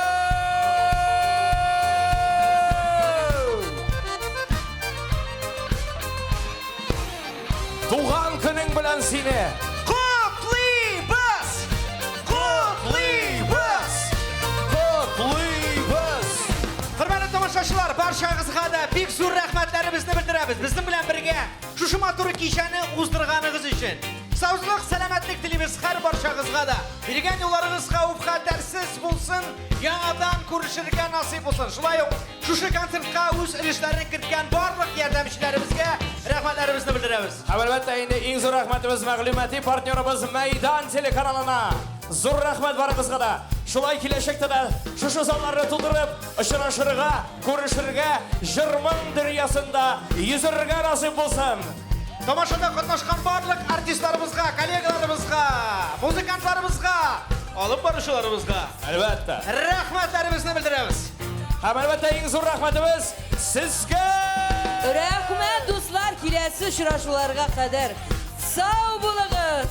Туган көнең белән сине! Котлыйбыз! Котлыйбыз! Котлыйбыз! Хөрмәтле тамашачылар, барчагызга да бик зур рәхмәтләребезне белдерәбез. Безнең белән бергә шушы матур кичәне уздырганыгыз өчен. Саулык, сәламәтлек телибез һәр барчагызга да. Йөргән юлларыгыз хәвеф-хәтәрсез булсын, яңадан күрешергә насыйп булсын. Шулай ук шушы концертка үз өлешләрен керткән барлык ярдәмчеләребезгә рәхмәтләребезне белдерәбез. Һәм әлбәттә инде иң зур рәхмәтебез мәгълүмати партнерыбыз Мәйдан телеканалына. Зур рәхмәт барыгызга да. Шулай киләчәктә дә шушы залларны тутырып, очрашырга, күрешергә, җыр-моң дөньясында йөзергә насыйп булсын. Тамашада катнашкан барлык артистларыбызга, коллегаларыбызга, музыкантларыбызга, алып баручыларыбызга Әлбәттә. рәхмәтләребезне белдерәбез. Һәм әлбәттә иң зур рәхмәтебез сезгә! Рәхмәт, дуслар, киләсе очрашуларга кадәр. Сау булыгыз!